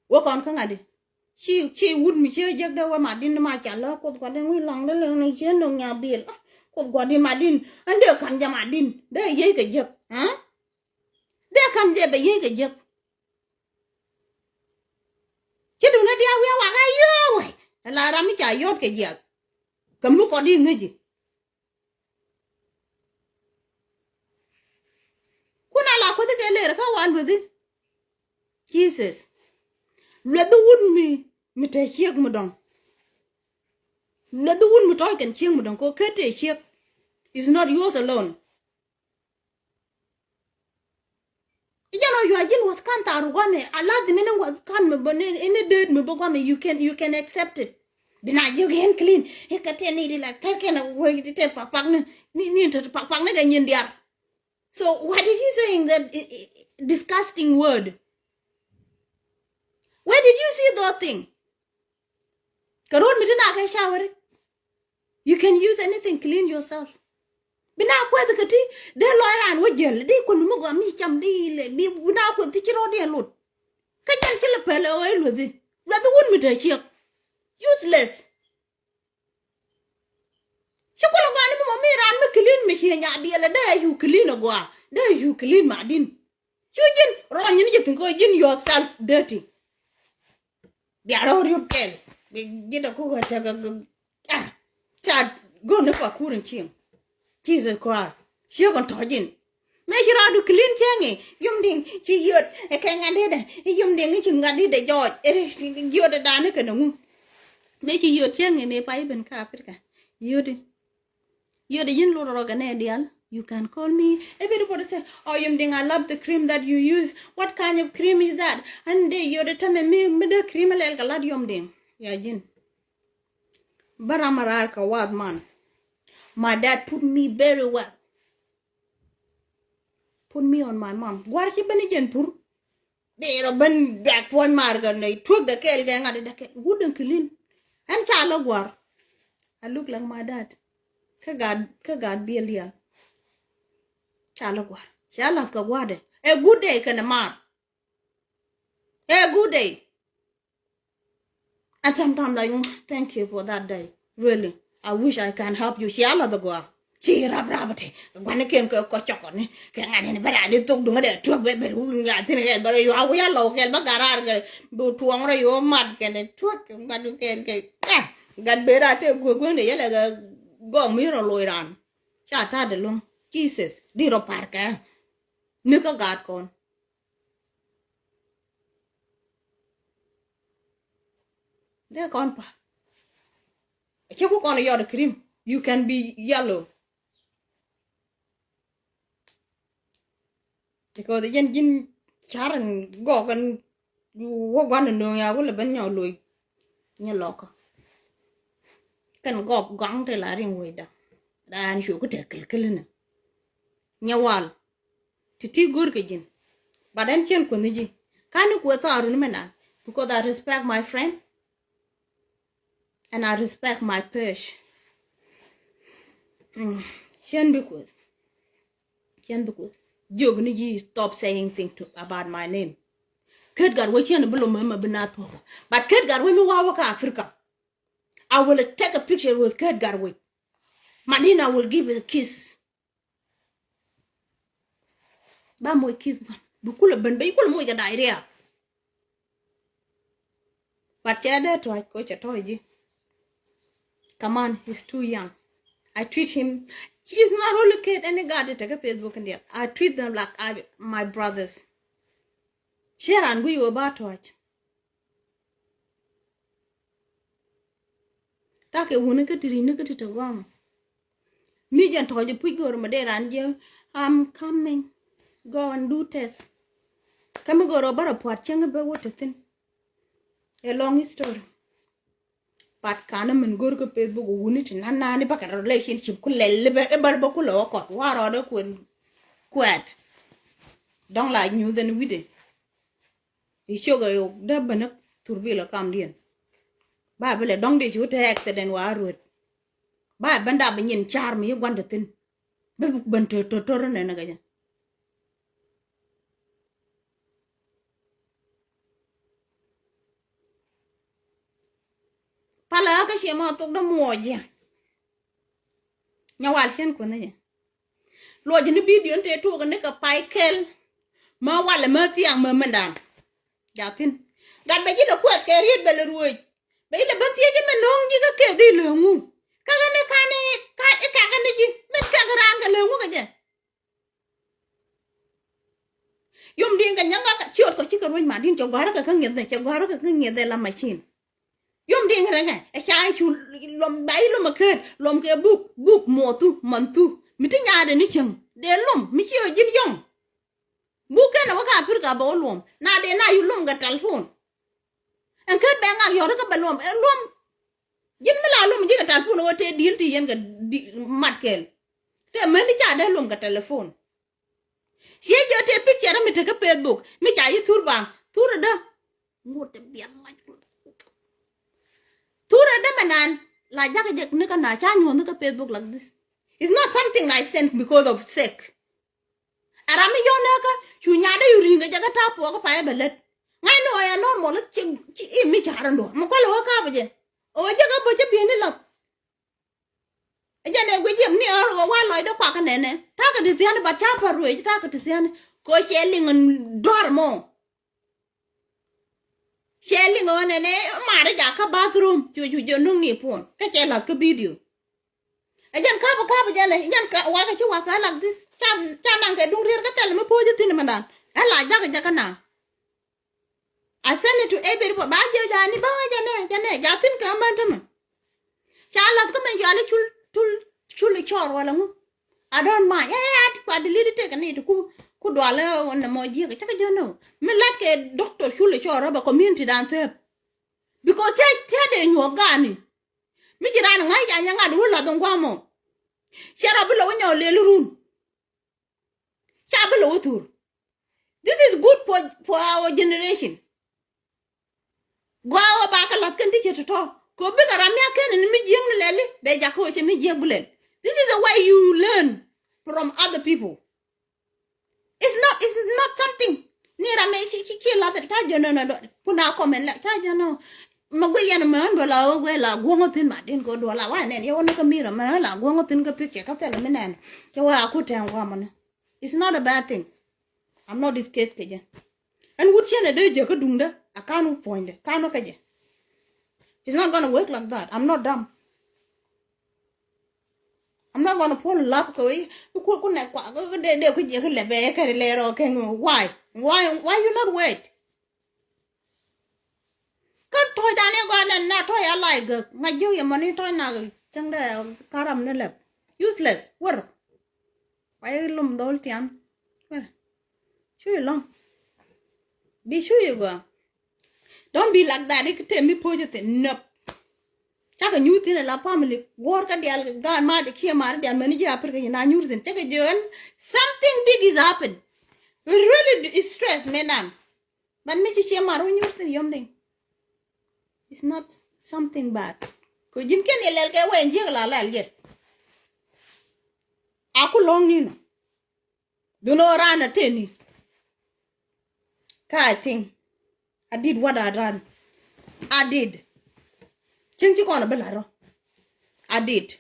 Wä kɔn kä ŋa̱di. Ci ci wut mi ci jek dee wä madin ma ca lä kuoth gua̱din wi̱i̱ lɔŋ dee lɛ ni ci ni nya bil. Kuoth gua̱din madin ɛn dee ka̱n jɛ madin dee yiey kɛ jek. Dee ka̱n jɛ bɛ yiey kɛ jek. Ci duundä diaal wi̱i̱ a wakä yio̱o̱ wɛy. Ɛ la ram mi ca yɔ̱ɔ̱t kɛ jiath. Kɛ mi kɔn di ŋäci. Kun a la kuothi kɛ lër kä wa luethi. Jesus. Luethi wut mi mi te ciek mi dɔŋ. Luethi wut mi tɔc kɛn ciek mi dɔŋ kɛ kɛ te ciek. Is not yours alone. I̱ jɛn ɔ yuac ji̱n wath kan thaar ru guamɛ a lath mi ni wath kan mi bä ni ni dööt mi bä guamɛ, you can, you can accept it. Bi na jiök yɛn clean i̱ kɛ tɛn ni di la tɛr kɛn a wee di tɛr pakpak ni ni ni tɛr pakpak ni kɛ nyin diar. So what did you saying that i- i- disgusting word? Where did you see those thing? Kɛ ro̱o̱t mi ti na kɛ shower. You can use anything, clean yourself. Bi na kuɛth kä ti dee lɔc raan wä jäl di kun mi gɔam mi cam di lɛ bi bi na kuɛth ti ci rɔɔdiɛn lot. Kä jɛn ci lɛ pɛl ɛ ɣöö i̱ luäthi luäthi wun mi te ciek. Useless. Ci kulɛ gɔaa ni mi mɔ mi raan mi clean mi ciɛ nya biɛlɛ dee yu clean a gɔaa dee yu clean ma din. Cu ji̱n rɔɔny ni jɛ thi̱n kɛ ji̱n yourself dirty. Bia rɔ riop kɛl bi ji̱n a kukɛ tekɛ ah ca go̱n ni pa kur in cieŋ. Jesus Christ ciek in tɔ̱ ji̱n. Mëë ci rɔɔdu clean cieŋ i̱ yum diŋ ci yiöt ɛ kɛ ŋa̱t di̱t ɛ yum diŋ ci ŋa̱t di̱t ɛ jɔɔc ɛ yiöt ɛ da̱a̱n ni kɛn ɛ ŋu. Mëë ci yiöt cieŋ i̱ mëë pa i̱ ben kä Africa yiöt i̱ Yodɛ yin lot rɔ gɛ nɛ dial. You can call me. Everybody say, oh, Yom Ding, I love the cream that you use. What kind of cream is that? And de yodɛ tɛmɛ mi mi de cream lɛl kɛ lat Yom Ding. Ya jin. Bara ma rar ka wad man. My dad put me very well. Put me on my mom. Gwar ci beni jen pur. Bi rɔ ben duak puɔ̱ny mar kɛ nɛy tuäk dɛ kɛɛl kɛ ŋa̱t dɛ kɛɛl wut in clean. Ɛn ca lɔ gua̱r. I look like my dad. Kä gat kä gat biɛl diaal. Ca lɔ gua̱r ca lath kɛ gua̱dɛ. A good day kɛnɛ mar. A good day. And sometimes like, "Mm, thank you for that day. Really, I wish I can help you." Cia lath a gɔaa. Ci rap rap ti guani ken kɛ kɔ cɔkɔni kɛ ŋani ni bɛ rani thok duŋ dɛ tuɔk bɛ bɛ ru nya thin kɛ bɛ yɔ awi a lɔw kɛ bɛ garar kɛ bɛ tuɔŋ rɛ yɔ mat kɛ ni tuɔk kɛ ŋani kɛ kɛ ah gat bɛ ra te guɛ guɛ ni yɛlɛ kɛ gɔm mi rɔ loy ran. Ca ta de luŋ. Jesus di rɔ par kɛ ni kä gat kɔn. Dee kɔn pa. Cɛ ku kɔn yɔt cream. You can be yellow. Because jɛn ji̱n car in gɔk in wä guan in do̱ŋ ya wulɛ ben nyɔk loc. Nyɛ lɔkä. Kɛn gɔk guaŋ ti la riŋ wecda. Raan cu ku tɛk kil kil inɛ. Nyɛ wal. Ti ti go̱r kɛ ji̱n. But ɛn cien kuänh ji̱. Kani kuɛ thɔɔr runi mɛ nan. Because I respect my friend. And I respect my purse. Mm. Cien bi kueth. Cien bi kueth. Jiök ni ji̱ stop saying thing to about my name. Ket gat wä cien bi lom mɛ bi na thuɔk. But ket gat wä mi wa wä ka Africa. I will take a picture with ket gat wä. Madina will give a kiss. Ba moc kiss wan. Bi kulɛ ben, bi kulɛ moc kɛ diarrhea. But cɛ dee tɔc kɛ cɛ tɔc ji̱. Kaman, he's too young. I treat him. He's not only kid any guy to take a Facebook and I treat them like I, my brothers. Cɛ ran guic wä ba tɔc. Takɛ wuni kä ti ri̱ni kä ti te guam. Mi jɛn tɔ̱ jɛ puc go̱r ma dee ran jɛ, I'm coming. Go and do test. Kä mi go̱r ɔ bärɛ pua̱t cäŋ bɛ wä te thi̱n. A long history. But kanɛ min go̱r kä Facebook wuni ti nan nani bakɛ relationship ku lɛl bɛ bär bä ku lɛ wä kɔt wa rɔɔdɛ kuɛn kuɛt. Dɔŋ la nyuuth ɛn wi̱dɛ. I̱ ciök ɛ dee ben thurbil ɛ kamdiɛn. Ba bi lɛ dɔ̱ŋ di ci wä te accident wa ruet. Ba ben dap bi nyin car mi yi gua̱n te thi̱n. Bi ben tör tör tör nɛn kɛ jɛ. Palä kä ciɛ ma thok dä muɔc jɛ. Nyɛ wal cien kuänh jɛ. Luɔc ni bidio ni te tuɔk ni kɛ pay kɛl. Ma walɛ ma thiaŋ ma mɛndan. Jathin. Gat bɛ ji̱ lɛ kuɛth kɛ riet bɛ lɛ ruec. Bɛ ji̱ lɛ bä thiec ji̱ mɛ no̱o̱ŋ ji̱ kä kɛ dhi lɛ ŋu. Kä kä ni kani ka ikä kä ni ji̱ mɛ kɛ kä raan kɛ lɛ ŋu kɛ jɛ. Yom din kɛ nyaŋ kä ciöt kɔ cikɛ ruec ma din cɛ gua̱rä kɛ kä ŋi̱eth dɛ cɛ gua̱rä kɛ kä ŋi̱eth dɛ la macin. Yom diŋ rɛŋɛ ɛ ca cu lom ba i̱ lom ɛ ket lom kɛ buk buk muɔthu manthu mi ti nyaadɛ ni cieŋ dee lom mi ci ɛ ji̱n yɔŋ. Buk kɛn ɛ wä kä Africa bɛ wä luɔm. Na dee na yu luɔm kɛ telephone. Ɛn kä bɛ ŋak yɔt kä bɛ luɔm. Ɛn luɔm. Ji̱n mi la luɔm ji̱ kɛ telephone wä tëë di̱i̱l ti yɛn kɛ di-, mat kɛɛl. Tëë män di ca dee luɔm kɛ telephone. Ciɛ jɛ tëë picture mi tekä Facebook mi ca yi thur baŋ thur dä. Ŋot tɛ biɛl lac. Thur dä mɛ nan la jakä jɛ ni kä na ca nyuɔ̱th ni kä Facebook like this. It's not something I sent because of sake. A ram mi yɔn nɛɛkä cu nyaat dee yu ri̱ŋ kɛ jɛ kä ta̱a̱ puɔkä payɛ bɛ lät. Ŋa̱cni ɣɔɔ yɛ normal ci, ci im mi ca̱r ɛn duɔ̱ɔ̱r mi kualɛ ɣɔɔ ka̱a̱pä jɛ. Ɣɔɔ jɛ kä bä cä pi̱n ni la̱th. Ɛ jɛn ɛ guic ji̱ mi ni ɣän ɣöö wa lɔcdä kuakä nɛnɛ ta̱a̱ kɛ ti thiani, but ca päl ruëëc ta̱a̱ kɛ ti thiani. Kɛ ɣöö cɛ liŋ in dɔ̱a̱r mɔ. Cɛ liŋ ɣän nɛnɛ maari jakä bathroom cu cu jɛ nuŋ ni puɔn kä cɛ la̱th kä video. Ɛ jɛn ka̱pä ka̱pä jɛn ɛ jɛn wakä ci wakä like this. Ca, ca naŋ kɛ duŋ rier kä thɛl mi po̱o̱c thi̱n mɛ dan. Ɛ la jakä jakä na. I send it to everybody. Ba jiɛ jani ba wä jɛ nɛ jɛ nɛ ja thin kɛ män tämɛ. Ca lath kä mɛ yɔali cul cul cul cɔr wala ŋu. I don't mind. Yeah, yeah, I kua delete it, take it ku ku dual ɛ wä nɛ mɔ jiɛ kɛ cä kɛ jɛ nɛ. Mi lat kɛ doctor cul cɔr rɔ bɛ community dan thep. Because tɛ tɛ de nyuɔth gani. Mi ci ran ŋa̱c ja nyɛ ŋa̱t wä lath ŋuamɔ. Cɛ rɔ bi lɛ wä nyɛ wä lel run. Ca bi lɛ wä thur. This is good for, for our generation. Gɔaa wä ba kɛ lath kɛn ti cɛ tɔtɔ. Kɛ bikɛ ram ya kɛn ni mi jiäk ni lɛli bɛ jakä wä cɛ mi jiäk bi lɛl. This is a way you learn from other people. It's not, it's not something. Ni ram mi ci, ci, ci lath ca jɛ nɔ nɔ dɔ. Kuna comment la ca jɛ nɔ. Ma gui yɛn mɛ ɣän bɛ la wä guɛ la guɔŋä thin ma din ko duɔla wa nɛn yɛ wä ni kä mi ram mɛ ɣän la guɔŋä thin kä picture kä thɛl mi nɛn. Cɛ wä a ku tɛn guamä ni. It's not a bad thing. I'm not scared kɛ jɛ. Ɛn wut cɛn ɛ dee jɛ kä duŋdä a kan wä puɔ̱nydɛ kan wä kä jɛ. It's not gonna work like that. I'm not dumb. I'm not gonna pull up kɛ wee ku ku nɛ kua kɛ dee dee ku jiɛ kä lɛ bɛ kɛ lɛ rɔ kɛ why why why you not wait. Kä tɔ̱c dan i̱ gɔaa nɛn na tɔ̱c a lac gäk ŋa̱c jiök yɛ mɔni tɔ̱c nak cäŋ dɛ ka̱ram ni lɛp. Useless wär. Kuay lum dhol tiam. Wär. Cuy lɔ̱ŋ. Bi cuy gɔaa. Don't be like that. I̱ kɛ tëë mi po̱cä thin nöp. Cakɛ nyuuth thin ala family guɔ̱ɔ̱r kä diaal gaat ma ciɛ mar diaal mäni ji̱ apir kɛ nyin a nyuuth thin cakɛ jiök ɛn something big is happen. Really stress me nan. But mi ci ciɛ mar wä nyuuth thin yom diŋ. It's not something bad. Kɛ ji̱n kɛn yɛ lɛl kɛ wee ji̱ la lɛl yɛ. A ku lɔ̱ŋ ni nɔ. Dunɔ ran a teni. Ka I think I did what I done. I did. Cieŋ ci kɔn a bi lat rɔ. I did.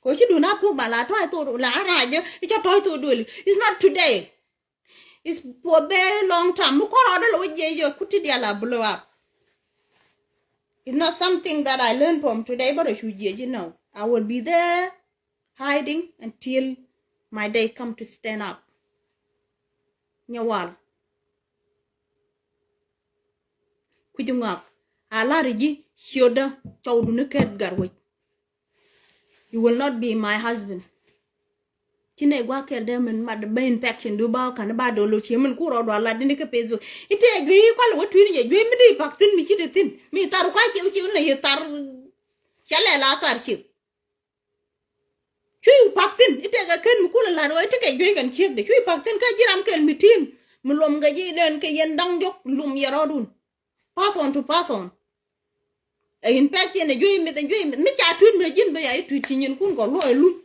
Kɛ ci dun a thuk ba la tɔy thuk la a rajä i̱ ca tɔy thuk dueli. It's not today. It's for a very long time. Mi kɔn rɔɔdä lɛ wä jiɛc yɛ kuti dial a blow up. It's not something that I learned from today, but I should jiɛc, you know. I will be there hiding until my day come to stand up. Nyɛ wal. Kui̱c ŋɔak a lar ji̱ ciötdä cɔwduni kɛt gat wec. You will not be my husband. Ci nɛ gua̱a̱th kɛl dee min mat bä infection du ba ka̱n ba dol lo cie min kur rɔ dual lat dini kä Facebook. Ite juey kual wä tuini jɛ juey mi di pak thin mi ci te thin mi thar kua̱ ciek ciek ni yɛ thar. Cɛ lɛ la thar ciek. Cuy pak thin ite kɛ ken mi kul lat wä ite kɛ juey kɛn ciek de cuy pak thin kä jiram kɛl mi tim mi lom kɛ ji̱ den kɛ yɛn da̱ŋ jɔk lom yɛ rɔɔdun. Pass on to pass on. Ɛ in pɛk yɛn ɛ juey mith ɛ juey mith mi ca tuut mɛ ji̱n bä ya i̱ tuut ci nyin kun kɔ luɔc ɛ lum.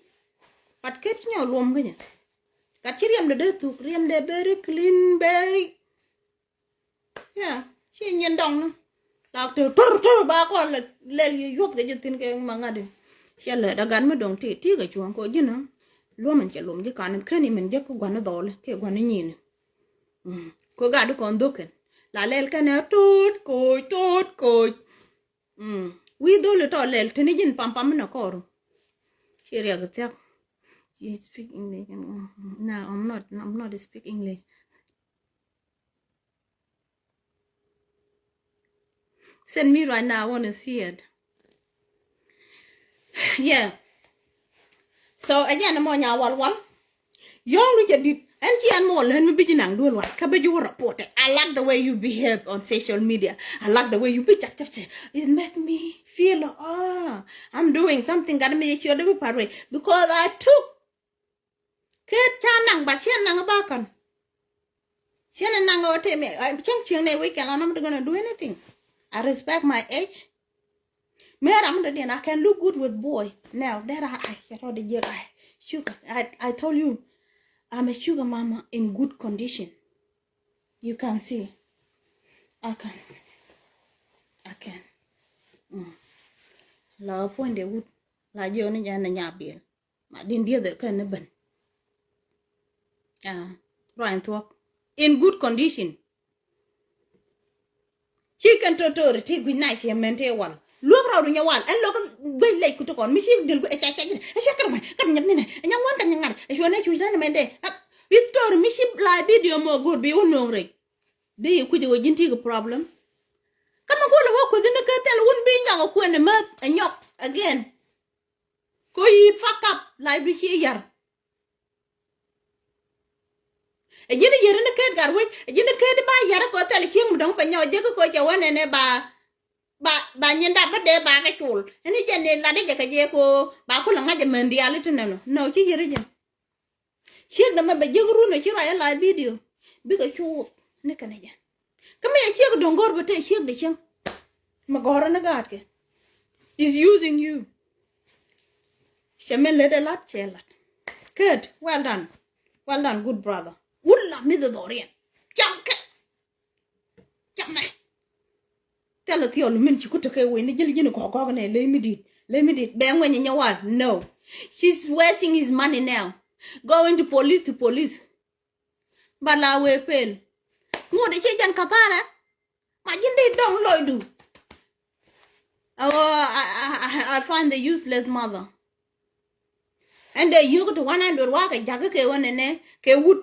But ket ci nyɔ luɔm kä nyɛ. Gat ci riɛm dee dee thuk riɛm dee very clean very. Yeah, ci nyin dɔŋ ni. Lak te tor tor ba kɔn lɛ lɛl yi yuɔth kɛ ji̱ thin kɛ ma ŋa̱t in. Ciɛ lɛ da gat mi dɔŋ ti ti kɛ cuɔ̱ŋ kɔ ji̱n a luɔm in cɛ luɔm ji̱ kan in ken imin jek kä gua̱n ni dhɔli kɛ gua̱n ni nyin. Kɔ gat di kɔn dhok kɛn la lɛl kɛn ɛ to̱o̱t koc to̱o̱t koc. Wi̱i̱ dholi tɔ lɛl tini ji̱n pam pam mi nɛ kɔɔru. Ci riɛk thiak. You speak English. No, I'm not, I'm not speak English. Send me right now. I want to see it. Yeah. So again, I'm on your wal wal. Young look at it. Ɛn ci ɛn mɔ lɛn mi bi ji̱ naŋ duel wat kä bi ji̱ wä report it. I like the way you behave on social media. I like the way you bi cak cak cak. It make me feel, oh, I'm doing something. Gat mi ciöt bi par wei because I took kɛ ca naŋ, but ciɛ naŋ ba kɔn. Ciɛ naŋ ɔ temi cieŋ cieŋ ni weekend, I'm not gonna do anything. I respect my age. Mera mi dɔ̱diɛn, I can look good with boy. Now that I, I, I told the jiek, I, sugar. I, I told you, I'm a sugar mama in good condition. You can see. I can. I can. Mm. La point de wood. La jioni jana nyabil. Ma din dieth kɛn ni ben. Ah, ruany thuɔk. In good condition. Ci kɛn totori ti guic na ciɛ mɛn ti wal. Luɔk rɔɔdu nyɛ wal ɛn luɔk guic lɛc kutu kɔn mi ci dil guic ɛ ca ca jin ɛ ca kɛr mɛ kat nyɛ ni nɛ ɛ nyɛ ŋuan kat nyɛ ŋar ɛ cuɛ nɛ cuc rɛn mɛn dɛ. History mi ci la video mɔ go̱o̱r bi wä no̱o̱ŋ rɛc. Di yi kuc ɛ wä ji̱n ti kɛ problem. Kä mɛ kuɔn ɛ wä kueth ni kɛ thɛl wun bi nyɔk ɛ kuɛn ɛ mɛ ɛ nyɔk again. Ko yi fuck up life du ci yar. Ɛ ji̱n yär ni ket gat wec ɛ ji̱n ket ba yar ko thɛl cieŋ mi dɔŋ pa nyɔk jek ko cɛ wä nɛnɛ ba ba ba nyin dat ba dee ba kɛ cul. Ɛn i̱ jɛ ni lat i̱ jɛ kɛ jɛ ko ba kulɛ ŋa̱c ɛ män diaal i̱ ti nɛnɔ nɔ ci yär i̱ jɛ. Ciek dämɛ bɛ jiäk run ɛ ci ruac ɛ la video bikɛ cuuth ni kɛn ɛ jɛ. Kä mi ɛ ciek do̱ŋ go̱r bä te ciek de cieŋ. Mɛ gɔ̱rä ni gaatkɛ is using you. Cɛ min lät ɛ lat cɛ lat. Kɛt, well done. Well done, good brother. Wut la mi dhɔriɛn. Cam kɛ. Cam mɛ. Thilɛ thiɔl min ci ku tekɛ wee ni ji̱l ji̱n gɔ̱k gɔ̱k nɛ ley mi di̱t ley mi di̱t bɛ ŋuɛny nyɛ wal no. She's wasting his money now. Going to police to police. Ba la wee pel. Ŋot i̱ ci jɛn kathara. Ma ji̱n di dɔŋ lɔcdu. Oh, I, I, I, I find the useless mother. Ɛn dee yio̱k ti one hundred wakɛ jakä kɛ ɣän ɛnɛ kɛ wut.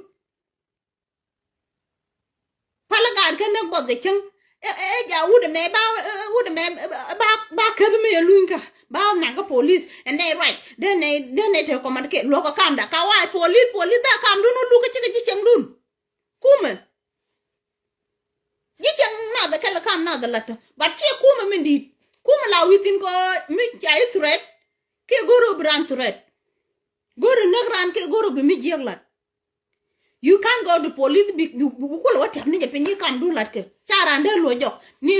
Pal gaat kä näk buɔth kɛ cäŋ. Ɛ, ɛ, ɛ, ja wut ɛmɛ ba, ɛ, ɛ, wut ɛmɛ, ɛ, ɛ, ba, ba käp mi ɛ lunykä. Ba naŋ kä police. Ɛn dee ruac. Dee nɛ, dee nɛ te kɔmandikɛ luɔk kä kamda. Ka wac police, police dee kamdun wä luk kä cikɛ ji̱ cieŋdun. Kumɛ. Ji̱ cieŋ nath ɛ kɛl ɛ kam nath ɛ la̱t tɔ. But ciɛ kumɛ min di̱i̱t. Kumɛ la wi̱thin kɔ mi ca i̱ threat. Kiɛ go̱r ɔ bi ran threat. Go̱r ɔ näk ran kiɛ go̱r ɔ bi mi jiäk la̱t. You can't go to police bi, bi, bi, bi kulɛ wä tɛp ni jɛ piny i̱ kamdun la̱t kɛ. Ca ran dee luɔc jɔk. Ni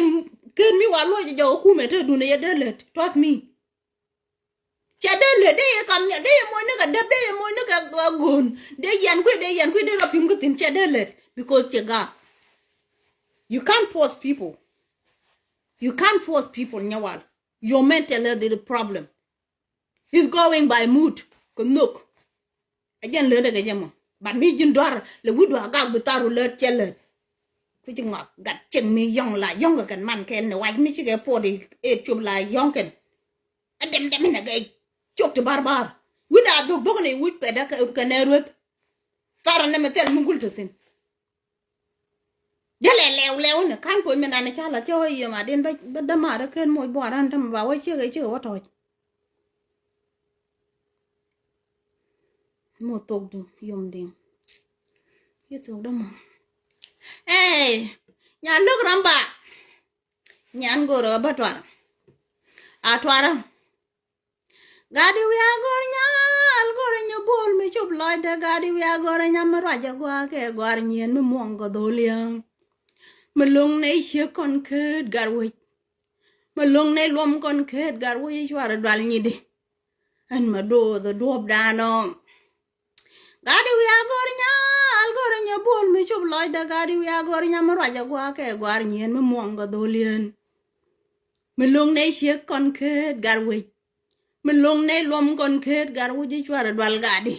ken mi wa luɔc jɔk ɛ kumɛ te dun ɛ yɛ dee lät. Trust me. Cɛ dee lɛ dee yɛ kam nhial dee yɛ moc ni kɛ däp dee yɛ moc ni kɛ go̱o̱n dee yɛn kui̱ dee yɛn kui̱ dee rɔ pi̱m kä thi̱n cɛ dee lɛ because cɛ gaak. You can't force people. You can't force people nyɛ wal. Your mental health is a problem. It's going by mood kɛ nhök. Ɛ jɛn lät ɛ kɛ jɛ mɔ. But mi ji̱n duar lɛ wi̱c duar gak bi thar ru lät cɛ lät. Kui̱ ci ŋɔak gat cieŋ mi yɔ̱ŋ la yɔ̱ŋ kɛ kɛn man kɛn ni wac mi cikɛ puɔt i̱ ëët cop la yɔ̱ŋ kɛn. Ɛ dɛm dɛm inɛ gɛc cok ti bar bar. Wi̱c a dhok dhok ni wi̱c pɛt ɛ kɛ nɛ rueth. Thar ɛ nɛmɛ thil mi gul ti thin. Jälɛ lɛw lɛw ni kan puɔ̱ny mi nan ca la cä wä yiëë ma din bä dämaat ɛ ken moc buar an tämɛ ba wä ciek ɛ ciek ɛ wä tɔ̱ɔ̱c. Mo thok du yom diŋ. Ci thok dä mo. Ey, nya lök ram ba. Nyan goro ba twar. A twara. Gadi wia gor nyal gor nyo bol mi chup loj de gadi wia gor nyam mi rwaja gwa ke gwar nyen mi muong go dholiang. Mi lung ne ichie kon ket gar wich. Mi lung ne luom kon ket gar wich ichwar dwal nyidi. Ɛn ma doth duɔp danɔ. Gadi wia gor nyal gor nyo bol mi chup loj de gadi wia gor nyam mi rwaja gwa ke gwar nyen mi muong go dholien. Mi lung ne ichie kon ket gar wich. Mi loŋ nɛy luɔm kɔn ket gar wi̱c i̱ cuarɛ dual gadi.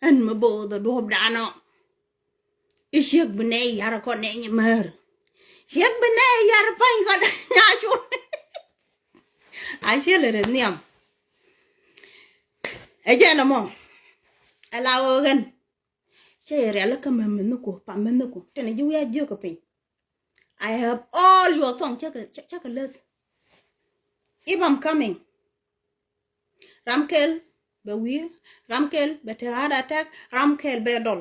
Ɛn mi bo̱o̱th ɔ duɔ̱ɔ̱p danɔ. I̱ ciek bi nɛy yar kɔn nɛy nyi mär. Ciek bi nɛy yar pa̱ny kɔn nyacu. A ciel ɛ rɛ nhiam. Ɛ jɛn ɛmɔ. Ɛ la ɣöö ɣän. Cä yɛ rial kä mɛ mɛ nhäku pa mɛ nhäku tɛnɛ ji̱ wi̱i̱ a jiök kä piny. I have all your song cä kɛ cä kɛ läth. If I'm coming. Ram kɛl bɛ wi̱i̱, ram kɛl bɛ te heart attack, ram kɛl bɛ dɔl.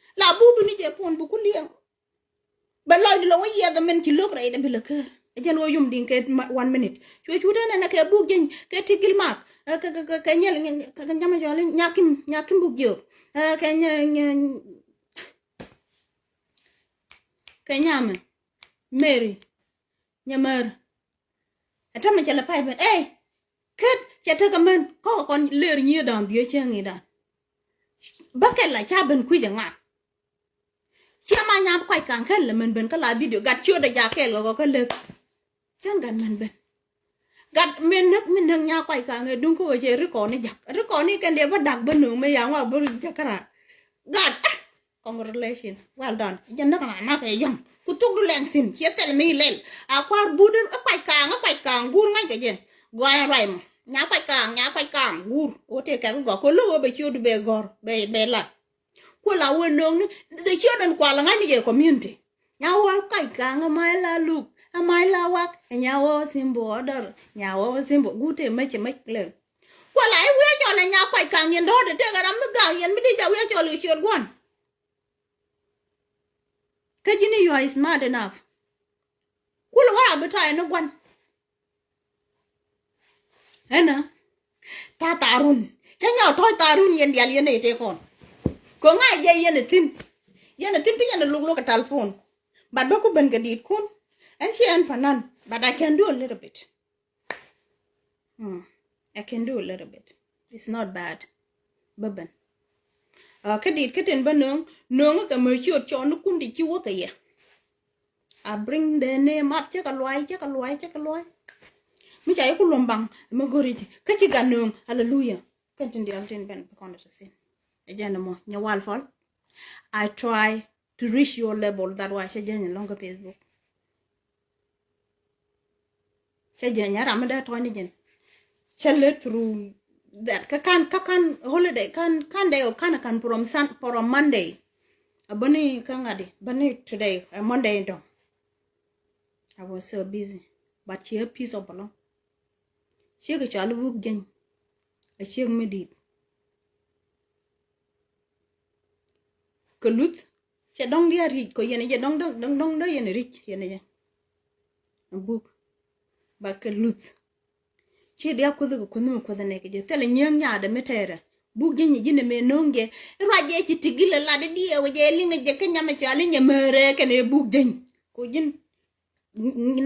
La buk duni jɛ puɔn buk ku liɛŋ. Bɛ lɔcdu lɛ wä yiɛth ɛmɛn ci lo̱k rɛydɛ bi lɛ ker. Ɛ jɛn wä yum di̱ŋ kɛ one minute. Cuɛ cu tɛn ɛn ɛ kɛ buk jeny kɛ ti gil mak. Kɛ kɛ kɛ kɛ nyɛl kɛ kɛ nyamɛ cɔl nyakim nyakim buk jiök. Kɛ nyɛ nyɛ kɛ nyamɛ Mary nyamär. Ɛ tämɛ cɛ lɛ pay ben ey. Ket cɛ tekɛ män kɔkɛ kɔn lër nyiee da̱a̱n dhiee cäŋ i̱ da̱a̱n. Bä kɛ la ca ben kui̱c ɛ ŋa. Ciɛ ma nyam kuac ka̱ŋ kɛn lɛ mɛn ben kä la bidio gat ciötdɛ jak kɛɛl kɛ kɔ kä lek. Cäŋ gat mɛn ben. Gat min näk min näk nya kuac ka̱ŋ ɛ duŋ kä wee cɛ ri kɔn i̱ jak ri kɔn i̱ kɛn dee bä dak bä nööŋ mɛ yaŋ wa bä jak kära. Gat ah, congratulation, well done. Jɛ näk na nak ɛ yɔm ku thuk du lɛŋ thi̱n ciɛ thɛl mi lɛl. A kua̱r but i̱ kuac ka̱ŋ i̱ kuac ka̱ŋ guur ŋa̱c kɛ jɛ. Gɔaa ɛn ruac mɔ nya kuac ka̱ŋ nya kuac ka̱ŋ guur. Wä tëë kɛk i̱ gɔk kɛ lo̱k wä bɛ ciöt du bɛ gɔ̱r bɛ bɛ la. Kuɛ la wä no̱o̱ŋni the children kual ŋa̱cni jɛ community. Nya wä kac ka̱ŋ ɛ mac la luk ɛ mac la wak ɛ nya wä simbo ɔdɔr nya wä simbo guut ɛ mec ɛ mec lɛ. Kuɛ la i̱ wi̱i̱ cɔl ɛ nya kuac ka̱ŋ yɛn dɔ̱ɔ̱t ɛ tëëk ɛ ram mi ga̱a̱k yɛn mi di jɛ wi̱i̱ cɔl kɛ ciöt gua̱n. Kä ji̱n i̱ you are smart enough. Kul wä a bi ta̱a̱ ɛn i̱ gua̱n. Ɛnä ta̱a̱ thaarun cä nyɔk tɔ̱ɔ̱c thaarun yɛn diaal yɛn nɛy tëë kɔn. Kɛ ŋa̱c jɛ yɛn ɛ thi̱n. Yɛn ɛ thi̱n ti yɛn ɛ luk luk ɛ talpon. But bä ku ben kɛ di̱i̱t kun. Ɛn ci ɛn panan but I can do a little bit. Mm. I can do a little bit. It's not bad. Bä ben. Kä di̱i̱t kä tin bä nööŋ nööŋ kɛ mɛ ciöt cɔɔn ni kun ti ci wä kɛ yɛ. I bring the name up cä kɛ luay cä kɛ luay cä kɛ luay. Mi ca yi ku luɔm baŋ mɛ go̱ri ci kä ci gat nööŋ. Hallelujah. Kɛn tin diaal tin ben bi kɔn dɛ tɛ thin. Ɛ jɛn mɔ nyɛ wal fɔl. I try to reach your level, that why cä jɛn ɛlɔŋ kä Facebook. Cä jɛn ɛ ram mi dee tɔ̱ɔ̱ny ni jɛn. Cä lɛ through that kä kan, kä kan holiday, kan, kan day ɔ kan, kan from sun, from Monday. A bäni kä ŋa̱di, bäni today, a Monday dɔ̱ŋ. I was so busy. But ciɛ peace ɔ bä lɔŋ. Ciek cɔal Buk Jieny. A ciek mi di̱i̱t. Kɛ luth cɛ dɔ̱ŋ diaal ri̱c kɔ yɛn jɛ dɔ̱ŋ dɔ̱ŋ dɔ̱ŋ dɔ̱ŋ dɔ̱ŋ yɛn ri̱c yɛn jɛ. Buk. Ba kɛ luth. Ci diaal kuoth kɛ kuoth mi kuoth nɛk jɛ thilɛ nyieŋ nyaadɛ mi tɛɛrɛ. Buk Jieny ji̱n ɛmɛ no̱o̱ŋ jɛ. Ruac jɛ ci ti gilɛ lat i̱ diɛɛw jɛ liŋ jɛ kä nyamɛ cɔal i̱ nyɛ mɛrɛ kɛn ɛ Buk Jieny. Kɛ ji̱n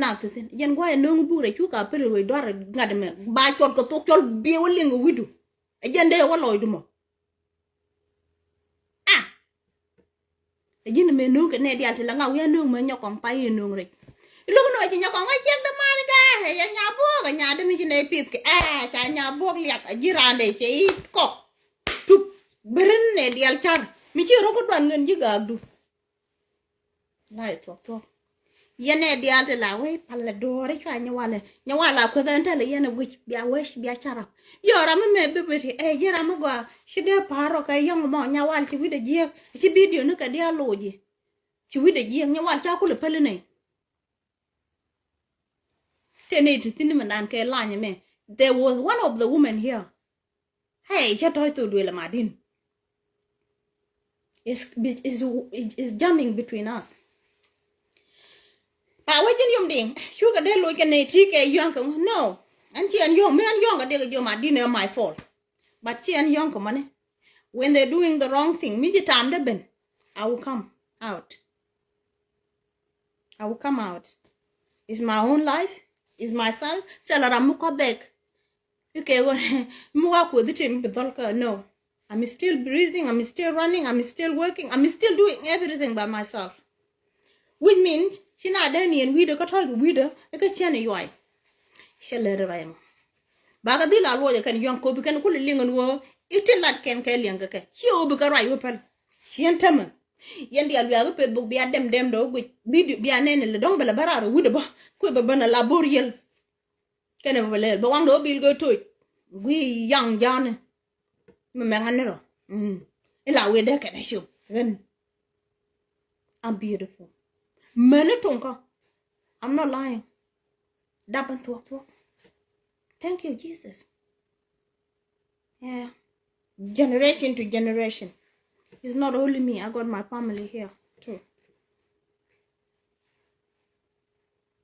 nath thi̱n. Jɛn gua̱a̱c ɛ no̱o̱ŋ Buk rɛ cuk a pär ruec duar ŋa̱t ɛmɛ. Ba cuɔt kɛ thok cɔl biɛ wä liŋ kɛ wi̱du. Ɛ jɛn dee wä lɔcdu mɔ. Ah! Ɛ ji̱n mëë no̱o̱ŋ kɛ nɛ diaal ti la ŋa wi̱i̱ a no̱o̱ŋ mëë nyɔkɔŋ pay yɛ no̱o̱ŋ rɛc. Ilo̱k no̱o̱ŋ ci nyɔkɔŋ ɛ ciek dämaani gaa ɛ yɛ nya buɔ̱ɔ̱k ɛ nya dämi ci nɛ pith kɛ ɛ ca nya buɔ̱ɔ̱k liak ɛ ji̱ raandɛ cɛ i̱ kɔk. Tup. Beren nɛ diaal car mi ci rɔ̱k kä duan ŋän ji̱ gaakdu. La̱a̱c thuɔ̱k thuɔ̱k. Yɛn ɛ diaal ti la wec palɛ duɔ̱ɔ̱ri cua nyɛ walɛ nyɛ wal a kueth ɛn tɛlɛ yɛn ɛ guic bia wec bia carap. Yɔ ram mi mɛ bibiti ɛ ji̱ ram mi gɔaa ci dee pa̱a̱r rɔ kɛ yɔ̱ŋ mɔ nya wal ci wi̱cdɛ jiääk ci bidio ni kɛ diaal loc i̱ ci wi̱cdɛ jiääk nya wal ca kulɛ päli nɛy. Tëë nɛy ti thi̱n mi nan kɛ lany mɛ. There was one of the women here. Hey, cä tɔ̱c thok duël ɛ madin. Is is is jamming between us. Pa wä ji̱n yom diŋ cukɛ dee loc kɛ nɛy ti kɛ yɔ̱ŋ kɛ no. Ɛn ci ɛn yɔ̱ŋ mi ɛn yɔ̱ŋ kɛ dee kɛ ji̱ madin ɛ my fault. But ci ɛn yɔ̱ŋ kɛ mɔni. When they doing the wrong thing mi ji̱ tam dee ben. I will come out. I will come out. It's my own life. It's myself. Thilɛ ram mi kɔth bɛk. Ikɛ ɣöö mi wa kuoth itin mi bi dhɔl kä no. I'm still breathing, I'm still running, I'm still working, I'm still doing everything by myself. Which means ci na dee niɛn wi̱i̱dä kä tɔ̱ɔ̱c kɛ wi̱i̱dä ikä ciɛn i̱ yuay. Cɛ lɛr i̱ rɛy mɔ. Bakɛ dhil a luɔcɛ kɛn yɔ̱ŋ kopi kɛn kulɛ liŋ ɛn ɣöö itin lat kɛn kɛ liɛŋ kɛ kɛ ci ɣöö bikɛ ruac wä päl. Ciɛn tämɛ. Yɛn diaal wiakä peth buk bia dɛm dɛm dɔ̱ guic bidio bia nɛn ilɛ dɔ̱ŋ bɛ lɛ bä raar ɛ wi̱dɛ bä kui̱ bɛ bän ala bo̱r yɛl. Kɛnɛ bɛ lɛ bɛ waŋdɛ wä bil gɛ toc gui̱ yaŋ ja̱a̱ni. Mɛ mɛŋä ni rɔ ila wi̱dɛ kɛnɛ cop ɣän. I'm beautiful. Mäni tuŋkä. I'm not lying. Dap bän thuɔ̱k thuɔ̱k. Thank you Jesus. Yeah. Generation to generation. It's not only me. I got my family here too.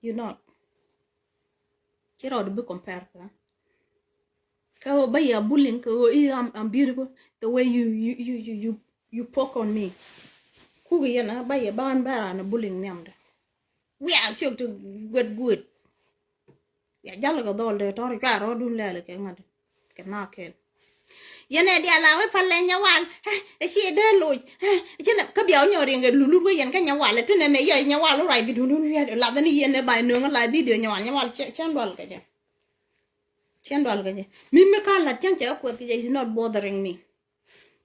You not. Ci rɔɔd bi compare kɛ. Kɛ ɣöö ba yɛ bullying kɛ ɣöö i̱ I'm, I'm beautiful. The way you you you you you you poke on me. Kuk yɛn a ba yɛ ban bɛ ran bullying nhiamdɛ. Wiaa ciök ti guet guet. Ya jal kɛ dhɔl dee tɔr cua rɔɔdun lɛl kɛ ŋa̱t kɛ na kɛl. Yɛn ɛ dial a wee pal lɛ nyɛ wal ɛ ci dee loc. Ci nɛ kä bia wä nyɔk riŋ kɛ lulut wee yɛn kä nyɛ wal ti nɛ mɛ yɛ nyɛ wal wä ruac bi dundun wiat lath ni yɛn ɛ ba nöŋ la bidio nyɛ wal nyɛ wal cɛn dual kɛ jɛ. Cɛn dual kɛ jɛ mi mi ka lat cɛn cɛ kuɛth kɛ jɛ is not bothering me.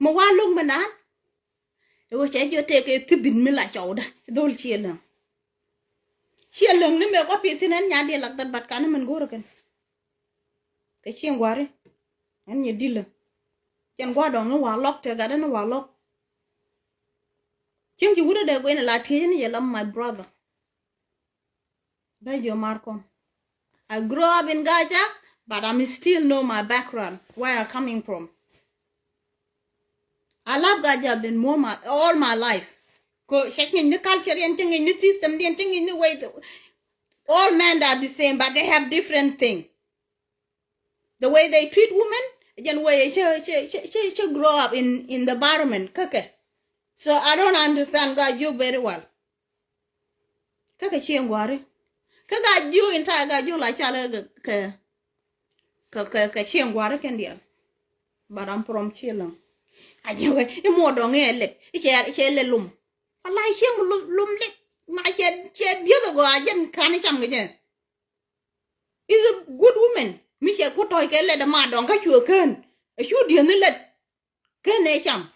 Mɛ wal loŋ mɛ naan. Ɛ wä cɛ jiɔ tëëkɛ thibit mi la cɔwdä dhol ciɛ läŋ. Ciɛ läŋ ni mëë kɔ pi̱i̱th thi̱n ɛn nyaat diɛ lak dhät bat kanɛ mɛn go̱o̱rä kɛn. Kɛ ciɛ ŋua̱ri ɛn nyɛ dilä. Cɛn gua̱a̱r dɔ̱ŋ ni wa̱a̱ lɔk tëë gat ɛn wa̱a̱ lɔk. Cieŋ ci wut ɛ dee guic ni la tiec ni yɛ la my brother. Bɛ jiɔ mar kɔn. I grow up in Gacha, but I'm still know my background, where I coming from. I love Gacha been more my all my life. Ko cɛ ŋic ni culture yɛn cɛ ŋic ni system yɛn cɛ ŋic ni way the, all men are the same but they have different thing. The way they treat women, jɛn way cɛ cɛ cɛ cɛ grow up in in the environment käkɛ. So I don't understand Gacha very well. Kä kɛ cieŋ gua̱ri kä Gacha jiök in ta̱a̱ Gacha jiök la cal kɛ kɛ kɛ kɛ cieŋ gua̱ri kɛn diɛl. But I'm from Chiɛlɛŋ. A jiök i̱ muɔ dɔ̱ŋ i̱ ɛ lɛt i̱ cɛ cɛ lɛt lum. Wala i̱ cieŋ lum lɛt ma cɛ cɛ bieth ɛ gɔaa jɛn ka̱n i̱ cam kɛ jɛ. Is a good woman mi cɛ ku tɔ̱ɔ̱c kɛ lɛt ɛ ma dɔ̱ŋ kä cuɛ kään ɛ cu dieth ni lɛt. Kɛ nɛ cam.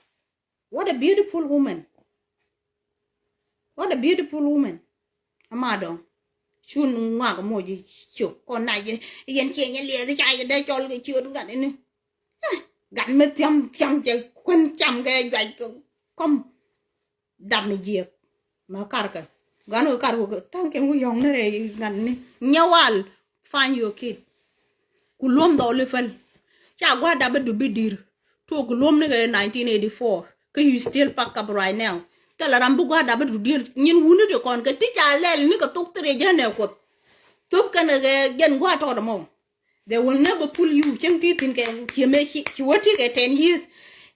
What a beautiful woman. What a beautiful woman. Ama dɔŋ. Cun ŋuak moc i̱ cok kɔn na jɛ yɛn ciɛ nyɛ liɛth i̱ ca yɛ dee cɔl kɛ ciöt gat ini. Gat mi thiam thiam cɛ kuän cam kɛ juac kɛ kɔm. Dap mi jiɛk. Ma karkɛ gan wä kar wä thaŋ kɛ wä yɔŋ ni rɛy ŋan ni nyɛ wal. Find your kid. Ku luɔm dhɔli päl. Ca gua̱a̱r dap bi dup bi dir. Tuɔk ku luɔm ni kɛ nineteen eighty-four kä you still pack up right now. Thilɛ ram bi gua̱a̱r dap bi dup dir nyin wuni ti kɔn kɛ ti ca lɛl ni kɛ thok thiriɛ jɛn ɛ kuoth. Thop kɛn kɛ jɛn gua̱a̱r tɔt ɛmɔ. They will never pull you. Cäŋ ti thi̱n kɛ ciɛ mëë ci wä ti kɛ ten years.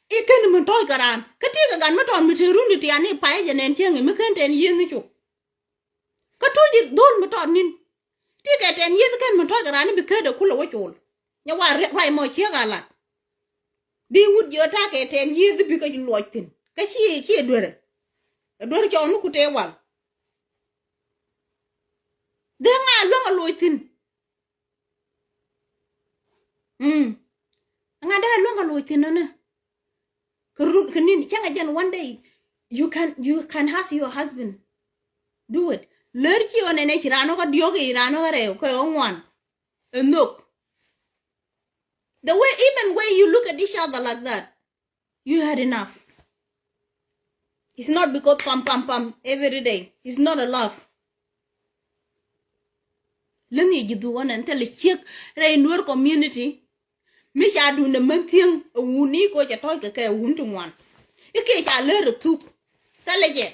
I̱ kɛn mi tɔ̱ɔ̱c kɛ raan kä ti kɛ gat mi tɔt mi te run ti tian i̱ payä jɛ nɛn cäŋ i̱ mi kɛn ten years ni cuk. Kä tuc i̱ dhol mi tɔt ni̱n ti kɛ ten years kɛn mi tɔ̱ɔ̱c kɛ raan i̱ bi kädɛ kulɛ wä col. Nyɛ wa ruac mɔ ciek a lat. Di wut jiɔ ta̱a̱ kɛ ten years bi kä luɔc thi̱n kä ci ci duerɛ. Ɛ duer cɔw ni ku tëë wal. Dee ŋa luäŋ a loc thi̱n. Mm. Ŋa dee luäŋ a loc thi̱n nɔnɛ. Kɛ run kɛ ni̱n cäŋ a jɛn one day. You can, you can ask your husband. Do it. Lär ci ɣän ɛn ɛ ci raan ɣä kä diɔ̱k i̱ raan ɣä kä rɛw kɛ ɣä ŋuan. Ɛ nhök. The way, even way you look at each other like that. You had enough. It's not because pam pam pam every day. It's not a love. Läŋ i̱ ji̱ dhuk ɣän ɛn thilɛ ciek rɛy Nuer community. Mi ca duundɛ män thiäŋ ɛ wuni ko cɛ tɔ̱ɔ̱c kɛ kɛ wun ti ŋuan. I̱ kiɛ ca lär ɛ thuk. Thilɛ jɛ.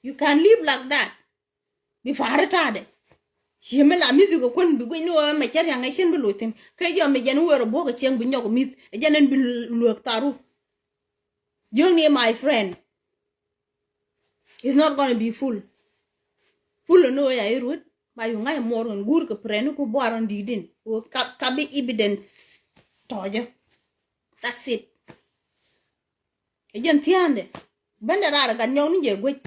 You can live like that. Bi pa̱a̱ri ta̱a̱dɛ. Ci mi la mi̱th kɛ kuän bi guic ni ɣöö mɛ cä riaŋ ɛ cin bi loc thi̱n. Kä jɔm mi jɛn wëër ɛ buɔ̱k ɛ cieŋ bi nyɔk mi̱th ɛ jɛn ɛn bi lueek tharu. Jiökni my friend. It's not gonna be full. Full ni ɣöö ya i̱ ruet ba yu ŋa̱c muɔɔr ɣän guur kɛ prɛn ni ku buar ɣän di̱i̱t in ɣöö ka bi evidence tɔ̱ɔ̱cä. That's it. Ɛ jɛn thia̱a̱ndɛ bendɛ raar ɛ gat nyɔk ni jɛ guec.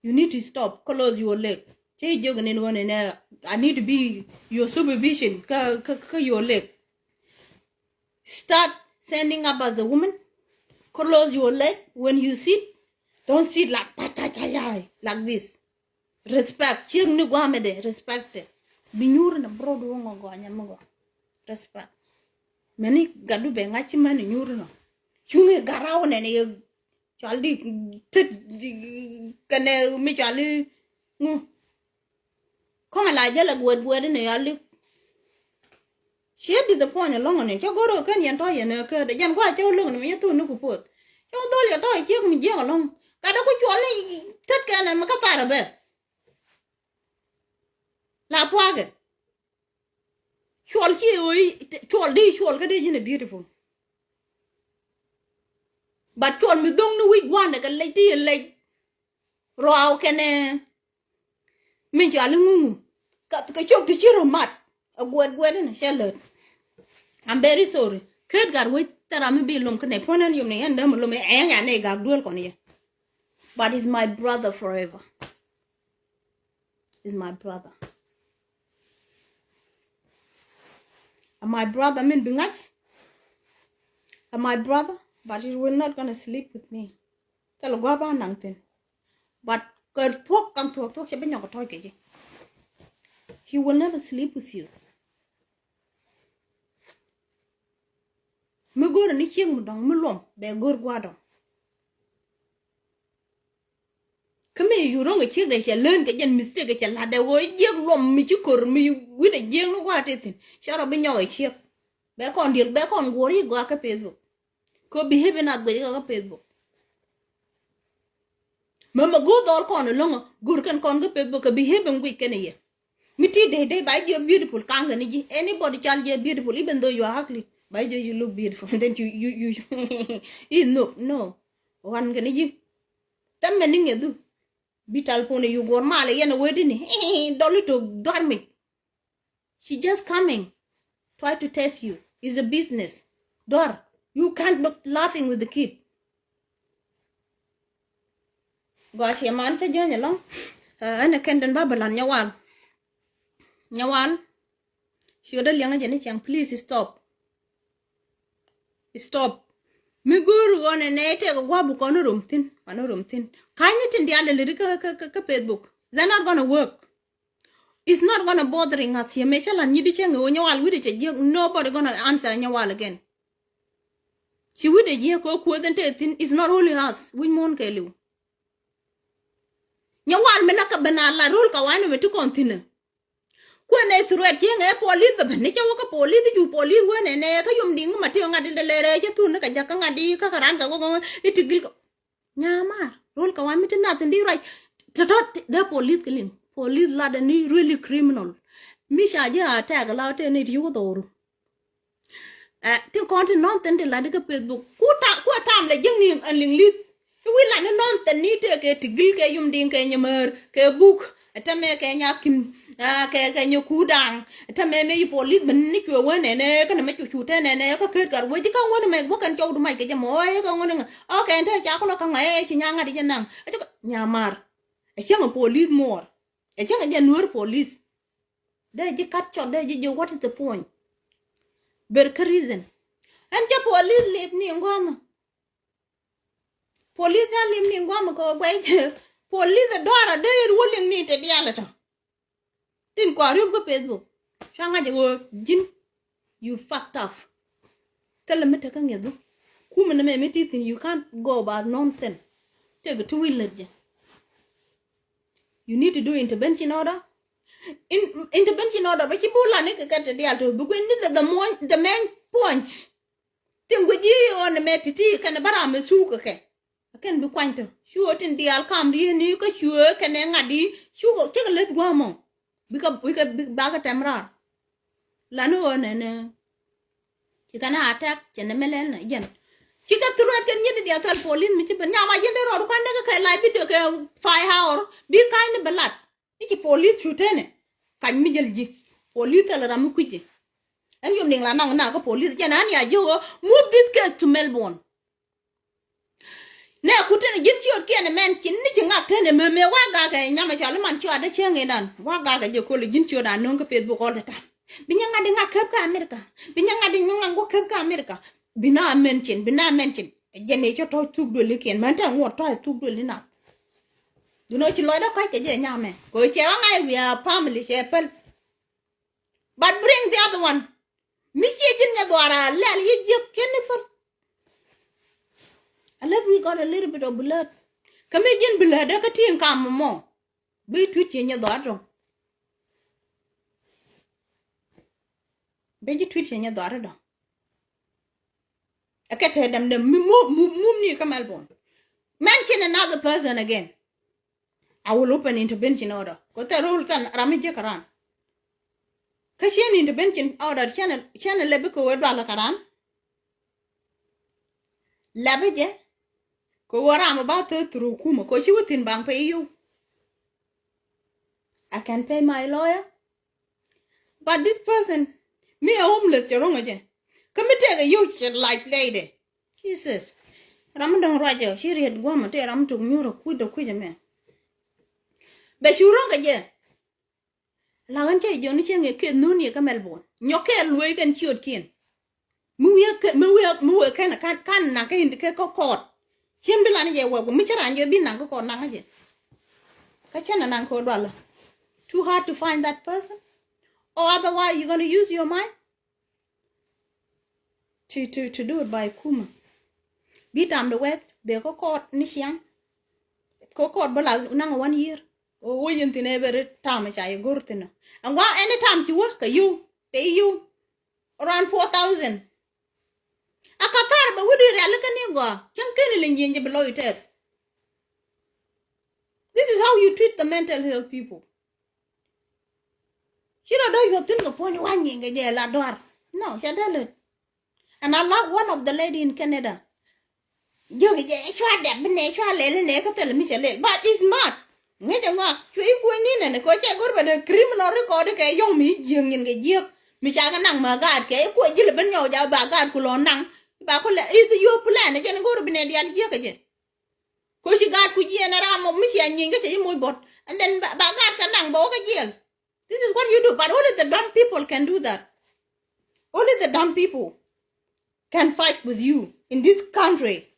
You need to stop. Close your leg. Cɛ jiök ni ɣän ɛnɛ, I need to be your supervision kä kä kä your leg. Start standing up as a woman. Close your leg when you sit. Don't sit like patayayay like this. Respect. Ciek ni guamɛ de respect. Bi nyuur ni bro du ŋɔ gɔnya mi gɔ. Respect. Mɛni gadu bɛ ŋa̱c ci mɛni nyuur ni. Cuŋi garaw nɛni yɛ Cual di tet kɛnɛ mi cual i̱ ŋu. Kɔmɛ la jälɛ guɛt guɛt inɛ yal i̱. Ciɛ disappoint ɛlɔ̱ŋ ni cä go̱r kɛn yɛn tɔ̱ yɛn ɛ kädɛ jɛn gua̱a̱ cä wä lo̱ŋ ni mi nyɛ thun ni ku poth. Cä wä dhol yɛ tɔ̱ ciek mi jiɛk ɛlɔ̱ŋ. Gatdɛ ku cuɔl i̱ tet kɛn ɛn mi kä tharɛ bɛ. La puakɛ. Cuɔl ci ɣöö cuɔl di cuɔl kä dee ji̱n ɛ beautiful. But cuɔl mi dhoŋ ni wi̱c gua̱ndɛ kɛ lec ti yɛ lec. Ruaw kɛnɛ min cual i̱ ŋuŋu kɛ cok ti ci rɔ mat. Ɛ guɛt guɛt inɛ cɛ lät. I'm very sorry. Ket gat wec thɛra mi bi lom kä nɛ puɔ̱n ɛn yom ni ɛn däm lom ɛn ya nɛ gak duel kɔn yɛ. But is my brother forever. Is my brother. And my brother min bi ŋa̱c. And my brother, but he will not gonna sleep with me. Thil gua̱a̱ ba naŋ thin. But kɛ thuɔ̱k kaŋ thuɔ̱k thuɔ̱k cɛ bi nyɔk tɔ̱ɔ̱c kɛ ji̱. He will never sleep with you. Mi go̱o̱rä ni ciek mi dɔ̱ŋ mi luɔm bɛ go̱o̱r gua̱a̱ dɔ̱ŋ. Kä mi yu ro̱ŋ kɛ ciek dee cɛ lään kɛ jɛn mistake kɛ cɛ la̱t dee ɣöö jiek luɔm mi ci ko̱r mi wi̱cdɛ jiek ni gua̱a̱ ti thi̱n cɛ rɔ bi nyɔk kɛ ciek. Bɛ kɔn diel bɛ kɔn guɔ̱r yi gua̱a̱ kä Facebook. Kɛ behave in a guic kä kä Facebook. Mɛ mɛ go̱o̱r dhɔl kɔn ɛlɔ̱ŋ go̱o̱r kɛn kɔn kä Facebook kɛ behave in guic kɛn yɛ. Mi ti dee dee ba jiɛ beautiful kaŋ kɛ ni ji̱. Anybody cal jiɛ beautiful even though you are ugly ba jiɛ you look beautiful and then you you you you is no no. Wan kɛ ni ji̱. Thɛmɛ ni ŋɛ dhu. Bi tal pon i̱ yu guɔ̱r mal i̱ yɛn a wee dini. Dɔl i̱ tok duar mic. She just coming. Try to test you. Is a business. Duar. You can't look laughing with the kid. Gɔaa ciɛ man cä jäny ɛlɔ̱ŋ. Ɛn ɛ kɛn den ba bɛ lan nyawal. Nyawal. Ciötdä liɛŋä jɛ ni cäŋ, please stop. Stop. Mi go̱o̱ri ɣɔn ɛ nɛy tɛk ɛ gua̱a̱p bi kɔn ni rom thi̱n, kɔn ni rom thi̱n. Ka̱ny ni tin diaal dee leti kä kä kä Facebook. They're not gonna work. It's not gonna bothering us here. Mëë cä la̱t nyit di cäŋ ɛ ɣöö nyawal wi̱cdɛ cɛ jiäk, nobody gonna answer nyawal again. Ci wi̱cdɛ jiɛ kɛ kueth in te thi̱n, is not only us wi̱c muɔ̱ɔ̱n kɛɛliw. Nyɛ wal mi la kɛ ben a la ro̱l ka wanɛ mi ti kɔn thi̱n. Kuën ɛ threat cieŋ ɛ police bɛ ben ni cɛ wä kä police, cu police wen ɛ nɛ kä yom diŋ ma ti ŋa̱t in de lɛ rɛ cɛ thun ni kɛ jak kä ŋa̱t di kä kɛ ran kɛ wä kɛ wä i ti gil kɛ. Nyamar ro̱l ka wanɛ mi ti nath in di ruac. Tɔ̱tɔ̱ dee police kɛ liŋ. Police lat ɛ ni really criminal. Mi ca jɛ a tɛk la tɛ ni ti wä dhɔru. Ɛ, ti kɔn ti nɔn thin ti lat kä Facebook. Ku ta, ku a tam lɛ jiäkni ɛn liŋ li̱th. Ti wi̱i̱ lat ni nɔn thin ni tëë kɛ ti gil kɛ yum diŋ kɛ nyɛ mär kɛ buk. Ɛ tɛmɛ kɛ nya kim, ɛ, kɛ, kɛ nyɛ ku daŋ. Ɛ tɛmɛ mɛ yi police ben ni cuɛ wä nɛnɛ, kɛnɛ mɛ cu cu te nɛnɛ, kä ket gat wä ji̱ kä ŋuɔ̱n mɛ bä kɛn cɔw du mac kɛ jɛ mɔ, ɛ, kä ŋuɔ̱n ŋa. Ɔ kɛ ɛn te ca kulɔ kä ŋa, ɛ, ci nya ŋa̱t jɛ naŋ. Ɛ cɛ kɛ nyamar. Ɛ cäŋ ɛ police muɔɔr. Ɛ cäŋ ɛ jɛ nuäär police. Dee ji̱ kat cɔt, dee ji̱ jiök, what is the point? Ber kä reason. Ɛn jɛ police lip ni ŋuamä. Police nya lip ni ŋuamä kɛ wä guɛy. Police ɛ dɔɔr a dee yet wä liŋ ni te diaal ɛ tɔ. Tin kua riop kä Facebook. Cua ŋa̱c ɛ wä ji̱n. You fucked up. Thilɛ mi tekä ŋi̱eth du. Kumɛ ni mɛ mi ti thi̱n, you can't go about nonsense. Tëëkɛ ti wi̱i̱ lät jɛ. You need to do intervention order. In, intervention order bä ci bi wä lan ni kɛ kɛ te diaal to bi gui̱n ni the, the, mo-, the main point. Thing gui̱ ji̱ ɣöö ni mɛ ti̱ti̱ kɛn bä ram mi thuk kɛ kɛ. Kɛn bi kuany tɔ. Cu ɣöö tin diaal kam ri̱i̱ni kä cuɛ kɛnɛ ŋa̱t di. Cu ɣöö cä kɛ leth gua̱a̱mɔ. Bikɛ, bikɛ, bikɛ, bakɛ tɛm raar. Lani ɣöö nɛnɛ. Ci kɛn a attack, cɛ nɛ mɛ lɛl nɛ jɛn. Ci kɛ threat kɛn nyin di diaal thɛl police mi ci ben. Nyam a ji̱n dee rɔɔd kuan dee kɛ kɛ live video kɛ five hour. Bi ka̱ny ni bɛ lat. I̱ ci police cu tene. Kac mi jäl ji̱. Police thil ram mi kui̱ci. Ɛn yom niŋ la naŋ na kä police. Jɛn an ya ji̱ ɣöö move this case to Melbourne. Nɛ kut tene ji̱n ciöt kiɛn mɛn ci ni ci ŋak tene meme wa gakɛ nyamɛ cɔal iman cɔal dee cieŋ inan. Wa gakɛ jɛ kol ji̱n ciöt a no̱o̱ŋ kä Facebook all the time. Bi nyɛ ŋa̱t di ŋak käp kä America. Bi nyɛ ŋa̱t di ŋak wä käp kä America. Bi na mention, bi na mention. Jɛn ɛ cä tɔ̱ thuk duël ikiɛn mɛn tɛ ŋuɔt tɔ̱ thuk duël ina. You know ci lɔcdä kɔc kɛ jɛ nyamɛ. Kɛ cɛ ɣä ŋa̱c we are family cɛ päl. But bring the other one. Mi ciɛ ji̱n nyɛ dhuaar a lɛl yi jiäk kiɛn ni thäl. Unless we got a little bit of blood. Kä mi ji̱n blood kä ti in kam mɔ. Bi tweet ciɛ nyɛ dhuaar tɔ. Bi ji̱ tweet ciɛ nyɛ dhuaar tɔ. Ɛ kɛ te dɛm dɛm mi mum, mum, mum ni kä Melbourne. Mention another person again. I will open intervention order. Kɛ thil rul thil ram mi jiäk kä ran. Kä cien intervention order cien, cien lɛ bi kɛ wee dual kä ran. Lɛ bi jɛ kɛ wee ram ba thil through kumɛ kɛ ci wä thin baŋ pay you. I can pay my lawyer. But this person, mi a homeless cɛ ro̱ŋ a jɛ. Kä mi tɛk a yio̱w cɛ lac lɛydɛ. Jesus. Ram mi dɔ̱ŋ ruacɛ ci riet guɔ̱mɛ tëë ram mi tok mi̱u̱rä kui̱dɛ kui̱cɛ mɛ. Bɛ cu ro̱ŋ kɛ jɛ. La̱k ɣän cä jiɔni cä ŋiɛ kiɛ nhuni kä Melbourne. Nyɔk kɛ luee kɛn ciötkiɛn. Mi wiee kɛ, mi wiee, mi wiee kɛn kan, kan naŋ kä in kɛ kä court. Cien bi lan jɛ wɛk mi cä ran jɛ bi naŋ kä court naŋ jɛ. Kä cä na naŋ kɛ dualä. Too hard to find that person. Or otherwise you gonna use your mind. To, to, to do it by kumä. Bi tam de wɛth bɛ kä court ni ciaŋ. Kä court bä la naŋ one year. O wä yin thin ɛ bɛ ri tam ca yɛ go̱r thin. Ɛn gua̱a̱ any time ci wä kɛ yiw pay you around four thousand. A ka thar bɛ wä di riali kä ni gɔaa cäŋ keni li nyieny jɛ bi lɔy tɛth. This is how you treat the mental health people. Ci rɔ dɔ̱ yuɔth thi̱n kɛ puɔ̱ny wa̱ny nyieny kɛ jɛ la dɔ̱a̱r. No, cɛ dee lät. And I love one of the lady in Canada. Jiök jɛ cua dɛp bi nɛ cua lɛl inɛ kä thil mi cɛ lɛl. But it's smart. Ŋi̱cɛ ŋɔak cuɛ i̱ kuenyni nɛn kɛ cɛ go̱r bɛ dee criminal record kɛ yɔ̱ŋ mi jiäk nyin kɛ jiäk. Mi ca kɛ naŋ ma gaat kɛ i̱ kuɛ ji̱l ben nyɔw ja ba gaat ku lɔ naŋ. Ba ku lɛ i̱ thi yio̱o̱k plan jɛn go̱r bi nɛ dial jiäk kɛ jɛ. Ko ci gaat ku jiɛn ram mɔ mi cia nyieeny kä cɛ ci moc bɔt. And then ba, ba gaat kɛ naŋ bɛ wä kä jiɛl. This is what you do. But only the dumb people can do that. Only the dumb people can fight with you in this country.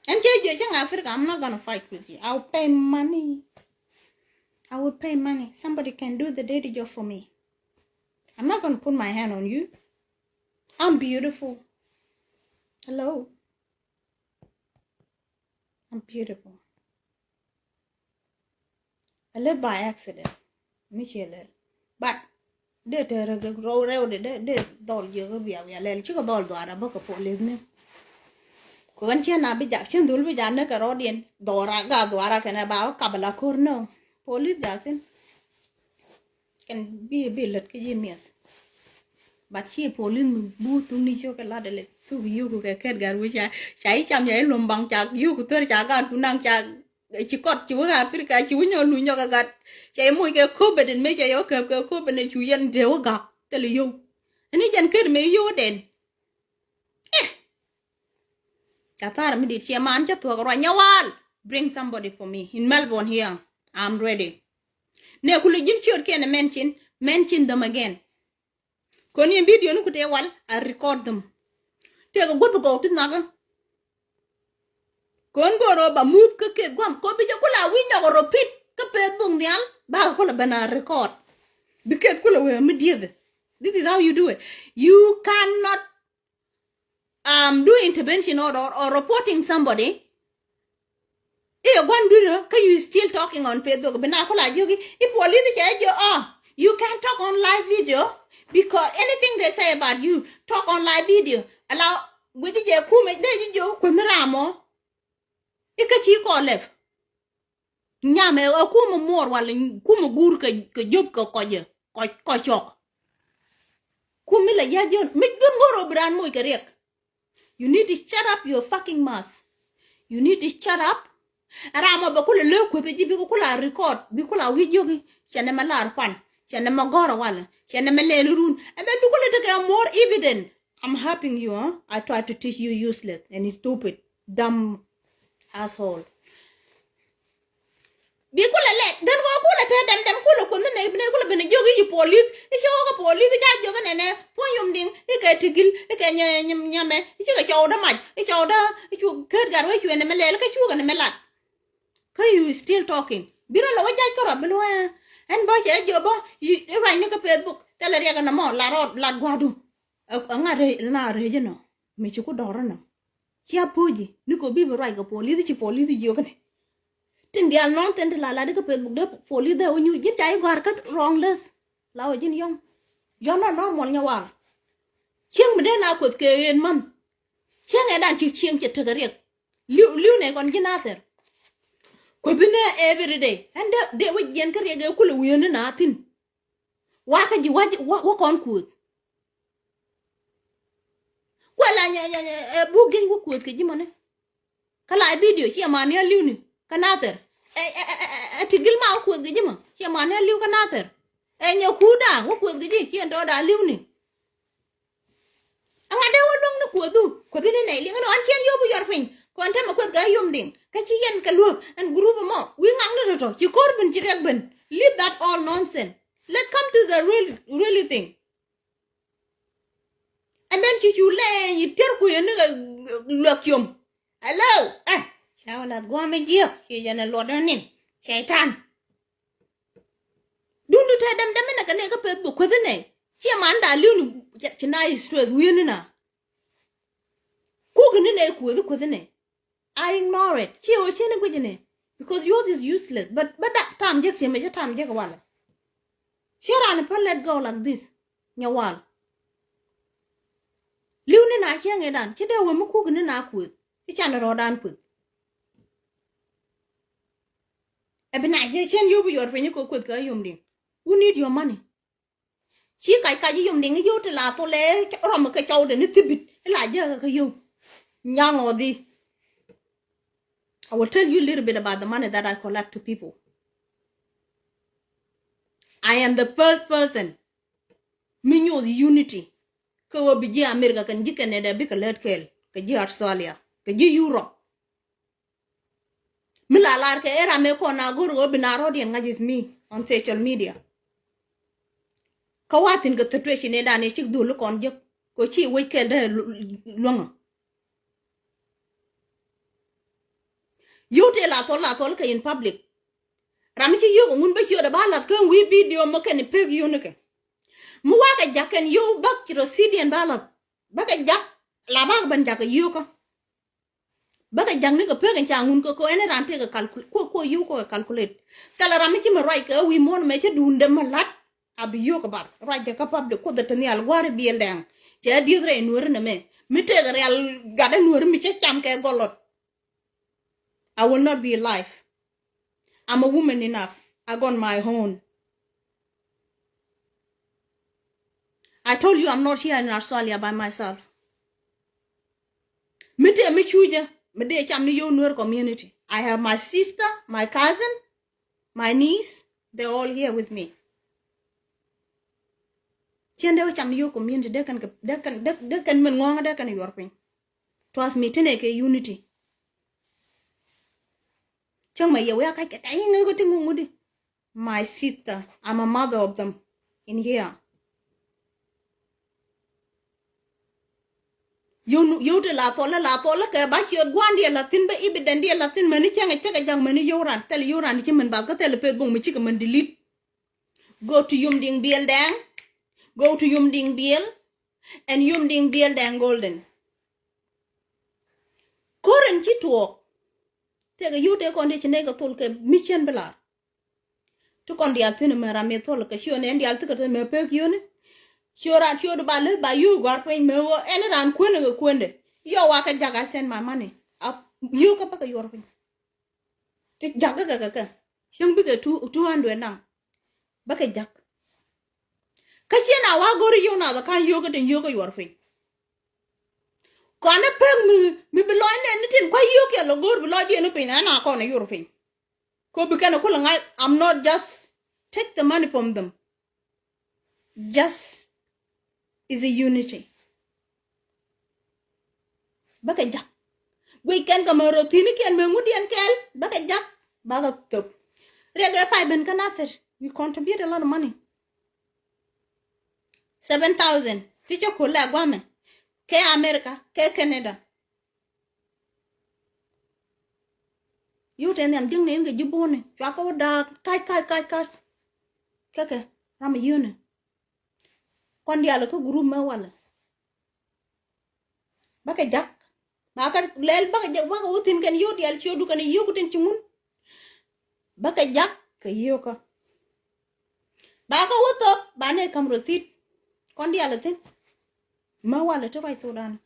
And J J, Africa, I'm not gonna fight with you. I will pay money. I will pay money. Somebody can do the dirty job for me. I'm not gonna put my hand on you. I'm beautiful. Hello. I'm beautiful. I live by accident. Mi ciɛ lɛl. But dee tɛr rɛw rɛw de dee dhɔl jiök bia bia lɛl cikɛ dhɔl dhuara bä kɛ police ni. Kɛ ɣän ciɛ na bi jak cin dhul bi jak ni kɛ rɔɔdiɛn dhɔra ga dhuara kɛnɛ ba wä kap la kor no. Police jak thin. Kɛn bi bi lät kä ji̱ miɛth. But ci police mi bu thuk ni cok kɛ lat dee lɛ thuk yuk kɛ kɛt gat wi̱c ca ca i̱ cam ca i̱ lom baŋ ca yuk thör ca gat ku naŋ ca ci kɔt ci wek Africa ci wek nyɔk luny nyɔk kɛ gat. Ca i̱ moc kɛ kobet in me ca i̱ ɔ kɛp kɛ kobet in cu yɛn dee wek gak thil yuk. Ɛn i̱ jɛn kɛt me yuk den. Eh. Ca thar mi dit ciɛ man ca thuɔk ruany nyawal. Bring somebody for me in Melbourne here. I'm ready. Nɛ kulɛ ji̱n ciöt kiɛn mention, mention them again. Kɔn yɛn video ni ku tëë wal, I record them. Tëëkɛ guɔth gɔw ti nhɔkä. Kɔn go̱o̱r ɣöö ba move kä keth gua̱m kɔ bi jɛ kula wi̱i̱ nyɔk repeat kä Facebook nhial bakɛ kula ben a record. Bi keth kula wee mi dieth. This is how you do it. You cannot um, do intervention or, or, or reporting somebody. I̱ yɛ gua̱n dui̱rä kä you still talking on Facebook. Bi na kula jiök i̱ police cɛ jiök, oh, you can't talk on live video because anything they say about you, talk on live video. Ala guici jɛ kumɛ dee ji̱ jiök kueth mi ram ɔ. I̱ kä ci kɔ lɛp. Nyam ɛ ɛ kumɛ muɔɔr wal kumɛ guur kɛ kɛ jop kɛ kɔcɛ kɔc kɔc cɔk. Kumɛ la ya jiön mi jiön ŋo̱r ɔ bi raan moc kɛ riɛk. You need to shut up your fucking mouth. You need to shut up. Ram ɔ bɛ kulɛ lëë kueth ji̱ bikɛ kula record bi kula wi̱c yio̱ki. Cɛ nɛ mɛ lar pan cɛ nɛ mɛ gɔ̱r ɔ walɛ cɛ nɛ mɛ lɛɛl run. And then bi kulɛ tekɛ more evident. I'm helping you, huh? I try to teach you useless and stupid, dumb asshole. Bi kulɛ lɛ den kɔ kulɛ te dɛm dɛm kulɛ kuoth ni nɛ bi nɛ kulɛ ben jiök i̱ ci police i̱ ci wä kä police i̱ ca jiök inɛnɛ puɔ̱ny yom diŋ i̱ kɛ ti gil i̱ kɛ nyɛ nyɛ nyɛmɛ i̱ ci kɛ cɔw dä mac i̱ cɔw dä i̱ cu ket gat wee cuɛ nɛ mɛ lɛl kä cukɛ nɛ mɛ lat. Kä you still talking bi rɔ lɛ wä jac kärɔ bi luɔ̱ ɛn bä cɛ jiök bä i̱ ruacni kä Facebook thilɛ riɛk ɛnɛ mɔ lat rɔ lat gua̱du. Ɛ ŋa̱t rɛy na rɛy jɛ nɔ mi ci ku dɔ̱r ɛnɔ. Cia puɔ̱ci ni kɔ bi bi ruac kɛ police ci police jiök ni. Tin diaal nɔn thin ti la la di kä Facebook dee police dee wä nyuc ji̱n ca i̱ gɔ̱a̱r kä wrong list. La wä ji̱n yɔ̱ŋ. You're not normal nyawal. Cieŋ mi dee na kueth kɛ ɣen man. Cieŋ ɛ dan ci cieŋ cɛ tekɛ riɛk. Li̱w li̱w nɛ kɔn ji̱n a thɛr. Kueth bi nɛ every day ɛn dee dee wä jiɛn kä riɛk ɛ kulɛ wi̱i̱ ni na thin. Wakä ji̱ wä wä kɔn kuoth. Kuɛ la nyɛ nyɛ nyɛ ɛ buk gi̱ny wä kuoth kɛ ji̱ mɔni. Kä la ɛ video ciɛ mani a li̱w ni kä nathɛr. Ɛ ɛ ɛ ɛ ti gil ma wä kuoth kɛ ji̱ mɔ ciɛ mani a li̱w kä nathɛr. Ɛ nyɛ kuda wä kuoth kɛ ji̱ ciɛ dɔɔda li̱w ni. Aŋa dee wä luäŋ ni kuothu kuothi ni nɛy liŋ ni ɣɔn ciɛn yop yɔr piny kɔn temɛ kueth kɛ yom diŋ kä ci yɛn kɛ luäk ɛn group mɔ wi̱i̱ ŋakni tɔ̱tɔ̱ ci ko̱r ben ci riɛk ben. Leave that all nonsense. Let come to the real really thing. And then ci cu lɛ yi tier ku yeni luɛk yom. Hello. Eh, ca wä lath guam mi jiɛk ci jɛn luɔt ni nin. Shaitan. Dun du te dem dem inɛ kɛ ne kä Facebook kueth inɛ. Ci man da liu ni ci na stress wieni na. Kuk ni ne kueth kueth inɛ. I ignore it. Ci o cini guic inɛ. Because yours is useless. But but da tam jek ci mɛ ci tam jek wala. Ci rani pa let go like this. Nyawal. Liu ni na cieŋ idan ci dee wemi kuk ni na kueth. Ican rɔɔdan kueth. Ɛ bi na jɛ cɛn yop yɔr piny kɛ kueth kɛ yom diŋ. Who need your money? Ci kac kac yom diŋ yop ti la thol ɛ rɔm kɛ cɔw dɛ ni thibit ila jɛ kɛ yom. Nyaŋ ɔ dhi. I will tell you a little bit about the money that I collect to people. I am the first person mi nyuuth unity. Kä wä bi ji̱ America kɛn ji̱ Canada bikɛ lät kɛɛl kɛ ji̱ Australia kɛ ji̱ Europe. Mi la lar kɛ era me kɔn a go̱r wä bi na rɔ̱diɛn ŋa̱c is me on social media. Kä wathin kɛ situation ëë dan ëë cik dhul kɔn jek kɛ ci wec kɛɛl dee luäŋä. Yio̱w tëë la thol la thol kɛ in public. Ram mi ci yio̱w kɛ ŋun bä ciötdɛ ba lath kä wi̱i̱ video mɔ kɛn i̱ pek yio̱w ni kɛ. Mi wakɛ jak kɛn yio̱w bäk ci rɔ thi̱i̱diɛn ba lath bäkɛ jak. La bak ben jakä yiokä. Bäkɛ ja̱k ni kɛ pek in ca ŋun kɛ ko ɛn ran tëë kɛ calculate. Kuɔ, kuɔ yiokä kɛ calculate. Thilɛ ram mi ci mi ruac kɛ wi̱i̱ muɔ̱n mɛ ci duundɛ mi la̱t. A bi yiokä bar ruac jakä public Kuoth ɛ te nhial gua̱a̱ri biɛl dɛŋ. Cɛ dieth rɛy nuɔ̱ri nɛ mɛ mi tëë kɛ rial gatdɛ nuɔ̱ri mi cä cam kɛ gɔlɔt. I will not be alive. I'm a woman enough. I got my own. I told you I'm not here in Australia by myself. Mi tëë mi cucä mi dee cam ni yio̱w Nuer community. I have my sister, my cousin, my niece. They're all here with me. Cien dee wä cam ni yio̱w community dee kɛn kɛ, dee kɛn, dee, dee kɛn min ŋɔ̱ɔ̱ŋä dee kɛn yuɔr piny. Trust me, tene kɛ unity. Cäŋ mɛ yɛ wiak kac kɛ kac iŋɛ kɛ ti ŋuŋ ŋudi. My sister, I'm a mother of them in here. Yio̱w, yio̱w ti la thɔlä, la thɔlä kɛ ba ciɛ gua̱ndiɛ la thi̱n, bä evidence diɛ la thi̱n, mäni cäŋɛ cäkɛ ja̱k mäni yio̱w ran, thɛl yio̱w ran ci mɛn bath kä thɛl Facebook mi cikɛ mɛn delete. Go to Yum Diŋ Biɛl Dɛŋ. Go to Yum Diŋ Biɛl. And Yum Diŋ Biɛl Dɛŋ Golden. Koren ci tuɔɔk. Tëëkɛ yio̱w tëë kɔn dee ci nɛy kɛ thol kɛ mi cien bi lar. Ti kɔn diaal thi̱n mɛ ram mi thol kɛ ciö ni ɛn diaal thikɛ te mɛ pek yio̱ni. Ciö ran ciö di ba leth ba yio̱w gua̱r piny mɛ ɣöö ɛn ran kuëndɛ kɛ kuëndɛ. Yio̱w wa kɛ ja̱k, I send my money. A yio̱w kä bäkɛ yuɔr piny. Ti ja̱k kɛ kɛ kɛ cieŋ bikɛ two, two hundred naŋ. Bäkɛ ja̱k. Kä ciɛ na wa go̱ri yio̱w na the kan yio̱w kä tin yio̱w kä yuɔr piny. Kɔn ɛ pek mi, mi bi lɔc nɛn ni tin kua̱ yio̱w kiɛ lɔ go̱r bi lɔcdiɛn ni piny ɛn a kɔn ɛ yuɔr piny. Ko bi kɛn ɛ kulɛ ŋa̱c, I'm not just take the money from them. Just is a unity. Bäkɛ ja̱k. Guic kɛn kɛ mɛ rɔ thi̱n ikiɛn mɛ ŋut yɛn kɛɛl bäkɛ ja̱k. Bakɛ thop. Riɛk ɛ pay ben kä Nasir. We contribute a lot of money. Seven thousand ti cä ko̱l lɛ guamɛ kɛ America kɛ Canada. Yio̱w tɛ nhiam ji̱ŋ ni in kɛ ji̱ buɔ̱ni cua kä wä da̱a̱k kac kac kac kac. Kɛ kɛ ram yio̱ni. Kɔn diaal kä group mɛ walɛ. Bäkɛ ja̱k. Ba kä lɛl bäkɛ ja̱k bäkɛ wä thi̱n kɛn yio̱w diaal ciötdu kɛn yio̱w ku tin ci ŋun. Bäkɛ ja̱k kɛ yio̱w kä. Ba kä wä thok ba nɛ ka̱m rɔ thi̱t. Kɔn diaal thi̱n. Mɛ walɛ ti ruac thokdan.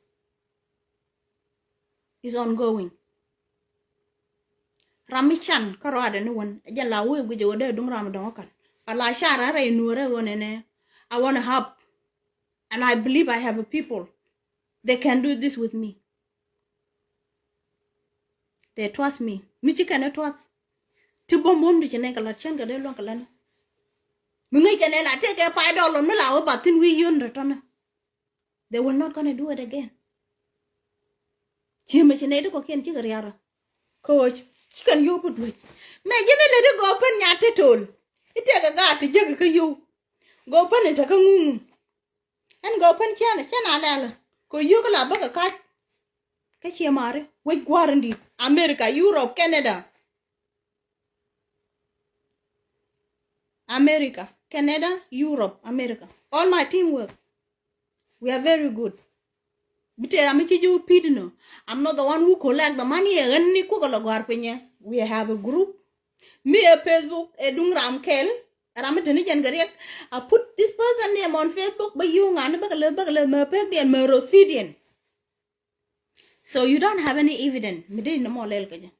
Is ongoing. Ram mi can kä rɔadɛ ni wän ɛ jɛn la wee guic ɛ wä dee duŋ ram dɔŋ kä kan. A la car a rɛy nuɔrɛ wä nɛnɛ. I wanna help. And I believe I have a people. They can do this with me. They trust me. Mi ci kɛn ɛ trust. Ti bom bom di ci nɛ kɛ lat cɛn kɛ dee luɔ̱ŋ kɛ lat ni. Mi ŋäc kɛ nɛ la tëëkɛ pay dɔlɔn mi la wä ba thi̱n wi̱i̱ yio̱n rɛ tɔ̱nɛ. They will not gonna do it again. Ciemɛ ci nɛy ti kɔ̱kiɛn cikɛ ria̱rä. Kä ɣöö ci kɛn yio̱w bi duec. Mɛ ji̱n ilɛ ti gɔw pän nya te to̱l. Itɛkɛ gaat ti jiäk kä yio̱w. Gɔw pän itäkä ŋuŋ. Ɛn gɔw pän ciɛn ciɛn a lɛlä kɛ yio̱w kä la bäkɛ kac. Kä ciɛ mari wec gua̱r in di̱i̱t America, Europe, Canada. America, Canada, Europe, America. All my teamwork. We are very good. Bi tëë ram mi ci ji̱ wä pi̱t inɔ. I'm not the one who collect the money ɛ ɣän ni kukä lɔ gɔ̱a̱r pinyɛ. We have a group. Mi ɛ Facebook ɛ duŋ ram kɛl. Ram mi te ni jɛn kɛ riɛk. I put this person name on Facebook bä yi̱w ŋa̱n ni bä kɛ leth bä kɛ leth mɛ pek diɛn mɛ rɔ thi̱t diɛn. So you don't have any evidence mi dee ni mɔ lɛl kɛ jɛ.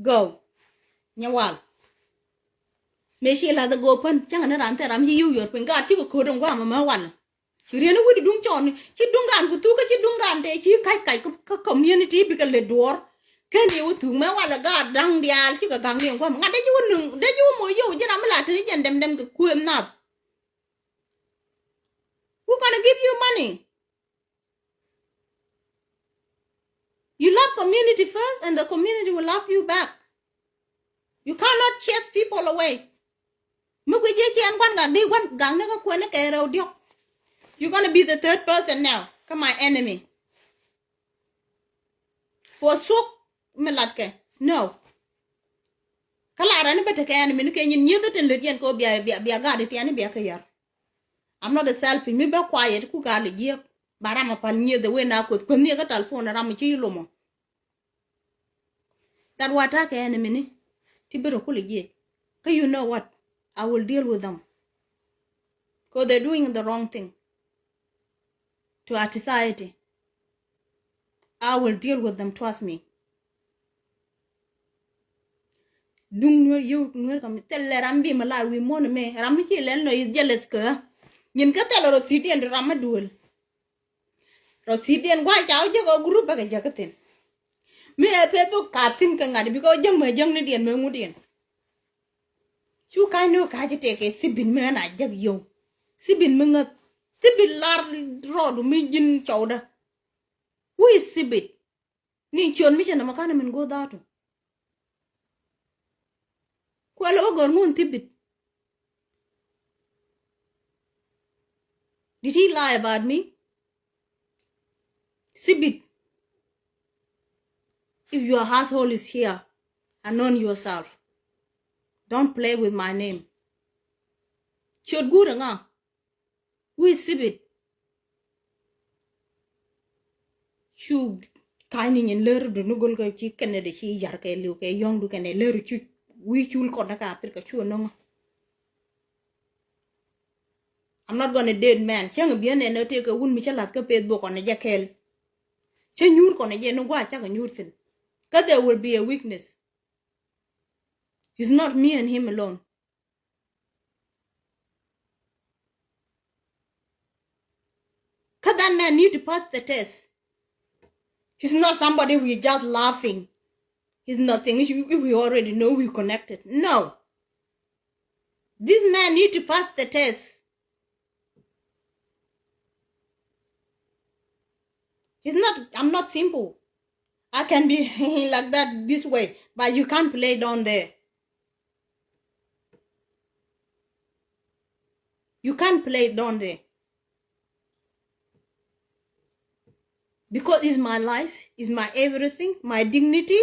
Go. Nyɛ wal. Mëë ci lath a go̱o̱p pän cäŋɛ ni ran thil ram ci yiw yɔr piny gaat cikɛ ko̱o̱t in gua̱a̱m ɛmɛ wal. Ci rieni wi̱cdu duŋ cɔɔni ci duŋ gaan ku thukä ci duŋ gaan tëë ci kac kac kä community bikɛ lät duɔ̱ɔ̱r. Ken yɛ wä thuk mɛ wal ɛ gaat da̱ŋ diaal cikɛ ga̱ŋ ni in gua̱a̱m ŋa̱t dee ci wä nuŋ dee ci wä moc yio̱w ji̱n ram mi la te ni jɛn dɛm dɛm kɛ kuëëm nath. Who gonna give you money? You love community first and the community will love you back. You cannot chase people away. Mi gui ji̱ ci ɛn gua̱n gak di gua̱n gak ni kä kuɛn ni kɛ rɛw diɔ̱k. You gonna be the third person now kä my enemy. Puɔth thuɔ̱k mi latkɛ. No. Kä lar ɛn bä tekɛ ɛn mi ni kɛ nyin nyieth tin lät yɛn kɛ bia bia bia gat itiɛn bia kɛ yar. I'm not a selfish mi bä quiet ku gal jiɛk. Ba ram a pal nyieth ɛ wen a kueth kueth ni kä tal puɔn ram a ci lomɔ. That wa ta̱a̱ kɛ enemy ni ti bi rɔ kul jiɛ. Kä you know what? I will deal with them. Cause they're doing the wrong thing to our society. I will deal with them, trust me. Duŋ nuer yio̱w nuer kam thilɛ ram bi mi la wi̱i̱ muɔ̱n mɛ ram mi ci lɛl nɔ is jealous kä. Nyin kä thilɛ rɔ thi̱t yɛn ram mi duel. Rɔ thi̱t yɛn gua̱c ca wä jek ɔ group bäkɛ jek kä thin. Mi ɛ Facebook ka thin kɛ ŋa̱t bikɛ wä jäŋ mɛ jäŋ ni diɛn mɛ ŋut yɛn. Cu ka̱ny ni wä ka̱c tëë kɛ thibit mi ɣän a jek yio̱w. Thibit mi ŋäth thibit lar rɔɔdu mi ji̱n cɔwdä. Who is thibit? Ni ciöt mi cɛ nɔmɔ ka̱n min go̱o̱r dha̱a̱tu. Kuɛlɛ wä gör ŋun thibit. Did he lie about me? Thibit. If your household is here, anon yourself. Don't play with my name. Ciöt guur ɛŋa? Wi̱i̱ thibit. Cu ka̱ny ni nyin lär duni gol kɛ ci kɛnɛ dee ci yar kɛ liw kɛ yɔ̱ŋdu kɛnɛ lär cu wi̱i̱ cul kɔn dee ka pir kɛ cu nɔŋɔ. I'm not gonna date man. Cäŋ biɛ nɛn ɛ tëë kɛ wun mi cä lath kä peth bok kɔn ɛ jɛ kɛɛl. Cä nyuur kɔn ɛ jɛ ni gua̱a̱ cakɛ nyuur thi̱n. Kä there will be a weakness. It's not me and him alone. Kä that man need to pass the test. He's not somebody we just laughing. He's nothing. If we already know we connected. No. This man need to pass the test. He's not, I'm not simple. I can be like that this way, but you can't play down there. You can't play down there. Because it's my life, it's my everything, my dignity.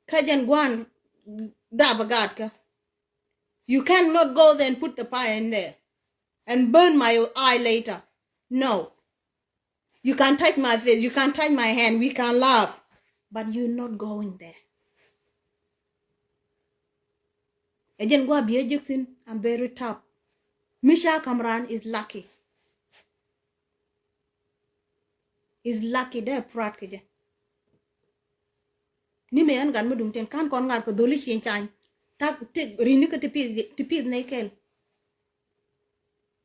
Kä jɛn gua̱n dap a gaat kä. You cannot go there and put the fire in there and burn my eye later. No. You can touch my face, you can touch my hand, we can laugh. But you're not going there. Ɛ jɛn gua̱ biɛ jek thin, I'm very tough. Mi ca kam ran is lucky. Is lucky dee prat kɛ jɛ. Ni mɛ ɛn gat mi duŋ tin kan kɔn ŋa̱r kɛ dholi cieŋ cany. Tak ti rini kä ti pith, ti pith nɛy kɛl.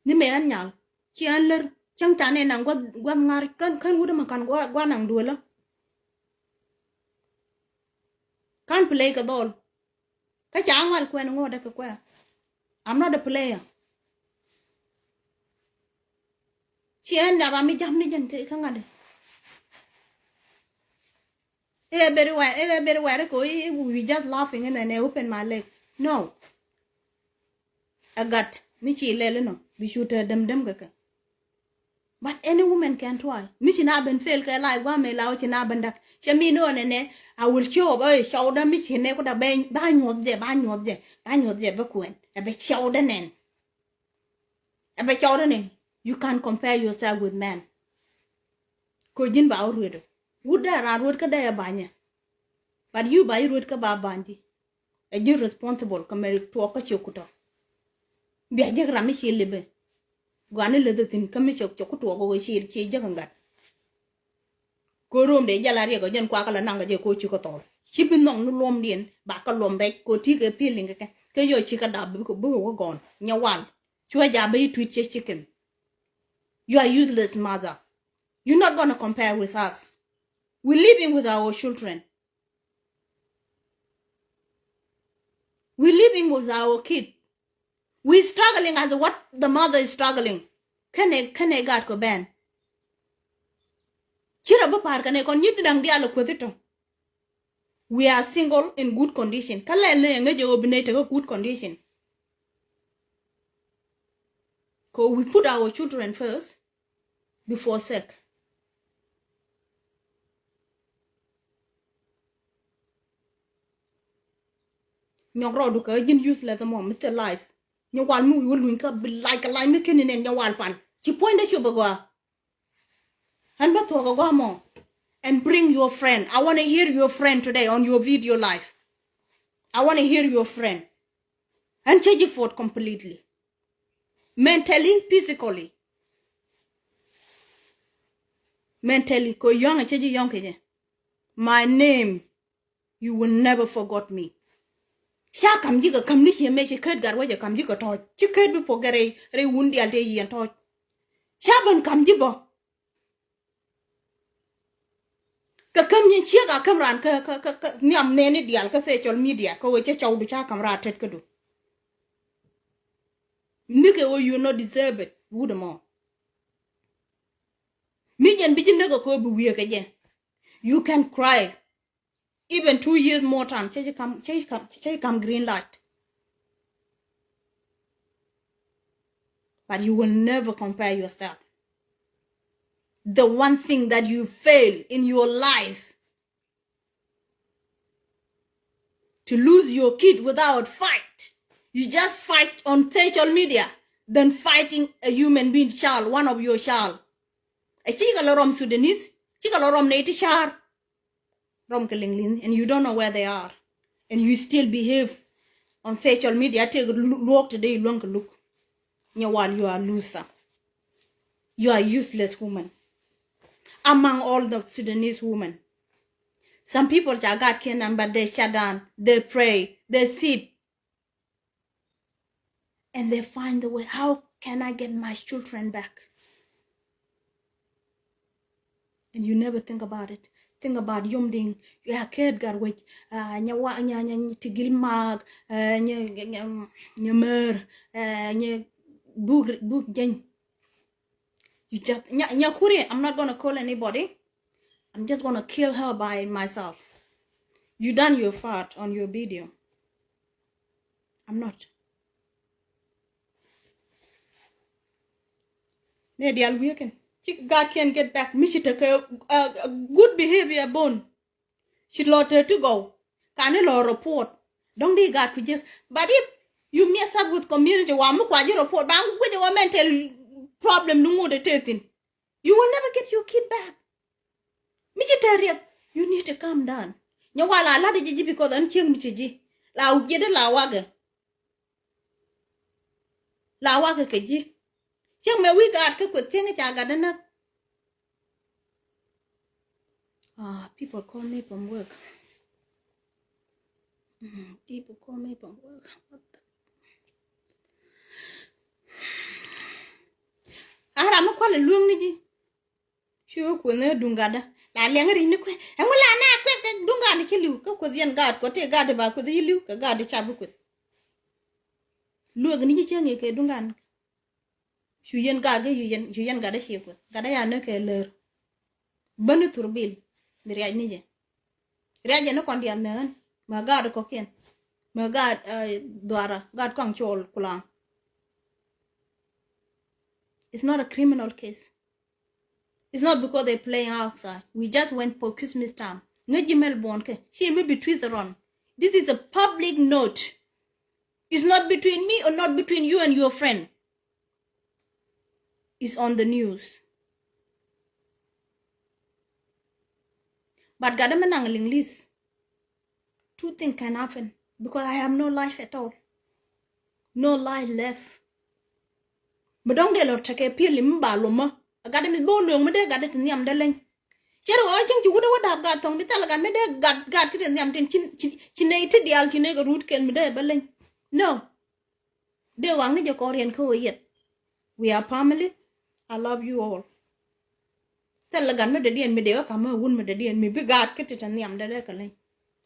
Ni mɛ ɛn nyal ci ɛn lär cäŋ ca nɛ naŋ guath, guath ŋa̱r kän, kän wut ɛmɛ kan gua̱, gua̱ naŋ duelä. Kan play kɛ dhɔl. Kä ca ŋual kuɛn ŋo̱o̱dɛ kɛ kuɛ. I'm not a player. Ci ɛn la ram mi jam ni jɛn kä ŋa̱dɛ. Ɛ beri wɛr, ɛ beri wɛr kɛ ɣöö we just laughing and I open my leg. No. Ɛ gat mi ci lɛl inɔ bi cu te däm däm kɛ kɛ. But any woman can try. Mi ci na ben fail kɛ life guamɛ la wä ci na ben dak. Cɛ mi ni ɣän ɛnɛ I will show up ɛ cɔwdä mi ci nɛ kudä bɛ ba nyuɔth jɛ, ba nyuɔth jɛ, ba nyuɔth jɛ bɛ kuɛn ɛ bɛ cɔwdä nɛn. Ɛ bɛ cɔwdä nɛn. You can't compare yourself with men. Kɛ ji̱n ba wä ruet ɛ wut dee ran ruet kä dee ɛ banyɛ. But you ba yi ruet kä ba banji. Ɛ ji̱n responsible kä mɛ tuɔɔk kä ciök kutɔ. Bia jek ram mi ci lipɛ. Guani leth thi̱n kä mi ciök ciök kutuɔɔk kɛ ci ci jek ŋa̱t. Ko rom de jala riɛk ɔ jɛn kuakä la naŋ kɛ jɛ ko ci kɛ thɔɔl. Ci bi nhɔŋ ni luɔmdiɛn ba kɛ luɔm rɛc ko ti kɛ pi̱i̱l liŋ kɛ kɛ kɛ yɔ ci kɛ dap bikɛ bikɛ wä gɔn nyɛ wal. Cuɛ ja bä yi tui̱t cɛ chicken. You are useless mother. You not gonna compare with us. We living with our children. We living with our kid. We struggling as what the mother is struggling. Kɛnɛ kɛnɛ gat kɔ bɛn. Ci rɔ bä pa̱a̱r kɛnɛ kɔn nyit da̱ŋ diaal kuethi tɔ. We are single in good condition. Kä lɛl ni ɛŋä jɛ ɣöö bi nɛy tekä good condition. Kɛ we put our children first. Before sex. Nyɔk rɔɔdu kɛ ji̱n useless mɔ mi thil life. Nyawal mi wi̱i̱ wä luny kä bi lac kɛ lac mi ken ni nɛn nyawal pan. Ci puɔ̱nydɛ cop ɛ gɔaa. Ɣän bä thuɔ̱k ɛ gɔaa mɔ. And bring your friend. I wanna hear your friend today on your video live. I wanna hear your friend. Ɣän cä ji̱ fot completely. Mentally, physically. Mentally, kɛ yɔ̱ŋ ɛ cä ji̱ yɔ̱ŋ kɛ jɛ. My name, you will never forgot me. Ca kam ji̱ kɛ käm ni ciɛ mëë ci käät gat wecɛ kam ji̱ kɛ tɔ̱ɔ̱c. Ci käät bi puɔ̱k gɛ rɛy, rɛy wun diaal tëë yiɛn tɔ̱ɔ̱c. Ca ben kam ji̱ bä. Kɛ käm nyin ciek a käm raan kä, kä, kä, kä nhiam nɛɛni diaal kä social media kä wee cä cɔwdu ca käm raan tet kädu. Nikɛ wee you not deserve it wut ɛmɔ. Mi jɛn bi ji̱ näk ɛ kɛ wee bi wiee kɛ jɛ. You can cry. Even two years more time, cä ji̱ kam, cä ji̱ kam, cä ji̱ kam green light. But you will never compare yourself. The one thing that you fail in your life to lose your kid without fight. You just fight on social media than fighting a human being child, one of your child. Ɛ cikɛ lɔ rɔm Sudanese, cikɛ lɔ rɔm nɛy ti ca̱a̱r. Rɔm kɛ liŋ liŋ, and you don't know where they are. And you still behave on social media, tëëk lu-, luɔk today, luɔ̱ŋ kɛ luk. Nyawal, you are loser. You are useless woman. Among all the Sudanese women. Some people ca gat kiɛ number, they shut down, they pray, they sit. And they find the way, how can I get my children back? And you never think about it. Think about yom diŋ, ya ket gar wec, ah, nya wa, nya, nya, nya tigil mag, eh, nya, nya, nya, nya mer, eh, nya buk, buk jeny. You just, nya, nya kuri, I'm not gonna call anybody. I'm just gonna kill her by myself. You done your part on your video. I'm not. Nɛ dial wi̱i̱ kɛn. Ci gaat kiɛn get back. Mi ci tekɛ, uh, good behavior bon. Ci lɔ te ti gɔw. Kani lɔ report. Dɔŋ di gaat ku jek. But if you mess up with community, wa mi kua ji̱ report, ba ŋu guic wä mental problem ni ŋut ɛ te thin. You will never get your kid back. Mi ci te riɛk, you need to calm down. Nyɛ wa la lat ji̱ ji̱ because ɛn cieŋ mi ci ji̱. La jiɛt la wakɛ. La wakɛ kɛ ji̱. Cieŋ mɛ wi̱i̱ gaat kä kueth cieŋ ca gat näk. Ah, people call me from work. Mm, people call me from work. What the? Ara mi kual lueŋni ji̱. Ci wä kueth ni duŋ gatdä. La liɛŋ ri̱c ni kueth. Ɛŋu la na kueth kɛ duŋ gatdä ci li̱w. Kä kueth yɛn gaat kɔ ti gatdä ba kueth yi li̱w. Kɛ gatdä ca bi kueth. Luek ni ji̱ cieŋ i̱ kɛ duŋ gatdä. Cu yɛn gaat kä cu yɛn, cu yɛn gatdä ci kueth. Gatdä ya ni kɛ lär. Bäni thurbil. Bi riac ni jɛ. Riac jɛ ni kɔn diaal mɛ ɣän. Mɛ gaat kɔkiɛn. Mɛ gaat, eh, dhuara. Gaat kɔaŋ cɔɔl kulaŋ. It's not a criminal case. It's not because they're playing outside. We just went for Christmas time. Ŋäc ji̱ Melbourne kɛ. Ci mi bi twist around. This is a public note. It's not between me or not between you and your friend. It's on the news. But gatdä mi naŋ liŋ li̱th. Two things can happen because I have no life at all. No life left. Mi dɔ̱ŋ dee lɔ tekɛ piɛli mi ba lomä. Gatdä mi bo̱o̱ nööŋ mi dee gatdä ti nhiam dee leny. Cɛ ri ɣɔɔ cieŋ ci wut dee wä da̱a̱p gat thɔŋ bi thal gat mi dee gat, gat ki ti nhiam tin ci, ci, ci nɛy ti diaal ci nɛy kɛ ruut kɛn mi dee bä leny. No. Dee waŋni jɛ kɔriɛn kä wä yɛt. We are family. I love you all. Thil gat mi dɔ̱diɛn mi dee wä kamä wun mi dɔ̱diɛn mi bi gaat kä ti te nhiam dee lɛ kɛ leny.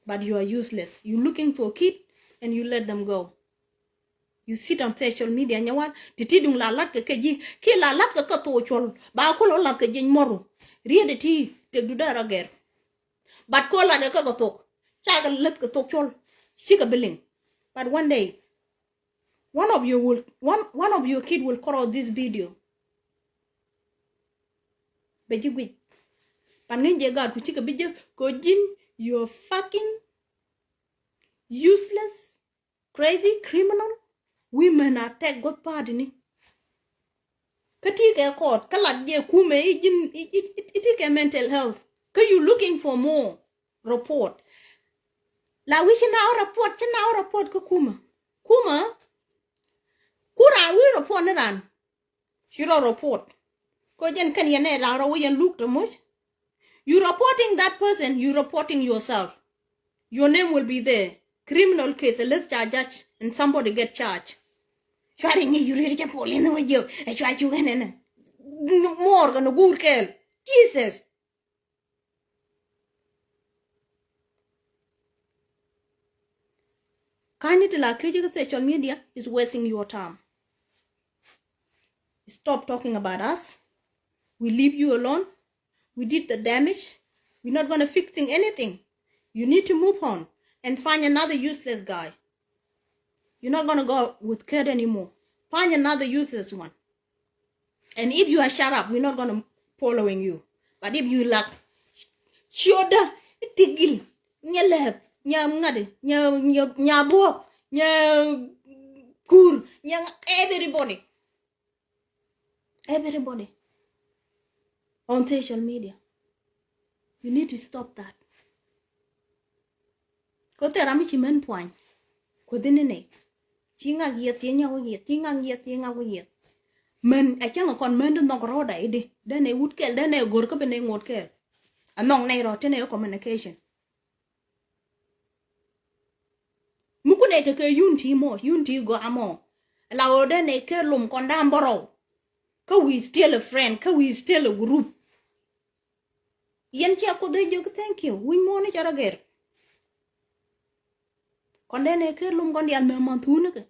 But you are useless. You looking for kid and you let them go. You sit on social media nyɛ wan ti ti duŋ la lat kɛ kɛ ji̱ ki la lat kɛ kɛ thok cuɔl ba kol wä lat kɛ ji̱ mɔru. Riet ti tëk du dee rɔ gɛr. But kol lat kɛ kɛ kɛ thok ca kɛ lät kɛ thok cuɔl. Ci kɛ bi liŋ. But one day one of you will, one, one of your kid will call out this video. Bɛ ji̱ guic. Pan ŋi̱n jɛ gaat ku cikɛ bi jɛ kɛ ji̱n, you're fucking useless, crazy, criminal. Women attack gua̱th party ni. Kä ti kɛ court, kä lat jɛ kumɛ i̱ ji̱n i̱ ti kɛ mental health. Kä you looking for more report. La wi̱c ci na wä report, ci na wä report kä kumä. Kumä, ku raan wi̱i̱ report ni raan. Ci rɔ report. Ko jɛn kɛn yɛn nɛ raan rɔ wä yɛn luk tɔ muc. You reporting that person, you reporting yourself. Your name will be there. Criminal case, unless ca judge and somebody get charge. Cuari ŋi̱ you really jɛ pol in wä jiök. Ɛ cua cu kɛn ɛnɛ. Muɔɔr kɛ ni guur kɛɛl. Jesus. Kany ni ti la ki̱ci kä social media is wasting your time. Stop talking about us. We leave you alone. We did the damage. We're not gonna fixing anything. You need to move on and find another useless guy. You're not gonna go with Kurt anymore. Find another useless one. And if you are shut up, we're not gonna following you. But if you like, ciötdä, i̱ tigil, nyɛ lɛp, nyɛ ŋa̱t, nyɛ, nyɛ, nyɛ buɔk, nyɛ kur, nyɛ ŋa̱t, everybody. Everybody on social media. You need to stop that. Ko thil ram mi ci män puany. Kuoth in ni nɛy. Ci ŋak yieth, ci ŋak wä yieth, ci ŋak yieth, ci ŋak wä yieth. Män, a cäŋ a kɔn män di nhɔk rɔɔda idi. Dee nɛy wut kɛl, dee nɛy go̱r kä bi nɛy ŋot kɛl. A nhɔk nɛy rɔɔd ti nɛy communication. Mi kun nɛy tekɛ unity mɔ, unity gɔaa mɔ. La ɣöö dee nɛy kɛ lom kɔn da̱a̱n bärɔw. Kä we still a friend, kä we still a group. Yɛn cia Kuoth dee jiök thank you. Wi̱c muɔ̱ɔ̱n ni cɛ rɔ gɛr. Kɔn dee nɛy kɛ lom kɔn diaal mɛ mɔn thuuni kɛ.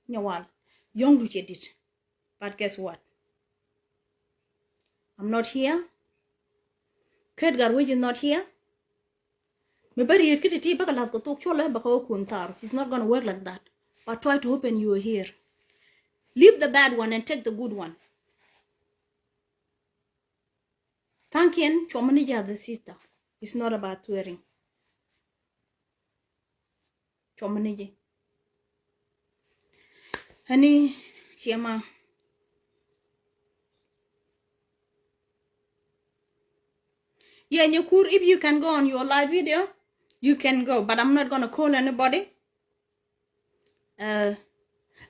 Nyɛ wal. Yɔ̱ŋ du cɛ dit. But guess what? I'm not here. Kurt Gatwec is not here. Mi bä riet kä ti̱ti̱ bä kɛ lath kɛ thok cuɔlɛ bä kɛ wä kuɔn thar. It's not gonna work like that. But try to open your ear. Leave the bad one and take the good one. Thank you. Cuɔmä ni jɛ as a sister. It's not about swearing. Cuɔmä ni jɛ. Honey, ciɛ ma. Yeah, Nyakur, if you can go on your live video, you can go. But I'm not gonna call anybody. Uh,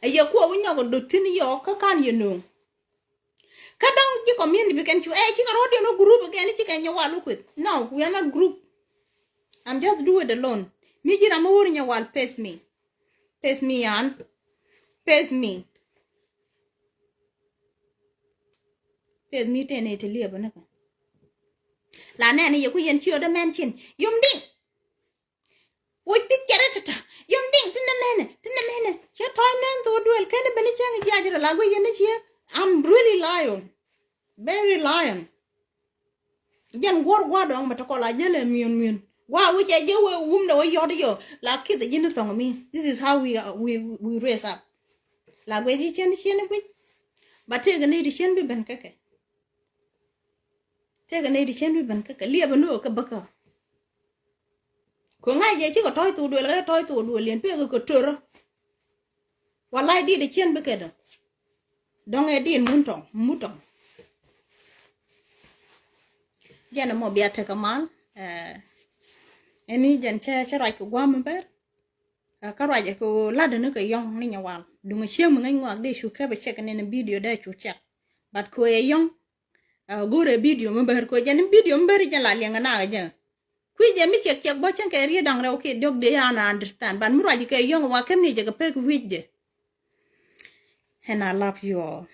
a yɛ kuɔ wi̱ nyɔk dot thi̱n yɔ kä kan yɛ no̱o̱ŋ. Kä dɔ̱ŋ ji̱ community bi kɛn cu ɛ cikɛ rɔ̱diɛn wä group again cikɛ Nyawal wä kueth. No, we are not group. I'm just do it alone. Mi ji̱ ram mi wur Nyawal paste me. Paste me an. Paste me. Paste me tëë nɛy ti liɛpä ni kɛ. La nɛɛni yɛ ku yɛn ci ɣä dämɛn cin. Yom diŋ. Wuc pi̱c cɛ rɛ tɛtɛ. Yom diŋ ti nɛ mɛnɛ, ti nɛ mɛnɛ. Cɛ tɔ̱ɔ̱c nɛn thok duel kɛn ben cäŋ jiac rɛ la guic yɛn ciɛ. I'm really lion. Very lion. Jɛn guɔ̱r gua̱a̱r dɔ̱ŋ bɛ tɛ kɔl a jälɛ miön miön. Gua̱a̱r wi̱c ɛ jɛ wee wum dɛ wee yɔt yɔ. La kith ɛ ji̱n thɔŋ mi. This is how we, are, we, we raise up. La guic ji̱ cien cien guic. Ba tëëk ni ti cien bi ben kɛ kɛ. Tëëkɛ nɛy ti cien bi ben kä kɛ liɛpɛ ni ɣöö kɛ bäkä. Kɛ ŋa̱c jɛ cikɛ tɔ̱ɔ̱c thok duël kɛ tɔ̱ɔ̱c thok duël yɛn pekɛ kɛ törä. Walay dit ɛ cien bi kɛ dɔ̱ŋ. Dɔ̱ŋ ɛ dit mun tɔ̱ŋ, mun tɔ̱ŋ. Jɛn ɛmɔ bia tekɛ mal. Ɛni jɛn cɛ cɛ ruac kɛ gua̱a̱m mi bɛr. Kä ruacɛ kɛ ɣöö la̱tdä ni kɛ yɔ̱ŋ ni Nyawal. Duŋ ɛ cieŋ mi ŋäc ŋɔak dee cu kɛpɛ cɛk ni ni bidio dee cu cɛk. But kɛ ɣöö ɛ yɔ̱ŋ. Go̱rɛ bidio mi bär kɛ ɣöö jɛn bidio mi bär jɛn la liɛŋ ɛ nak ɛ jɛ. Kui̱ jɛ mi cɛk cɛk bä cäŋ kɛ riet da̱ŋ rɛw kiɛ diɔ̱k dee an understand. But mi ruacɛ kɛ yɔ̱ŋ wa kɛm ni jɛ kɛ pek wi̱cdɛ. And I love you all.